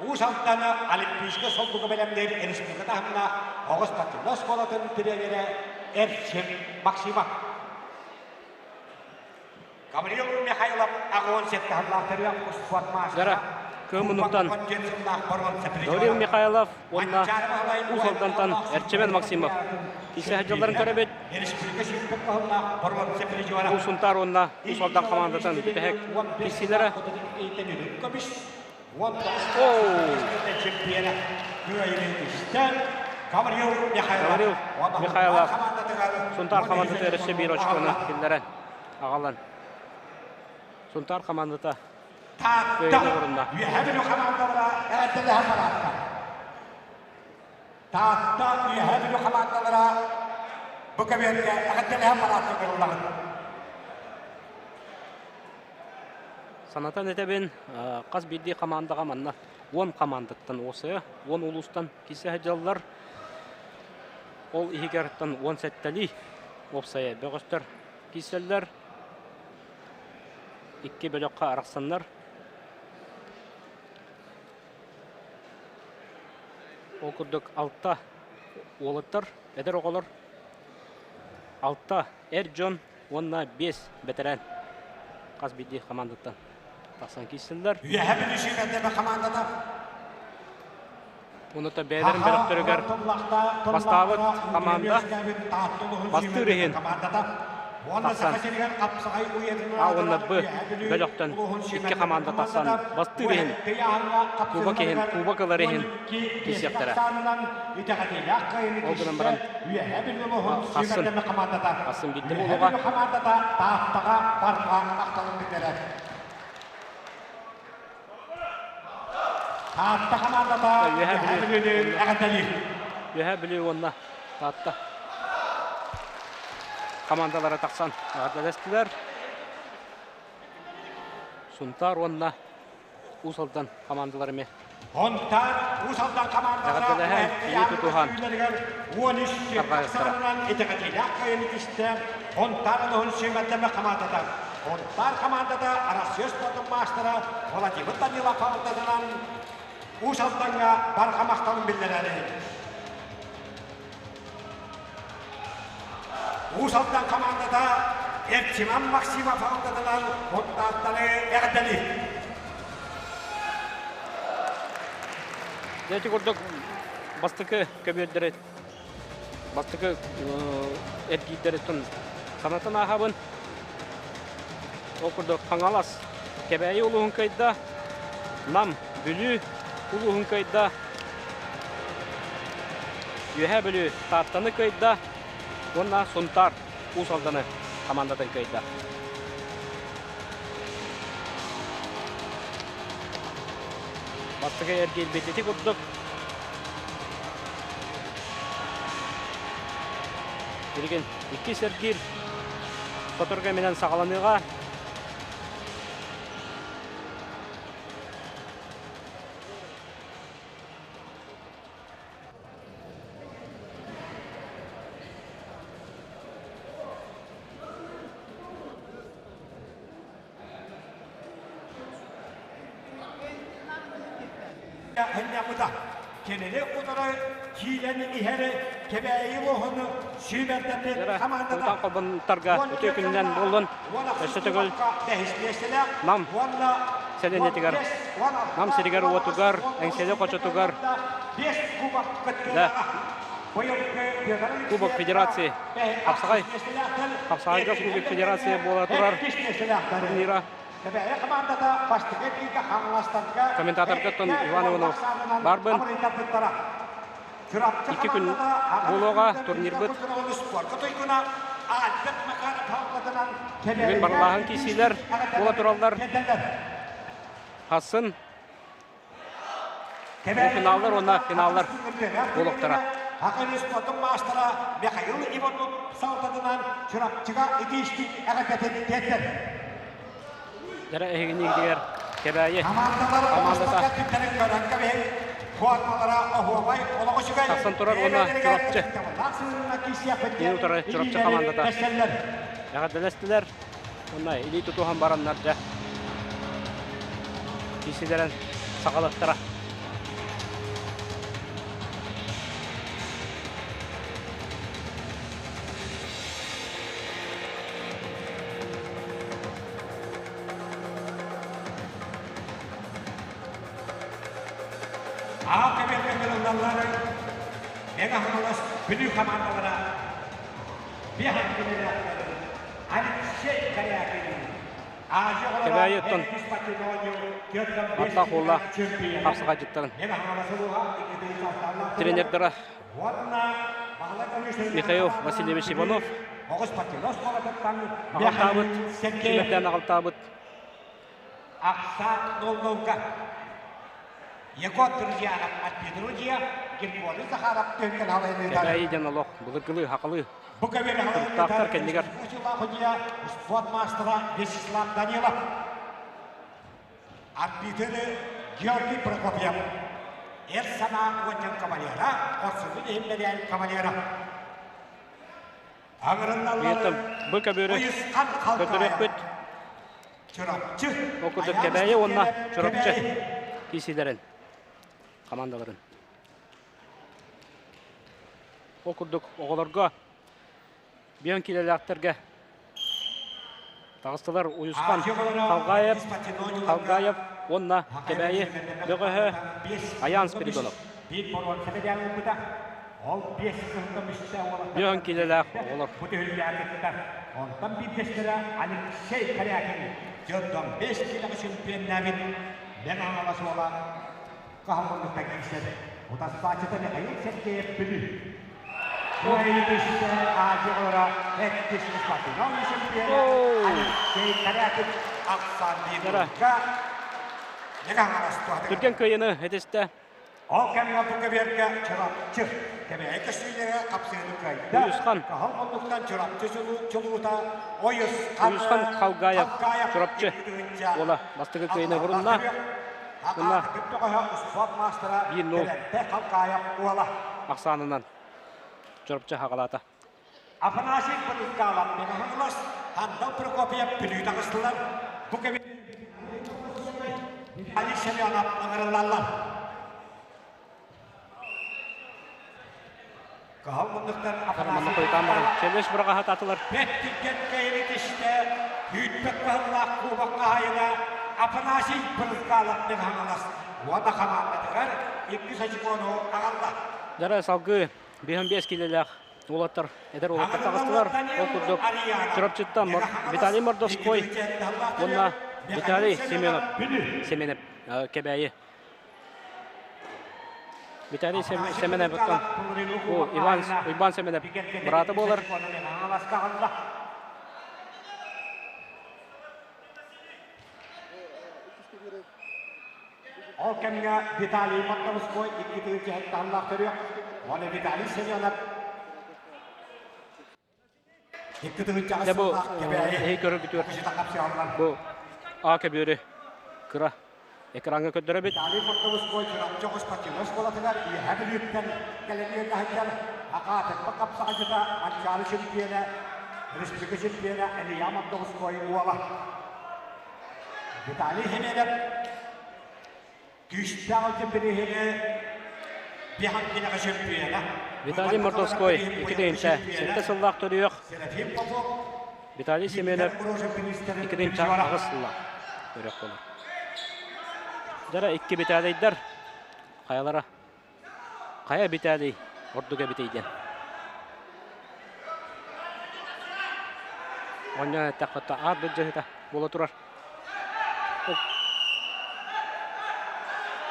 Уус Алданы Олимпийскай солбуга бэлэмниир республика таһымнаах оҕо спортивнай оскуолатын тренерэ Эрчим Максимов. Гаврил Михайлов аҕыон сеттаһыллаах төрүөх успуорт маастара Кыамынуттан Гаврил Михайлов уонна Уус Алдантан Эрчимэн Максимов киирсэ сылдьалларын көрөбүт. Уус Сунтаар уонна Уус Алдан хамаандатын бүтэһик киирсиилэрэ. Гаврил Михайлов Сунтаар хамаандата өссө биир очкону киллэрэн аҕалан Сунтаар хамаандата кыайыыны орунна. Үөһээ Бүлүү хамаандалара эҕэрдэлэһэн бараатта. Таатта Үөһээ Бүлүү хамаандалара бу көбүөргэ эҕэрдэлэһэн бараатта көрүллэҕин. Санатан этэбин, хас биирдии хамаандаҕа манна 10 хамаандаттан ОСЭ, 10 улуустан киирсэ сылдьаллар. Ол иһигэртэн 17-лии уопсайа бөҕөстөр киирсэллэр. Икки бөлөххө арахсаннар. Ол курдук алта уолаттар, эдэр оҕолор, алта эр дьон уонна биэс бэтэрээн хас биирдии хамаандаттан тахсан киирсэллэр. Үөһэ Бүлүү сүүмэрдэмэ хамаандата Онута бэйэлэрин бөлөхтөрүгэр бастаабыт хамаанда бастыыр иһин тахсан А уонна Б бөлөхтөн икки хамаанда тахсан бастыыр иһин кубок иһин кубок ылар иһин киирсиэхтэрэ. Ол гынан баран хассын хассын биирдэ буолуоҕа. Таатта хамаандата Үөһээ Үөһээ Бүлүүнү эҕэрдэлиир. Үөһээ Бүлүү уонна Таатта хамаандалара тахсан эҕэрдэлэстилэр. Сунтаар уонна Уус Алдан хамаандалар эмиэ Онтон Уус Алдан хамаандалара эҕэрдэлэһэн, илии тутуһан 13 тарҕаһыахтара. итэҕэтиилээх кыайыыны тистэ Онтаар улууһун сүүмэрдэммит хамаандата. Онтаар хамаандата Арассыыйа спордун маастара Владимир Данилов хамаандатынан Уус Алдаҥҥа барҕа махталын биллэрэр. Уус Алдан хамаандата Эрчиман Максимов хамаандатынан Онтаартаны эҕэрдэлиир. Дьэ ити курдук бастакы көбүөрдэри бастакы эргиирдэриттэн санатан ааһабын. Ол курдук Хаҥалас Кэбээйи улууһун кыайда, Нам Бүлүү улууһун кыайда, Үөһээ Бүлүү Тааттаны кыайда уонна Сунтаар Уус Алданы хамаандатын кыайда. Бастакы эргиирбит ити курдук Билигин иккис эргиир сотору кэминэн саҕаланыаҕа. Хынньаммыта. Кинини утары киирэн иһэр Кэбээйи лоһуну сүүмэрдэммит хамаандата Кутан холбонтарга үтүө күнүнэн буоллун. Өссө төгүл Нам сэлиэнньэтигэр, Нам сиригэр-уотугар, Эҥсиэли хочотугар да Кубок Федерации хапсаҕай хапсаҕайга Кубок Федерация буола турар турнира. Комментаторга Иван Иванов баарбын. Икки күн буолуоҕа турнирбыт. Бүгүн барылааһын киисиилэр буола тураллар. Хассын финаллар уонна финаллар буолуохтара. Хакын спортун маастара Михаил Иванов салтатынан Чурапчыга итиистик эҕэрдэтин тиэрдэр. Дьара эһигинигитигэр Кэбээйи хамаандата тахсан турар уонна Чурапчы кини утары Чурапчы хамаандата эҕэрдэлэстилэр уонна илии тутуһан бараннар дьэ киисилэрин саҕалаттара. Аал кэбиэккэ кырыллаллары Мэҥэ Хаҥалас Бүлүү хамаандалара биэһэн күнүлээхтэрин Алексей Корякин Кэбээйи оттон аттаах уоллаах хапсаҕайдьыттарын тренердара Михаил Васильевич Иванов аҕалтаабыт, сүүмэрдээн аҕалтаабыт Ахсаан Нолловка Егор Друзьянов от Друзья Григорий Захаров түһүлгэн халайыныытар Кэбээйи диэн олох былыргылыы хахалыы Бу кэбиэри туруктаахтар кэннигэр спорт маастара Вячеслав Данилов Арбитры Георгий Прокопьев Эр санаа уончан кавалера, хорсунун иһин бэлээн кавалера. Бииртэн Аҥырынналлары бу көбүөрү Уйусхан Халкаев көрдөрүөхпүт. Чурапчы Ол курдук Айаан Кэбээйи уонна Сергеев Чурапчы Кэбээйи киисилэрин хамаандаларын. Ол курдук оҕолорго биэн киилэлээхтэргэ таҕыстылар Уйусхан Халгаев, Халгаев уонна Кэбээйи бөҕөһө Айаан Спиридонов. Биэн киилэлээх оҕолор. Бу түһүлгэҕэ Онтон биирдэстэрэ Алексей Корякин дьонтон 5 киилэҕэ чемпионнаабыт Мэҥэ Хаҥалас уола Хаһан киирсэр утарсааччыта Михаил Сергеев Бүлүү. Түргэн кыайыны этистэ. Ол кэмҥэ бу көбүөргэ Чурапчы Кэбээйи көстүүлэрэ хапсыыны кыайда. Уйусхан. Кыһыл муннуктан Чурапчы чулуута Ойусхан Уйусхан Халгаев Чурапчы уола бастакы кыайыны бурунна. Уонна 1-0 ахсаанынан Чурапчы хаҕалаата. Афанасий Поликалов Михайлос, Антон Прокопьев Бүлүү таҕыстылар. Бу кэми Али Семенов ыҥырыллаллар. Кыһыл муннуктан Манна хойутаан баран Челлеш быраҕаһа атылар. Бэттиргэн кэйритиштэ күүтпэт кыһыллаах кубок хаһайына Афанасий Брызгалов Хаҥалас уонна хамаандатыгар иккис очкону аҕалла. Дара салгыы 55 киилэлээх уолаттар эдэр уолаттар таҕыстылар. Ол курдук Чурапчыттан Виталий Мордовской уонна Виталий Семенов Семенов Кэбээйи Виталий Семенов Иван Уйбан Семенов быраата буолар. Ол кэмҥэ Виталий Мордовской икки тыһыынча таһымнаах төрүөх, уонна Виталий Семенов икки тыһыынчаҕа Дьэ бу сыллаах Кэбээйи эһи көрөргүтүгэр Кучута хапсыаллар. Бу А көбүөрү кыра экраҥҥа көрдөрөбүт. Виталий Мордовской Чурапчы оҕус оскуолатыгар Үөһээ Бүлүүттэн кэлэн үөрэнэ Акаатыкпа хапсаҕайдьыта Манчаары чемпиона, республика чемпиона Илья Мордовской уола. Виталий Семенов. Күүстээх алтын бирииһини Бихан кинэҕэ чөмпүйэнэ. Виталий Мордовской 2 7 сыллаах төрүөх. Виталий Семенов 2 8 сыллаах төрүөх буолар. Дьара икки Виталийдар хайалара хайа Виталий ордук эбитий диэн. Онньон эттэххэ аат былдьаһыыта буола турар.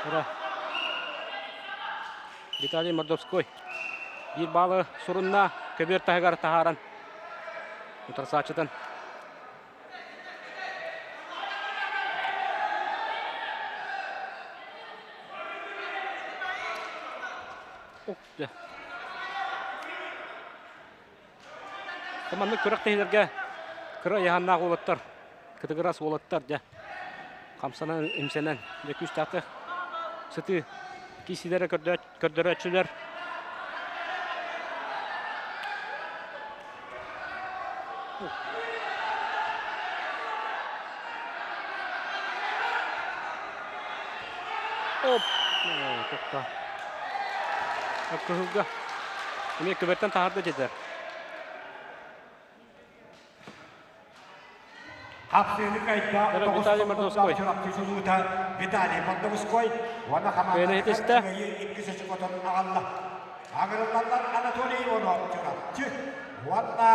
Ура. Виталий Мордовской биир баалы сурунна көбүөр таһыгар таһааран утарсааччытын Маннык күрэхтэһиилэргэ кыра ыйааһыннаах уолаттар, кытыгырас уолаттар дьэ хамсанан, имсэнэн дьэ күүстээхтик сытыы киисилэрэ көрдөрөөччүлэр. Оп! Тохта. Кыһылга. Эмиэ көбөртөн таһаарда дедер. Хапсыыны кайда Виталий Мордовской. Виталий Мордовской уонна хамаандатыгар иккис очукотун аҕалла. Агырыллаллар Анатолий Иванов Чурапчы уонна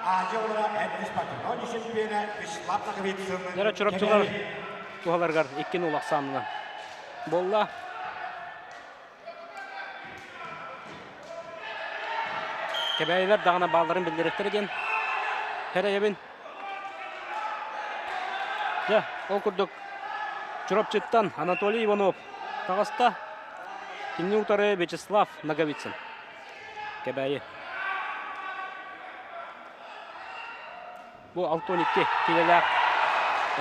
Азия Эдвис Патрони чемпиона Вячеслав Наговицын. Дара Чурапчылар туһаларыгар иккин улахсаанынан буолла. Кэбээйилэр даҕаны баалларын биллэриэхтэрэ диэн сэрэйэбин. Дьэ, ол курдук Чурапчыттан Анатолий Иванов таҕыста. Кинини утары Вячеслав Ноговицын. Кэбээйи. Бу 62 киилэлээх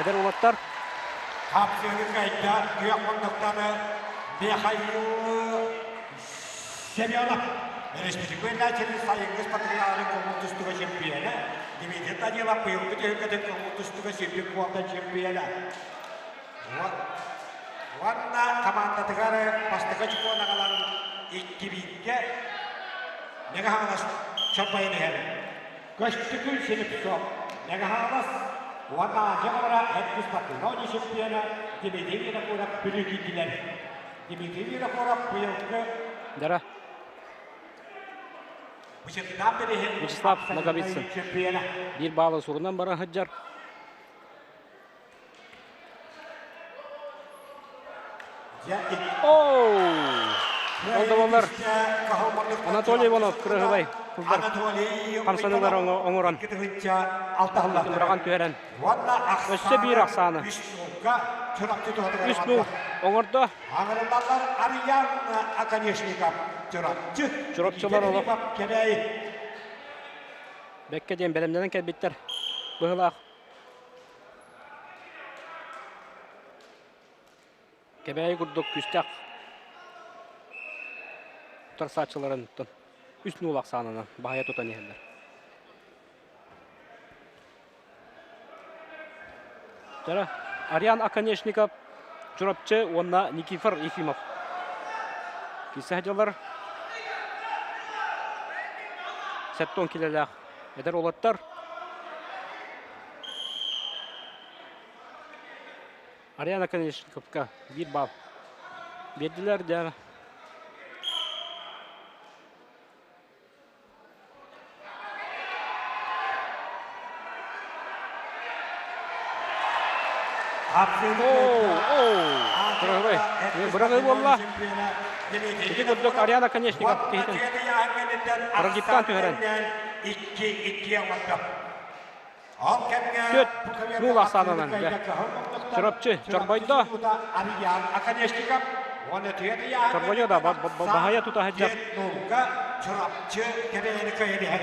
эдэр уолаттар. Хапсыгы кайда күөх муннуктаны Михаил Семенов Республика сайыҥҥы спартакиадатын көҥүл тустууга чемпиона Дмитрий Данилов быйылгы түһүлгэтин көҥүл тустууга сирбит куорда чемпиона. Уонна хамаандатыгар бастакы очкону аҕалан икки Мэҥэ Хаҥалас чорбойон иһэр. Көстүкүл Слепцов, Мэҥэ Хаҥалас уонна Азия оҕолоро Эрдис Патриони чемпиона Дмитрий Винокуров Бүлүү киирдилэр. Дмитрий Винокуров быйылгы Дара. Вячеслав Ноговицын биир баалы сурунан баран сылдьар. Ол да буоллар Анатолий Иванов кырыһыбай кылдар хамсаныылар оҥорон быраҕан түһэрэн өссө биир ахсааны 3-0 оҥордо. Чурапчылар олох бэккэ диэн бэлэмнэнэн кэлбиттэр быһылаах. Кэбээйи курдук күүстээх утарсааччыларын 3-0 ахсаанынан баһыйа тутан иһэллэр. Дьара Ариан Оконешников, Чурапчы уонна Никифор Ефимов. Киирсэ сылдьаллар. Сэттэ килэлээх эдэр уолаттар. Ариан Оконешниковка биир балл биэрдилэр дьэ. Быраҕыы буолла. Ити курдук Ариана Конечников киһитин прогибтаан түһэрэн. Түөрт нуул ахсаанынан Чурапчы чорбойдо. Чорбойо да баһайа тута сылдьар. Чурапчы кэбээни кыайан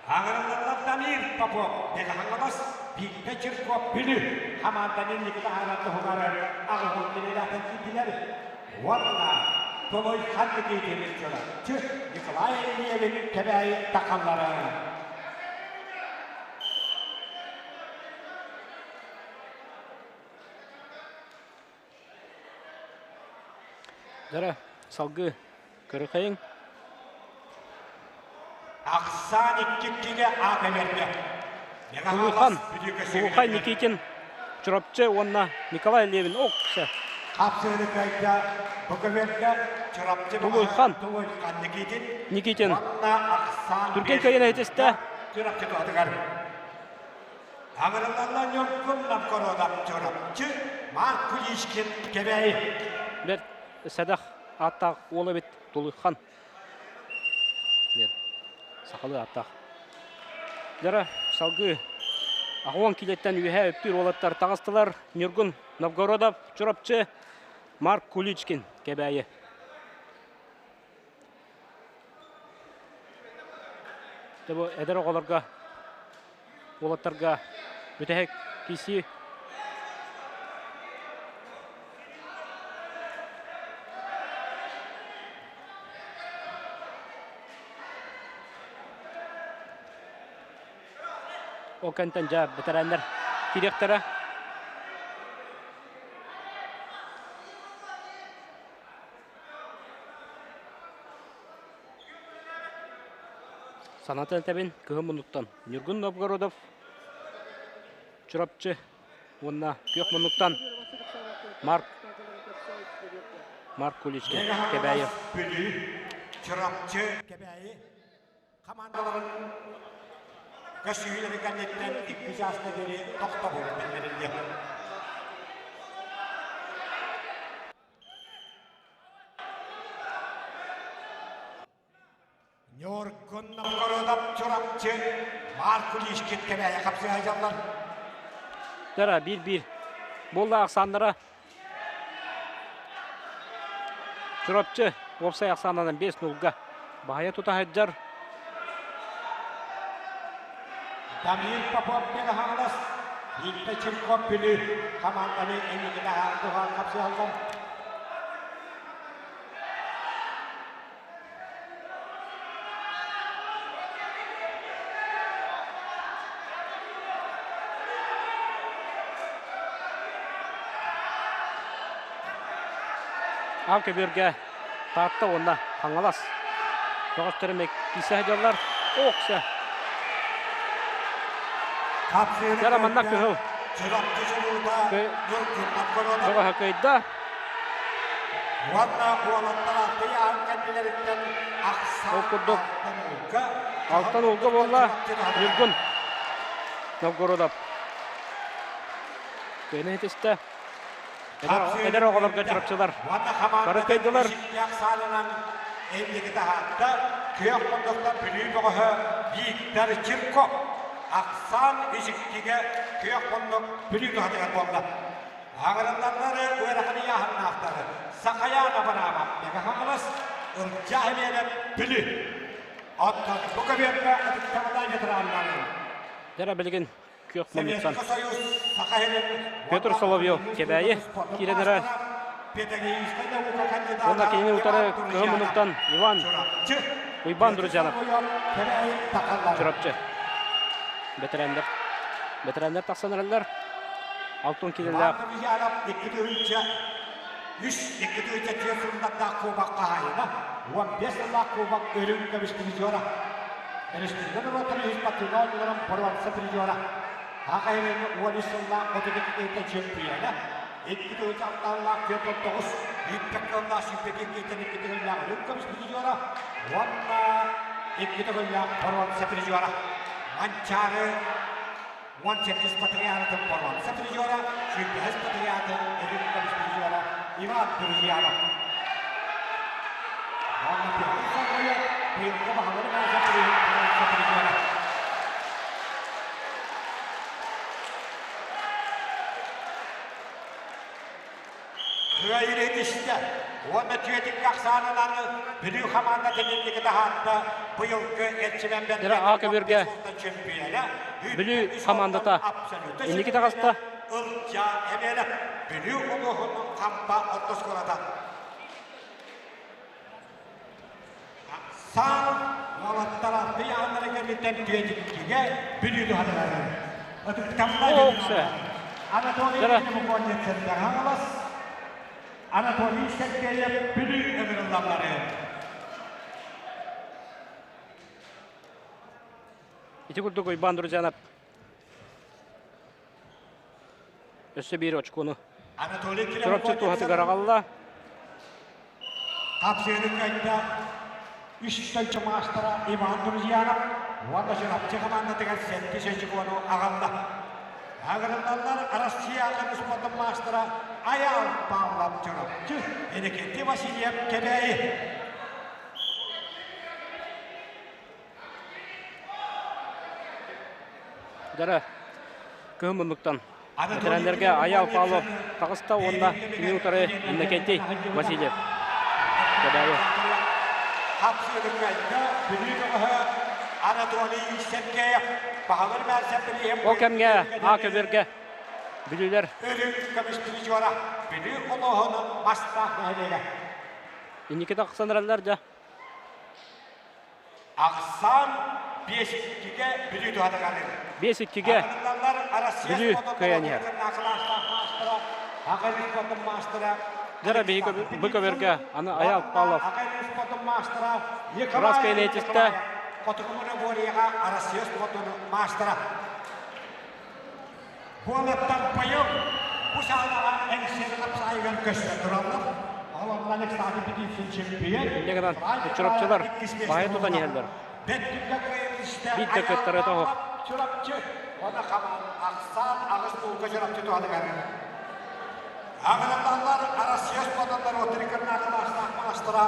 Аҥарыллаллар Дамир Попов, Бэгэхаҥалас, Бииктэ Чирков Бүлүү хамаанданы инники таһаарар туһугар аҕыһын кинилээтэн киирдилэр. Уонна Толой ханнык иитинин Чурапчы Николай Ильевин Кэбээйи тахаллара. Дара салгыы көрүхэйиҥ. Ахсаан иккиккигэ аат эмэргэ. Тулухан, Тулухай Никитин, Чурапчы уонна Николай Левин Окся. Хапсыыры кайда Буковерга Чурапчы Тулуйхан Тулуйхан Никитин Никитин уонна Ахсаан Түргэн кайын этистэ. Чурапчы туһатыгар. Аҥырыллалла Ньургун Новгородов Чурапчы Марк Куличкин Кэбээйи. Бэрт сэдэх ааттаах уол эбит Тулуйхан. Диэн сахалыы ааттаах. Дьара салгыы аҕуон килиэттэн үөһээ үптүүр уолаттар таҕыстылар. Ньургун Новгородов, Чурапчы, Марк Куличкин, Кэбээйи. Дьэ бу эдэр оҕолорго, уолаттарга бүтэһик киирсии. Ол кэнтэн дьэ бэтэрээннэр киириэхтэрэ. Санатан этэбин, кыһын муннуктан Ньургун Новгородов, Чурапчы уонна күөх муннуктан Марк Марк Куличкин Кэбээйи. Бүлүү, Чурапчы, Кэбээйи хамаандаларын көсүһүүлэрин кэнниттэн икки чааска диэри тохтобул биллэриллиэ. Ньургун Новгородов Чурапчы Марк Куличкин Кэбээйи хапсыһа дьаллар. Дара биир-биир. Буолла ахсааннара Чурапчы уопсай ахсаанынан 5-0-га баһыйа тута сылдьар. Дамир Попов Хаҥалас, Виктор Чирков Бүлүү хамаанданы инникитэ туһаан хапсыһаллар. Аал көбүөргэ Таатта уонна Хаҥалас бөҕөстөрө киирсэ сылдьаллар. Окся. Дьара манна кыһыл. Бөҕөһө кыайда. Уонна уолаттар алтыйаан кэннилэриттэн Ол курдук алтан уулга буолла Ньургун Новгородов. Кыайан этистэ. Эдэр оҕолорго чурапчылар бары кыайдылар. Инники таһаатта күөх мундуктан Бүлүү бөҕөһө Виктор Чирков ахсаан үс-иккигэ күөх мундук Бүлүү туһатыгар буолла. Аҥырылланнары ыарахан ыйааһыннаахтары Сахайаан Абараабап Мэҥэ Хаҥалас, Ылдьаа Эмиэнэп Бүлүү. Оттон бу көбүөргэ ытыктабыллаах ветераннарын Дьэ билигин күөх муннуктан Петр Соловьев Кэбээйи киирэн эрэр. Уонна кинини утары кыһыл муннуктан Иван Уйбан Друзьянов Чурапчы. Бэтэрээннэр бэтэрээннэр тахсан эрэллэр. Алтын киилэлээх Үс икки тыһыынча түөрт сыллардаах кубок хаһаайына, 15 сыллаах кубок үрүҥ көмүс призера. Өрөспүүбүлүкэ норуоттарын үһүс спортивнай оонньууларын боруонса призера. Саха Ириҥҥэ 13 сыллаах 32 киһиттэн чемпиона, 2 тыһыынча алталаах 49, үүппэт кыаллаах 21 киһиттэн икки төгүллээх үрүҥ көмүс призера уонна икки төгүллээх боруонса призера. Манчаары 18 патриаратын боруонса призера, 25 патриатын үрүҥ көмүс призера Иван Друзьянов. Уонна Петр Соловьев быйылгы баһылык боруонса призера. Кыайыы этистэ уонна түөтүккэ ахсаанынан Бүлүү хамаандатын инники таһаарда быйылгы Эрчимэн Дьэ, А көбүөргэ Бүлүү хамаандата инники таҕыста. Ылдьаа Эмиэнэ Бүлүү улууһун Хампа орто оскуолата. Саал уолаттар алтыйааннара кэнниттэн түөтүккүгэ Бүлүү туһанылар. Ытыктаммат Анатолий Хаҥалас. Анатолий Сергеев Бүлүү ыҥырыллаллары. Ити курдук Уйбаан Друзьянов өссө биир очкону Чурапчы туһатыгар аҕалла. Хапсыаны кыайда үс дойду маастара Иван Друзьянов уонна Чурапчы хамаандатыгар сэттис очкону аҕалла. Агырыллаллар Россия атын спордун маастара Айаал Павлов Чурапчы, Иннокентий Васильев Кэбээйи. Дара кыһын муннуктан ветераннарга Аял Павлов таҕыста уонна кини утары Иннокентий Васильев Кэбээйи. Ол кэмҥэ А көбүөргэ бүлүүлэр инники тахсан эрэллэр дьэ. Ахсаан 5-2-гэ Бүлүү туһатыгарын. 5-2-гэ Бүлүү кыайан иһэр. Дьара биһиги бу көбөргө аны Аял Павлов Раска инетистэ Хотугу Монголияҕа Россия спортун маастара. Буолаттан быйыл бу саалаҕа Эҥсиэли хапсаайыгар көстөн тураллар. Ол Александр Петицын чемпион. Инньэ гынан чурапчылар баайы тутан иһэллэр. Биир да кыттарыта оһох. Чурапчы, оны хаман ахсаан аҕыс тулга Чурапчы туһаныгар. Аҕыраллар Россия спортундар отрикарнаах маастара,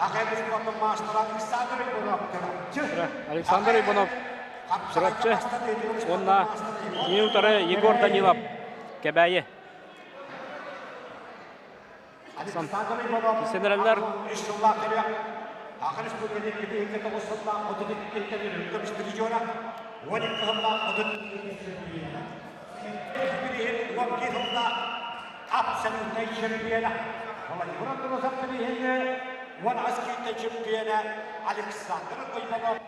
Ахай спортун маастара Александр Иванов Чурапчы. Александр Иванов Чурапчы уонна кини утары Егор Данилов Кэбээйи. Сэнэрэллэр Александр Иванов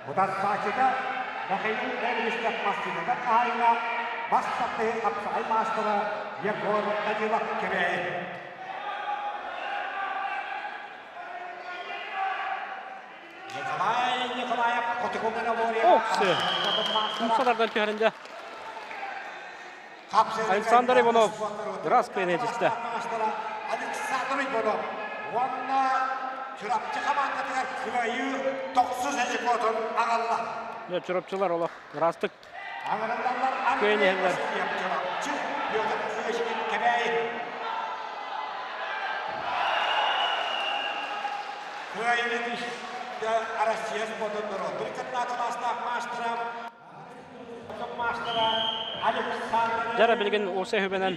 Утарсааччыта Михаил Эвелевич массыыната хаһаайына, бастакы хапсаҕай маастара Егор Данилов Кэбээйи. Николай Николаев Хотугу монополия Оксы! Умсалардан түһэринде. Александр Иванов ыраас кыайан Александр Иванов уонна Чурапчы хамаандатыгар кыайыы тохсус очкотун аҕалла. Чурапчылар олох ыраастык кыайан иһэллэр. Чурапчы Петр Кыашкин Кэбээйи. Кыайыыны Россия спортун норуоттун кытаатылаастаах маастара Дьара билигин уопсай хүбэнэн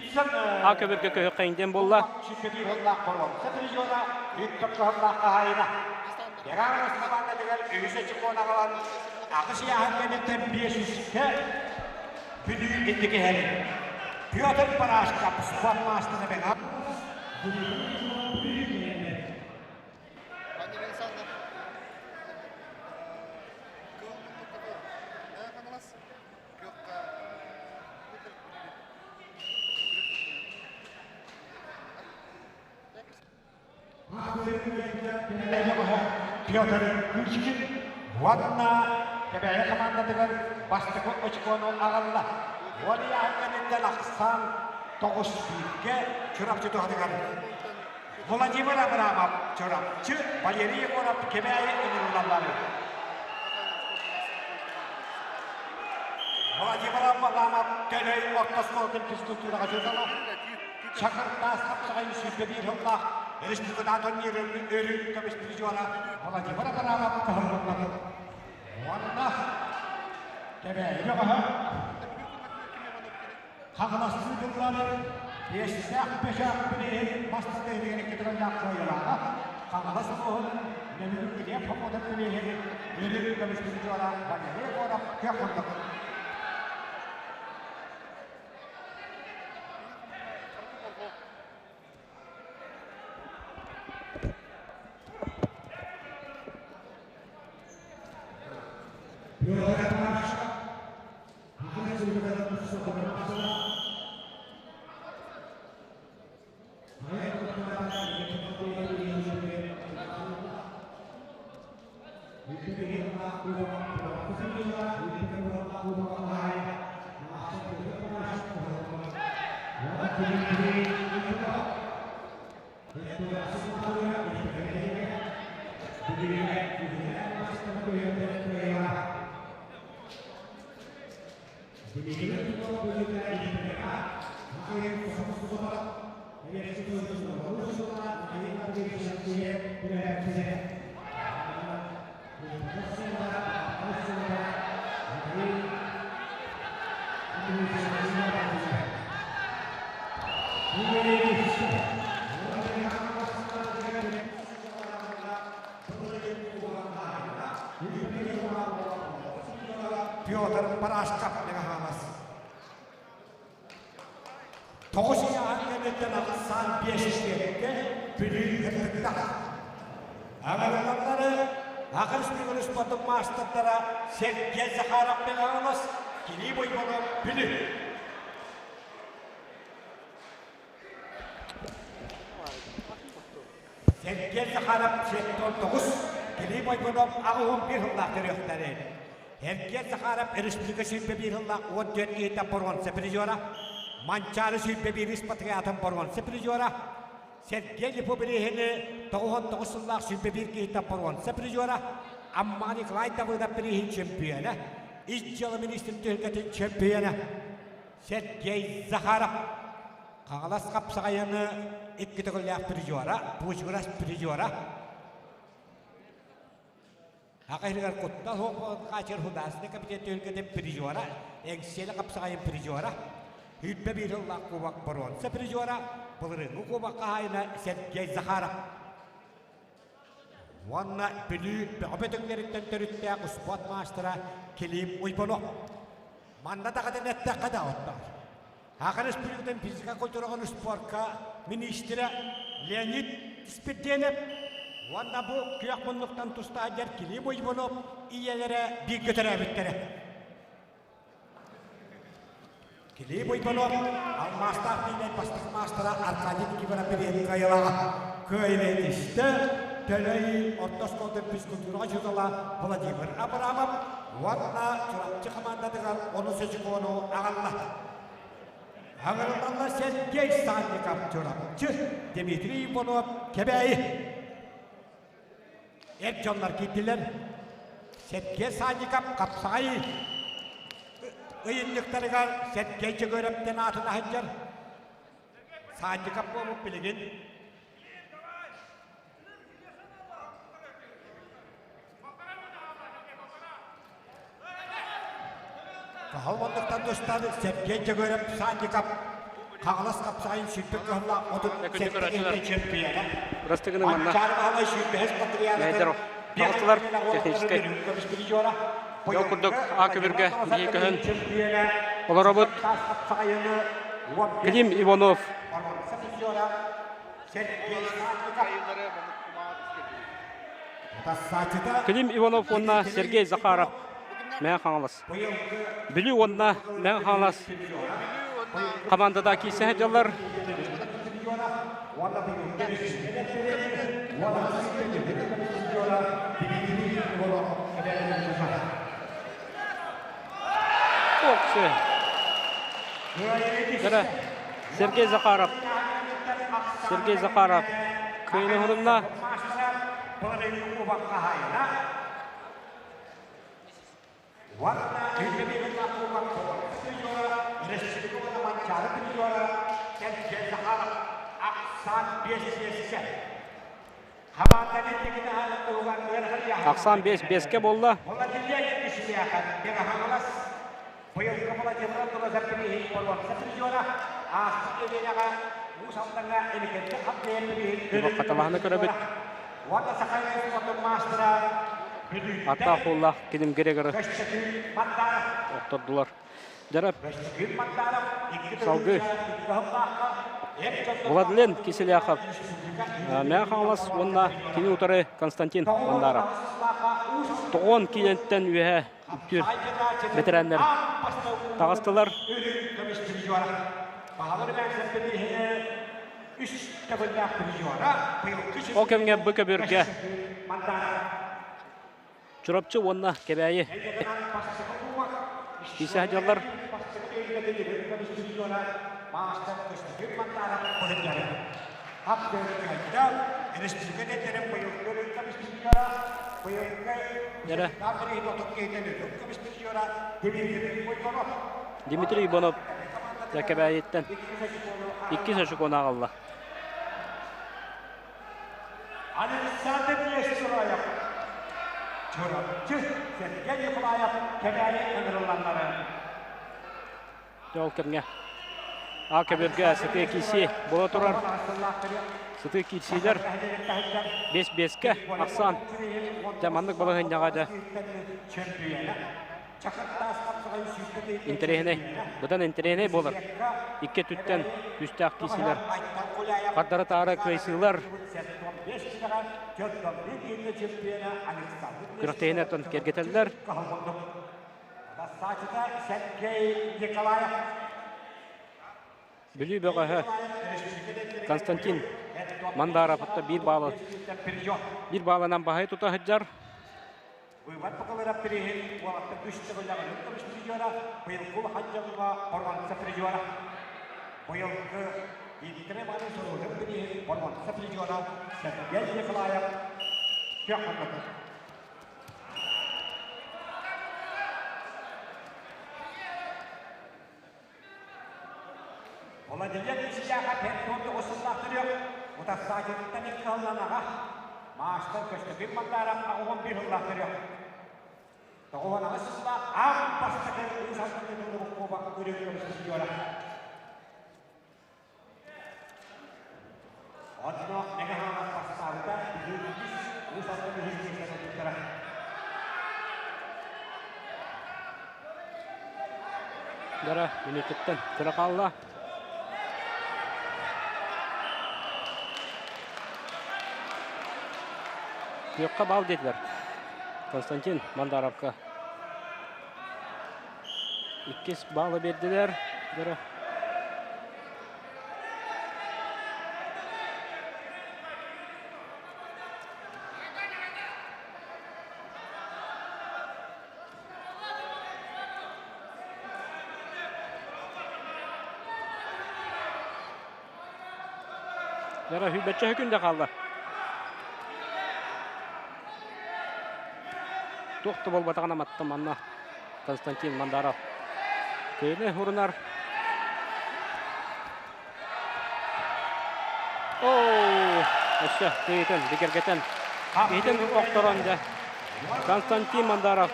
А көбүргэ көһүөххэйин диэн буолла. Петр Парашков спорт маастара бэҕэ. Петр Кычкин уонна Кэбээйи хамаандатыгар бастакы очкону аҕалла. Уон ыйааһын кэнниттэн ахсаан 9-1-гэ Чурапчы туһатыгар Владимир Абрамов Чурапчы, Валерий Егоров Кэбээйи ыҥырыллаллар. Владимир Абрамов Төлөй орто оскуолатын физкультураҕа дьыалала Чакыртаас хапсаҕай 101 сыллаах республикатаатон өрүү көмүс призера Владимир Абрамов кыһыллыллар. Уонна Кэбээйи бөҕөһө Хаҥаластыы тыллары биэстээх бөчөөх билиһин мастарыһыгар икки кыайылааҕа Хаҥалас улууһун Нөмүгү Килиэп Хомуотун билиһин Үөрүү көмүс призера Валерий Егоров күөх курдук. Петр Парашков Мегаһамас. Тоҕус ыйааһын кэнниттэн ахсаан биэс истиэккэ Бүлүү кыттыктах. Аҥарыланнары Акырыс Ньыгырыс спортун маастардара Сергей Захаров Мегаһамас, Килип Уйбанов Бүлүү. Сергей Захаров 79, Килип Ойгунов 81 сыллаах төрүөхтэрин. Сергей Захаров республика 21 сыллаах 14 киһиттэн боруонса призера, Манчаары 21 спартакиадатын боруонса призера, Сергей Липо бирииһини 99 сыллаах 21 киһиттэн боруонса призера, Амма Николай Давыдов бирииһин чемпиона, Ис дьыала министрин түһүлгэтин чемпиона Сергей Захаров. Хаҥалас хапсаҕайыны икки төгүллээх призера, Пучгурас призера. Аҕа иһигэр куттал суох хаачыр художественный комитет түһүлгэтин призера, Эҥсиэли хапсаҕайын призера, Сүүрбэ биир сыллаах кубок боруонса призера, былырыыҥҥы кубок хаһаайына Сергей Захаров. Уонна Бүлүү бөҕө бөтүҥнэриттэн төрүттээх успуорт маастара Килиим Уйбанов. Манна даҕатан эттэххэ да оттоор. Саха Республикатын физика культураҕын спорка миниистирэ Леонид Спирденов уонна бу күөх муннуктан тустаах дьэр Килиим Уйбанов ийэлэрэ бииргэ төрөөбүттэрэ. Килиим Уйбанов алмаастаах миинэй бастакы маастара Аркадий Никифоров бириэһин кыайылааҕа кыайыыны истэ Төлөй орто оскуолатын физкультураҕа учуутала Владимир Абрамов уонна Чурапчы хамаандатыгар онус очукуону аҕалла. Аҕырыллаллар Сергей Санников Чурапчы, Дмитрий Иванов Кэбээйи. Эр дьоннор киирдилэр. Сергей Санников хапсаҕай ыйынньыктарыгар Сергей Дьөгүөрэптэн аатын аһыдьар. Санников буолбут билигин Каһыл муннуктан тустан Сергей Дьөгүөрэп Санников Хаҥалас хапсаҕайын сүүрбэ кыһыллаах отут сэттэ киһитэ чемпиона. Растыгыны манна Таҕыстылар техническэй. Ол курдук А көбүргэ биһи көһөн олоробут. Клим Иванов Клим Иванов уонна Сергей Захаров Мэҥэ Хаҥалас. Бүлүү уонна Мэҥэ Хаҥалас хамаандата киирсэ сылдьаллар. Сергей Захаров. Сергей Захаров кыайыны оһорунна. Ахсаан биэс биэскэ буолла. Хаталаһаны көрөбүт. Аттаах уоллаах Килим Грегоры охтордулар. Дьара салгыы Владлен Киселяхов, Мэҥэ Хаҥалас уонна кини утары Константин Мандаров. Тоҕуон киилэнтэн үөһэ үктүүр бэтэрээннэр таҕыстылар. Ол кэмҥэ бу көбүөргэ Чурапчы уонна Кэбээйи киирсэ сылдьаллар. маастар Көстөкүүн Мантаарап быһыттара. Хап кыайда, республика дэтэрин быйылгы ырыынка призера, быйылгы Дьэрэ. Дмитрий Бойконов. Дмитрий Иванов Кэбээйиттэн иккис очукуону аҕалла. Александр Нестероев, Чурапчы Сергей Николаев Кэбээйи ыҥырылланнары. Дьэ ол кэмҥэ А көбүөргэ сытыы киирсии буола турар. Сытыы киирсиилэр 5-5-кэ ахсаан. Дьэ маннык балаһыанньаҕа дьэ интэриэһинэй, быдан интэриэһинэй буолар. Икки өттүттэн күүстээх киирсиилэр, хардары-таары кыайсыылар күрэхтэһиини оттон киэргэтэллэр. Бассаачыта Сергей Николаев. Бүлүү бөҕөһө Константин Мандаров биир баалы биир баалынан баһай тута сылдьар. Выбор покалара приһин уолаттар үс төгүллэҕин көмүс призера, быйылгы улахан дьоҥҥо боруонса призера. Быйылгы Виктор Иванович Рудин приһин боруонса призера Сергей Николаев күөх Владимир Ильичтээхэ 49 сыллаах төрүөх, утарсааччытыттан икки сылынан аҕа, маастар Көстөкүүн Мандаров 81 сыллаах төрүөх. 98 сыллаах аан бастакы Уус Алдан тутулугун кубок үрүҥ көмүс призера. Онно Мэҥэ Хаҥалас бастаабыта, Бүлүү үс, Уус Алдан үһүс миэстэни ылбыттара. Дара мүнүүтүттэн кыра хаалла. Күөххэ баал диэтилэр. Константин Мандаровка иккис баалы биэрдилэр. Дара Дара сүүрбэччэ сөкүүндэ хаалла. Туох да буолбатаҕына матта манна Константин Мандаров кыайыны урунар. Оо, өссө кыйытын, бигэргэтэн, иһитин охторон дьэ. Константин Мандаров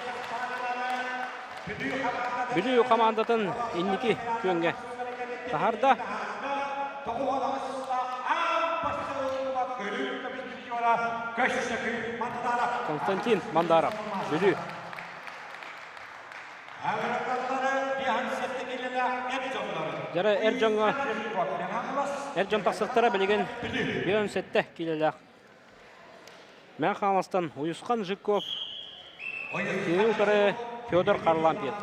Бүлүү хамаандатын инники күөҥҥэ таһаарда. Константин Мандаров, Бүлүү. Дьара эр дьоҥҥо эр дьон тахсыахтара билигин 57 киилэлээх Мэҥэ Хаҥаластан Уйусхан Жирков, кини утары Федор Харлампьев,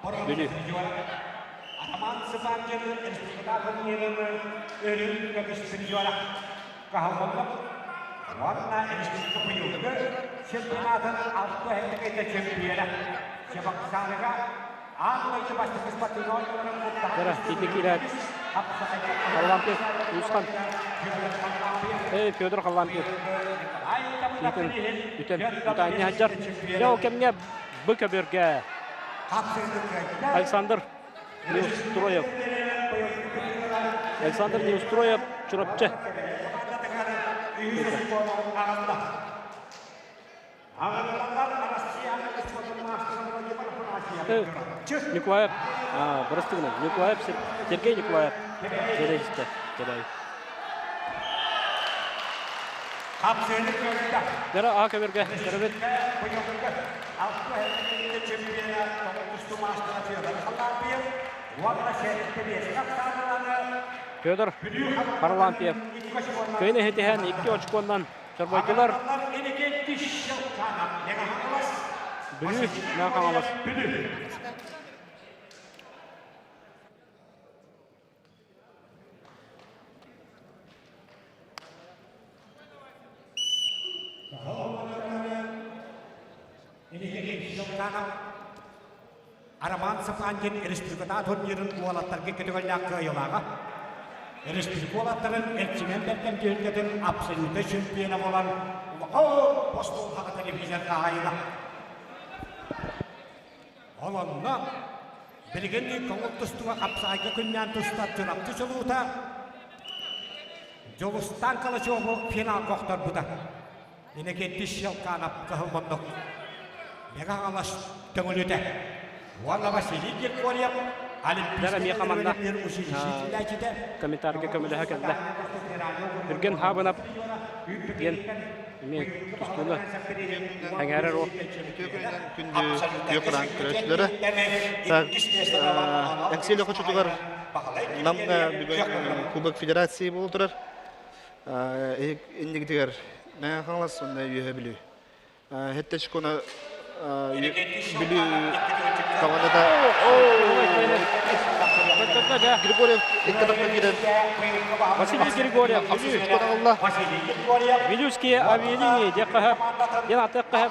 Бүлүү. Атаман Сыбаатчыны республикатын өрүн көмүс призера Каһыллаллар уонна республика быйылгы чемпионатын алта эһэтэ чемпиона Чебоксарыга аан дойду бастакы спортивнай оонньууларын Дара, ити киирээт Харлампьев, Уйусхан. Федор Харлампьев. Итин бүтэн утаанньа сылдьар. Дьэ ол кэмҥэ Б көбүөргэ Александр Неустроев. Александр Неустроев Чурапчы. Николаев, бырастыгынан, Николаев, Сергей Николаев, Кэбээйистэ, Кэбээйи. Дара А көбөргө көрөбүт. Федор Харлампьев кыйын иһитиһэн икки очконнан чорбойдулар. Бүлүү Мэҥэ Хаҥалас. Роман Сапандин республиката турнирын уолаттарга көтөҕөллөөх кыайыылааҕа. Республика уолаттарын Эрчимэн Бэргэн түһүлгэтин абсолютнай чемпиона буолан улахан постулҕаҕа телевизор хаһаайына. Ол онно билигин көҥүл тустууга хапсаҕайга күннээн тустар Чурапчы чулуута Дьулустаан Калачеву финалга охторбута. Иннокентий Щелканов кыһыл муннук Мэҥэ Хаҥалас Төҥүлүтэ уонна Василий Григорьев Дьэ, эмиэ хаманна комментарийга көмөлөһө кэллэ. Түргэн Хаабынап диэн эмиэ тустууну эҥээрэр ол. Үтүө күнүнэн күндү күөх ыраан көрөөччүлэрэ. Эҥсиэли хочотугар Намҥа бүгүн Кубок Федерации буола турар. Иннигитигэр Мэҥэ Хаҥалас уонна Үөһэ Бүлүү. Хэттэ очкону Бүлүү командата Григорьев икки атахта киирэн Василий Григорьев ылла. Вилюйские авиалинии диэххэ диэн атыахха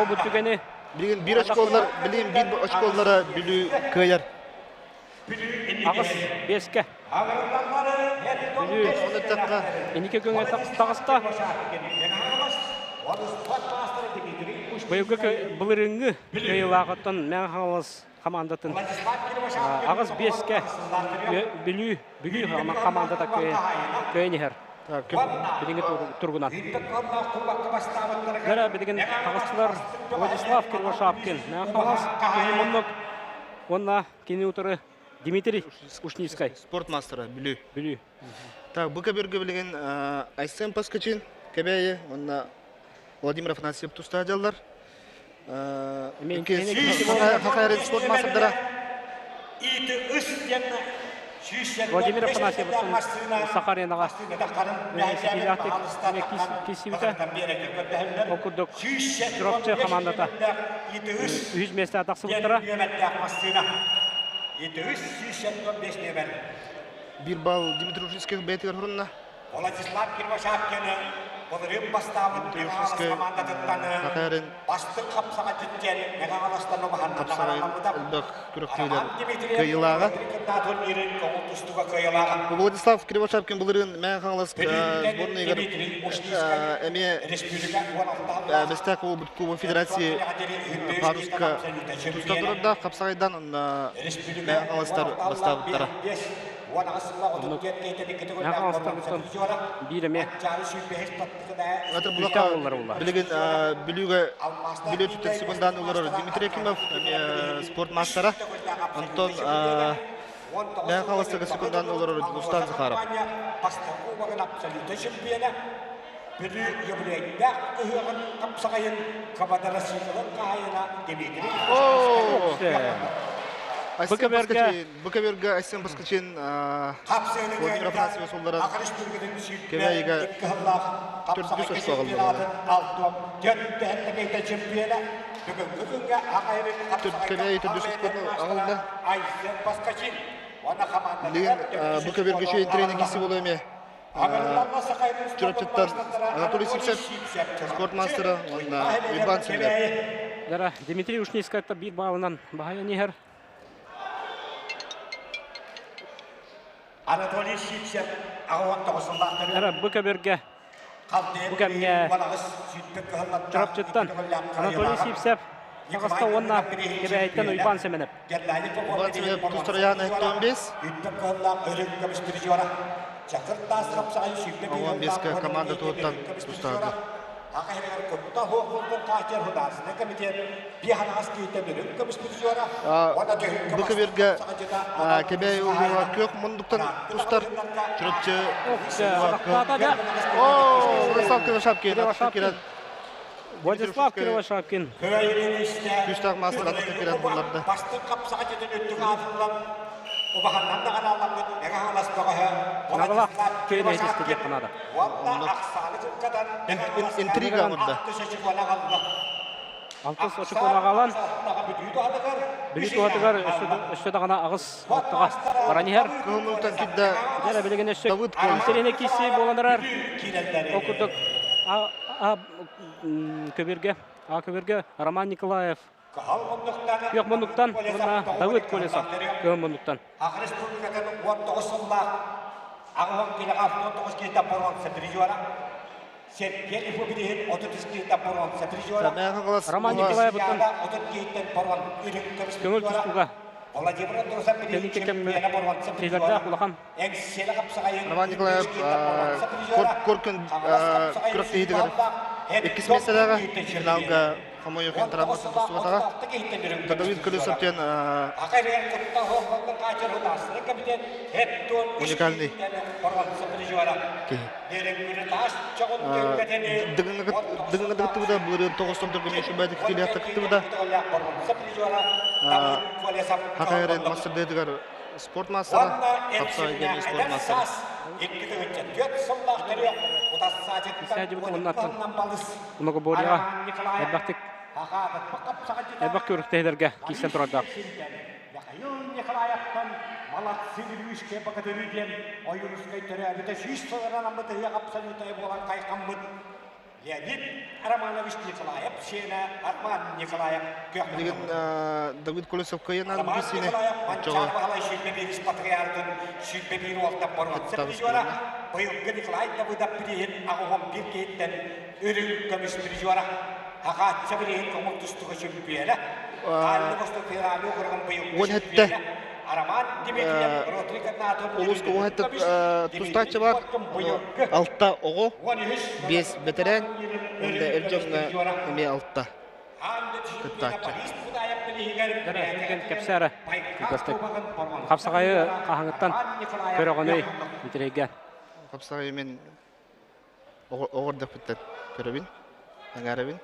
бу түгэни Билигин биир очколлар, билигин биир очколлара Бүлүү кыайар. Аҕыс биэскэ. Бүлүү инники күҥҥэ таҕыста. Быйылгы былырыыҥҥы кыайыылааҕыттан Мэҥэ Хаҥалас хамаандатын аҕыс биэскэ Бүлүү Бүлүү хамаандата кыайан иһэр. Билиҥҥи туругунан. Дара билигин таҕыстылар Владислав Кривошапкин. Мэҥэ Хаҥалас киһи муннук уонна Кини утары Дмитрий Ушницкай. Спорт мастера Бүлүү. Бүлүү. Так, бу көбүргө билигин Айсен Паскачин Кэбээйи уонна Владимир Афанасьев тустаах дьаллар. Хахайрын спорт мастердара. Владимир Афанасьев Сахаренаҕа ситиилээхтик киирсибитэ. Ол курдук Чурапчы хамаандата үһүс миэстэҕэ тахсыбыттара. Биир балл Дмитрий Ушинских бэйэтигэр хорунна. Владислав Кривошапкины былырыын бастаабыт Дмитрий хамаандатыттан Хахайрын бастыҥ хапсаҕа дьиттиэн Мэҥэ Хаҥаластан хапсаҕай элбэх күрэхтэһиилэр кыайыылааҕа. Владислав Кривошапкин былырыын Мэҥэ Хаҥалас сборныйыгар эмиэ Бэстээх буолбут Кубок Федерации Паруска туста турардаах хапсаҕайдан Мэҥэ Хаҥаластар бастаабыттара. Мэҥэ Хаҥаластарыттан биир эмиэ Билигин Бүлүүгэ Бүлүү өттүттэн секундаан олорор Дмитрий Акимов эмиэ спорт маастара. Онтон Мэҥэ Хаҥаластарга секундаан олорор Дьулустаан Захаров. Бүлүү юбилейдаах ыһыаҕын хапсаҕайын квадросиклын хаһаайына Дмитрий Бу көбүөргэ Айсен Баскачин Владимир Афанасьевич олларан Кэбээйигэ төрдүс очко аҕаллылар. Кэбээйи төрдүс очкону аҕалла. Билигин бу көбүөргэ үчүгэй тренинг киси буолуо эмиэ. Чурапчыттан Анатолий Сивцев, спорт мастера уонна Иван Сивцев. Дара Дмитрий Ушницкайтта биир баалынан баһайан иһэр. Анатолий Сивцев 69 Дара бу көбүргэ бу кэмҥэ Чурапчыттан Анатолий Сивцев таҕыста уонна Кэбээйиттэн Уйбаан Сэмэнэп. Уйбаан Сэмэнэп тустар 15. 15 команда туһуттан тустаады. Бу көбүөргэ Кэбээйи улууһа күөх мундуктан тустар Чурапчы Владислав Кривошапкин кирэн Владислав Кривошапкин күүстээх маастар атахха кирэн булларда. Наҕылах күөн иһитистэ диэххэ наада. Интрига оҥордо. Алтыс очукуон аҕалан Бүлүү туһатыгар өссө даҕаны аҕыс алтаҕа баран иһэр. Кыһыл кидда Дьэ билигин өссө Давыд интэриэһинэй киирсии буолан эрэр. Ол курдук А көбүргэ А көбүргэ Роман Николаев. Күөх муннуктан уонна Давыд Колесов кыһыл муннуктан. Саха Республикатын 19 сыллаах аҕыһын килэҕэ 19 киһитэ боруонса призера, Сергей Ифубилиһин 33 киһитэ боруонса призера, Роман Николаевыттан 30 киһиттэн боруон үрүҥ көмүс көҥүл призера, тустууга Владимир Андросов билиһин кэнники кэмҥэ чемпиона боруонса сиэлэрдээх призера, улахан Эҥсиэли хапсаҕайын Роман Николаев үрдүк киһитэ боруонса призера, Коркин Хаҥалас хапсаҕайын күрэхтэһиитигэр Эдик иккис миэстэлээҕэ киһитэ финалга чемпиона. Хомойуохин травматтан тустубатаҕа. Давид Колесов диэн уникальный киһи. Дыгыҥҥа кыттыбыта, былырыын тоҕустан тургун үчүгэйдик киилиэхтэ кыттыбыта. Хахайрын мастер спорт мастера, хапсаҕай спорт мастера. Многоборьеҕа элбэхтик элбэх күрэхтэһиилэргэ киирсэн турардаах. Михаил Николаевтан Молодцы Вилюйские богатыри диэн Ойуунускай төрөөбүтэ сүүс сылынан аммытыһыах абсолютнай буолан хайҕаммыт Леонид Романович Николаев сиэнэ Арман Николаев Билигин Давид Колесов кыайан Роман биирсиини Николаев оччоҕо Манчаары Баһылай 21 патриархын 21 уолтан боруонса кыттабыс призера, буолла. быйылгы Николай Давыдов бирииһин 81 киһиттэн үрүҥ көмүс призера, Хаҕаачча бирииһин көҥүл тустууга чөмпүйүөнэ, Хааллы Восток федеральный округун быйылгы Уон сэттэ чөмпүйүөнэ Роман Дмитриев Ротрик Игнатов улууска уон сэттэ көмүс тустааччы бар, быйылгы алта оҕо, 13 биэс бэтэрээн уонна эр дьоҥҥо эмиэ алта кыттааччы. Кэпсээ кылгастык. Хапсаҕайы хаһаҥыттан көрөҕүнүй Дмитрийгэ? Хапсаҕайы мин оҕордохпуттан көрөбүн, аҥаарабын.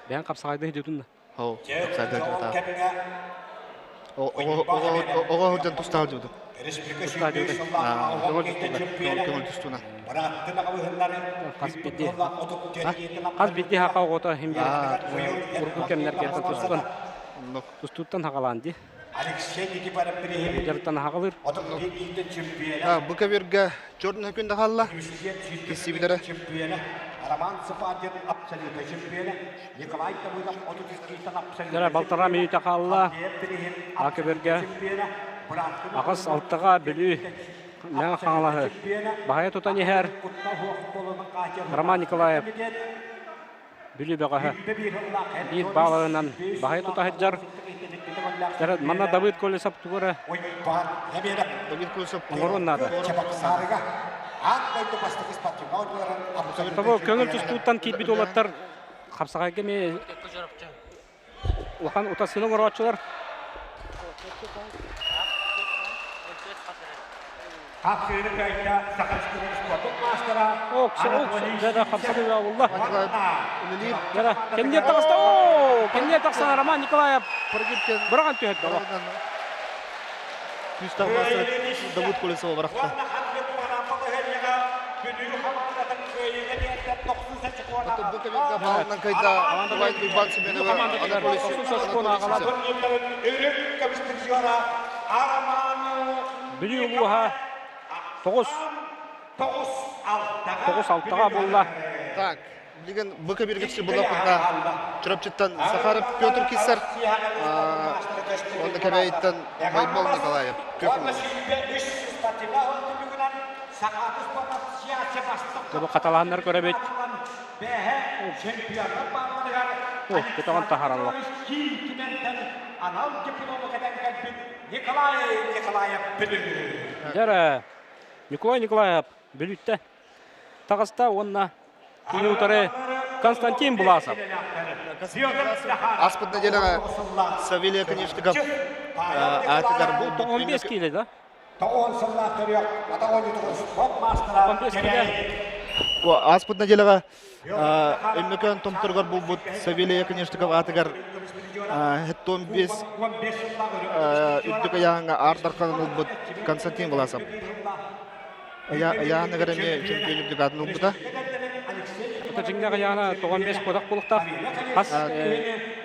Бэйэҥ хапсаҕайдыы сылдьыбытын да? Һоо, хапсаҕайдыы сылдьыбатаҕым. Оҕо сылдьан тустаах сылдьыбытым. Тустаах сылдьыбытыҥ? Көҥүл тустууга? Көҥүл тустууна. Хас биирдии хас биирдии саха оҕото иһин биир урукку кэмнэргэ тустан тустууттан хаҕалаан дии. Дьарыктан хаҕалыыр. Бу көбүөргэ Черный күн да хаалла. Киссибитэрэ. Дара балтараа мүнүүтэ хаалла. А көбүөргэ аҕыс алтаҕа Бүлүү Мэҥэ Хаҥалаһы баһыйа тутан иһэр Роман Николаев Бүлүү бөҕөһө биир бааларынан баһыйа тута сылдьар. Манна Давыд Колесов тугу эрэ Давид Колесов оҥоруон наада. Тобо көҥүл тустууттан киирбит уолаттар хапсаҕайга эмиэ улахан утасыны оҥорооччулар. Хапсыыны кыайда Саха спортун маастара Дьэ, хапсаҕай буолла. Дьэ, кэнниэ таҕыста. Оо, кэнниэ тахсан Роман Николаев быраҕан түһэрдэ. Күүстээх маастар Давыд Колесова бырахта. Оттон бу кэмҥэ фаулунан кыайда Иван Семенова Анатолий Симцев. Бүлүү улууһа 9 9-6-ға буолла. Так, билигин БК биргиччи булаппытына Чурапчыттан Сахаров Петр Киссар, уонна Кэбээйиттэн Байбол Николаев. Бу хаталааннар көрөбүт. О, көтөҕөн таһаараллар. Анал диплому кэтэн кэлбит Николай Николаев Бүлүү. Дьэ, Николай Николаев Бүлүүттэ таҕыста уонна кини утары Константин Буласов. Аспыт неделяҕа Савелий Оконешников аатыгар булбут 15 киилэ да? 9 сыллаах төрүөх атах оонньуутугар спорт маастара 15 киилэ. Ааспыт неделяҕа Өймөкөөн Томторугар булбут Савелий Оконешников аатыгар хеттон бес үрдүк ыйааһыҥҥа Аар Дарханын ылбыт Константин Власов. Ыйааһыныгар эмиэ чемпион үрдүк аатын ылбыта. Это дьиҥнээх ыйаана 95 кодак булуктаах. Хас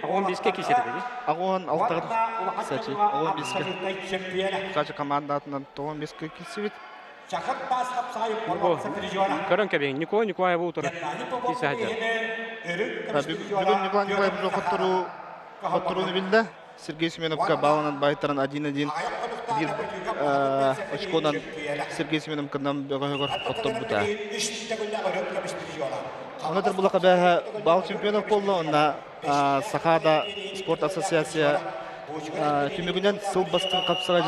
15-ке киисэтэ дии. Аҕуһан алтаҕа Сачи, 15-ке. Сачи командатынан 95-ке киирсибит. Көрөн кэбиһиҥ, Николай Николаевы утары киирсэ сылдьар. Бүгүн Николай Николаевич хотторуу Хотторууну биллэ. Сергей Семеновка баалынан баайтаран 1-1 биир очконан Сергей Семеновканан бөҕөһүгэр хотторбута. Онотор булака бэһэ бал чемпионов буолла, онна Сахада спорт ассоциация түмүгүнэн сыл бастыҥ хапсаҕай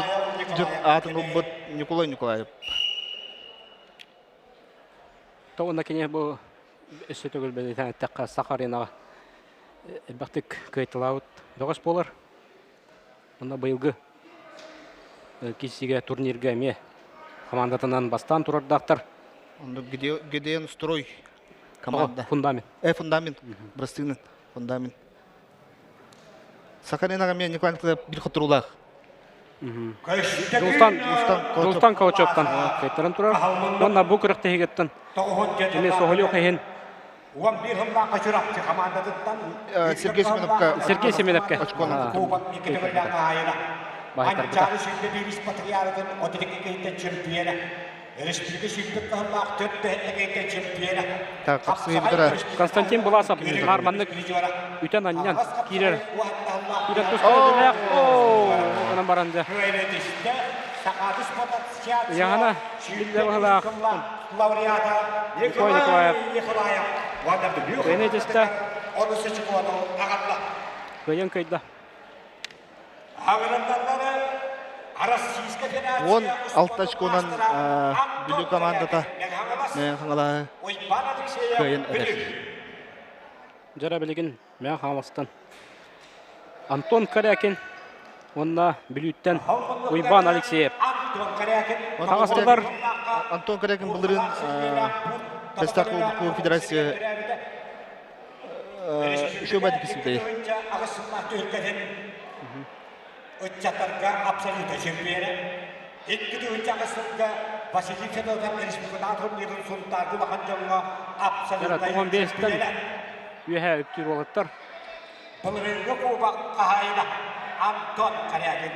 аатын ылбыт Николай Николаев. Тоҕуна кини бу өссө төгүл бэлиэтээн эттэххэ, Саха аренаҕа элбэхтик кыайталаабыт бөҕөс буолар. Онно быйылгы киирсиигэ турнирга эмиэ хамаандатынан бастаан турардаахтар. Онно Гедеон Строй команда. Фундамент. Фундамент. Бырастыынын. Фундамент. Саха аренаҕа эмиэ Николай Николаев биир хотуруулаах. Дулстан Дулстан Калачевтан кыайтаран турар. Уонна бу күрэхтэһиигэттэн эмиэ соһуйуох иһин Сергей Семеновка Сергей Семеновка Анчары сүүрбэ патриаратын отут чемпиона Республика сүүрбэ кыһыллаах төрт бэһэттэкэйгэ чемпиона Так, хапсыһыы Константин Буласов наар маннык үтэн анньан киирэр. Киирэр тустар Оо, баран дьэ. Яһана биллэ баһылаах Николай Николаев. Кыайын этистэ. Кыайан кыйда. 16 очконан Бүлүү командата Мэҥэ кыайан эрэр. Дьара билигин Мэҥэ Хаҥаластан Антон Корякин уонна Бүлүүттэн Уйбаан Алексеев. Хаҥастылар Антон Корякин былырыын Бэстээх Федерация Еще бадик кисимтэй. Ыччаттарга абсолютно чемпиона. Икки тыһыынча сылга Василий Федотов республикатааҕы турнирын Сунтаарга улахан дьоҥҥо абсолютнай чемпиона. Үөһээ үктүүр уолаттар. Былырыыҥҥы кубок хаһаайына Антон Корякин.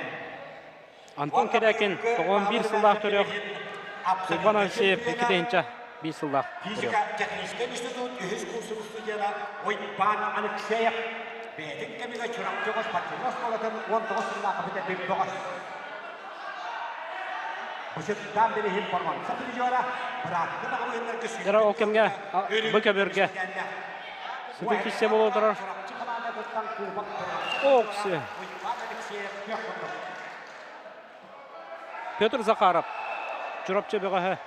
Антон Корякин 91 сыллаах төрүөх Уйбан Алексеев 2 тыһыынча сыллаах Физика техническэй институт үһүс курсун студена Уйбан Алексеев бэйэтин кэмигэр Чурапчы спортивнай оскуолатын 19 сыллаах бүтэрбит бөҕөс. Бычыттаан билиһин боруонса призера быраатты баҕалыыннарга Дара ол кэмҥэ бу көбөргө сытыы киссе буола турар. Окси. Петр Захаров, Чурапчы бөҕөһө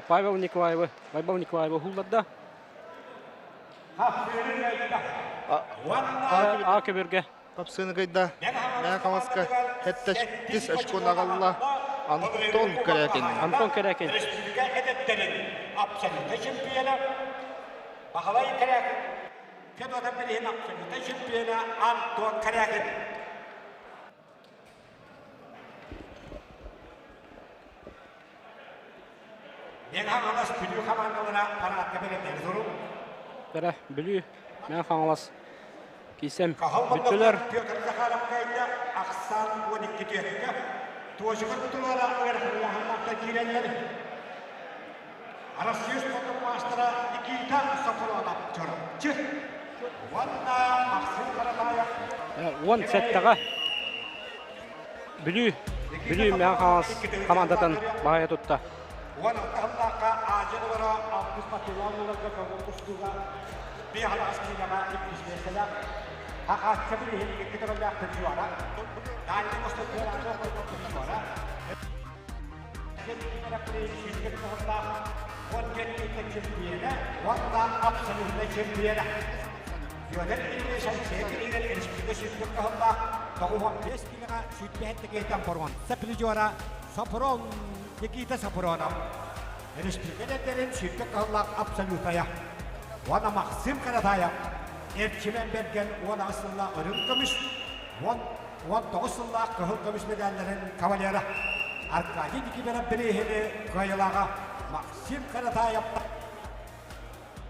Павел Николаевы, Байбал Николаевы уһулларда. А көбөргө Хапсыны кыйда Мэҥэ Хаҥаласка 7 очкону аҕалла Антон Корякин. Антон Корякин. Республика эдэрдэрин абсолютнай чемпиона Баһылай Корякин Федотов билиһин абсолютнай чемпиона Антон Корякин. Мэҥэ Хаҥалас Бүлүү хамаандалара параадка бэлэмнэри туруҥ. Бэрэ Бүлүү, Мэҥэ Хаҥалас киисэм бүттүлэр. Петр Захаров кайда ахсаан 12 түөккэ туочугун туруора ыараханнаахтар киирэллэр. Арассыыйа спордун маастара Никита Софронов Чурапчы уонна Максим Каратаев 17-ҕэ Бүлүү Бүлүү Мэҥэ Хаҥалас хамаандатын баһыйа тутта. 16 сыллаахха Азия олоро 60 патилон ыларга көҥүл тустууга биир ханаҕас киинэҕэ иккис миэстэлээх Хахаачча билиһин икки төгүллээх призера Дальний Восток призера уонна абсолютнай чемпиона Федор Ильич Алексеев республика сүүрбэ кыһыллаах 95 килоҕа сүүрбэһэттэ киһиттэн боруонса призера Сопрон Никита Сапронов республика эдэрдэрин сүүрбэ кыһыллаах абсолютая уонна Максим Каратаев Эрчимэн Бэргэн 18 сыллаах үрүҥ көмүс 19 сыллаах кыһыл көмүс медалларын кавалера Аркадий Никифоров бирииһини кыайыылааҕа Максим Каратаев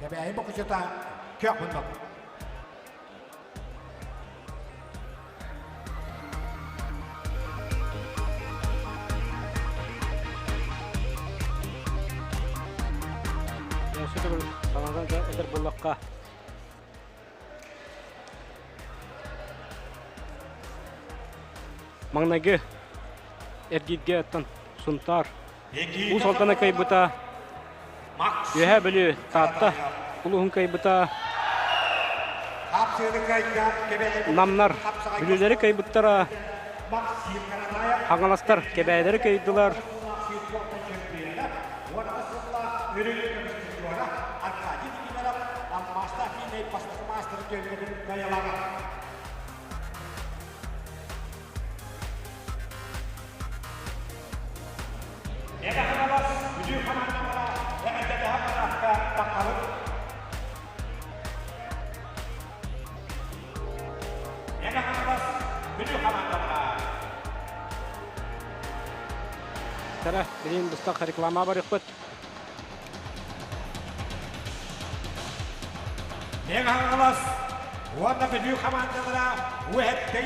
Кэбээйи бокучута көх муннук. Саҥадан этэр буоллахха. Маҥнайгы эргииргэ оттон Сунтаар Уус Алдана кыайбыта, Үөһээ Бүлүү Таатта улууһун кыайбыта, Намнар Бүлүүлэри кыайбыттара, Хаҥаластар Кэбээйилэри кыайдылар. Эбэ Хаҥалас Бүлүү хамаандалара эҕэрдэлэһэ бараакка таххабыт. Эбэ Хаҥалас Бүлүү хамаандалара. Кара, билигин быстах реклама барыахпыт. Мэҥэ Хаҥалас уонна Бүлүү хамаандалара уһэттэ.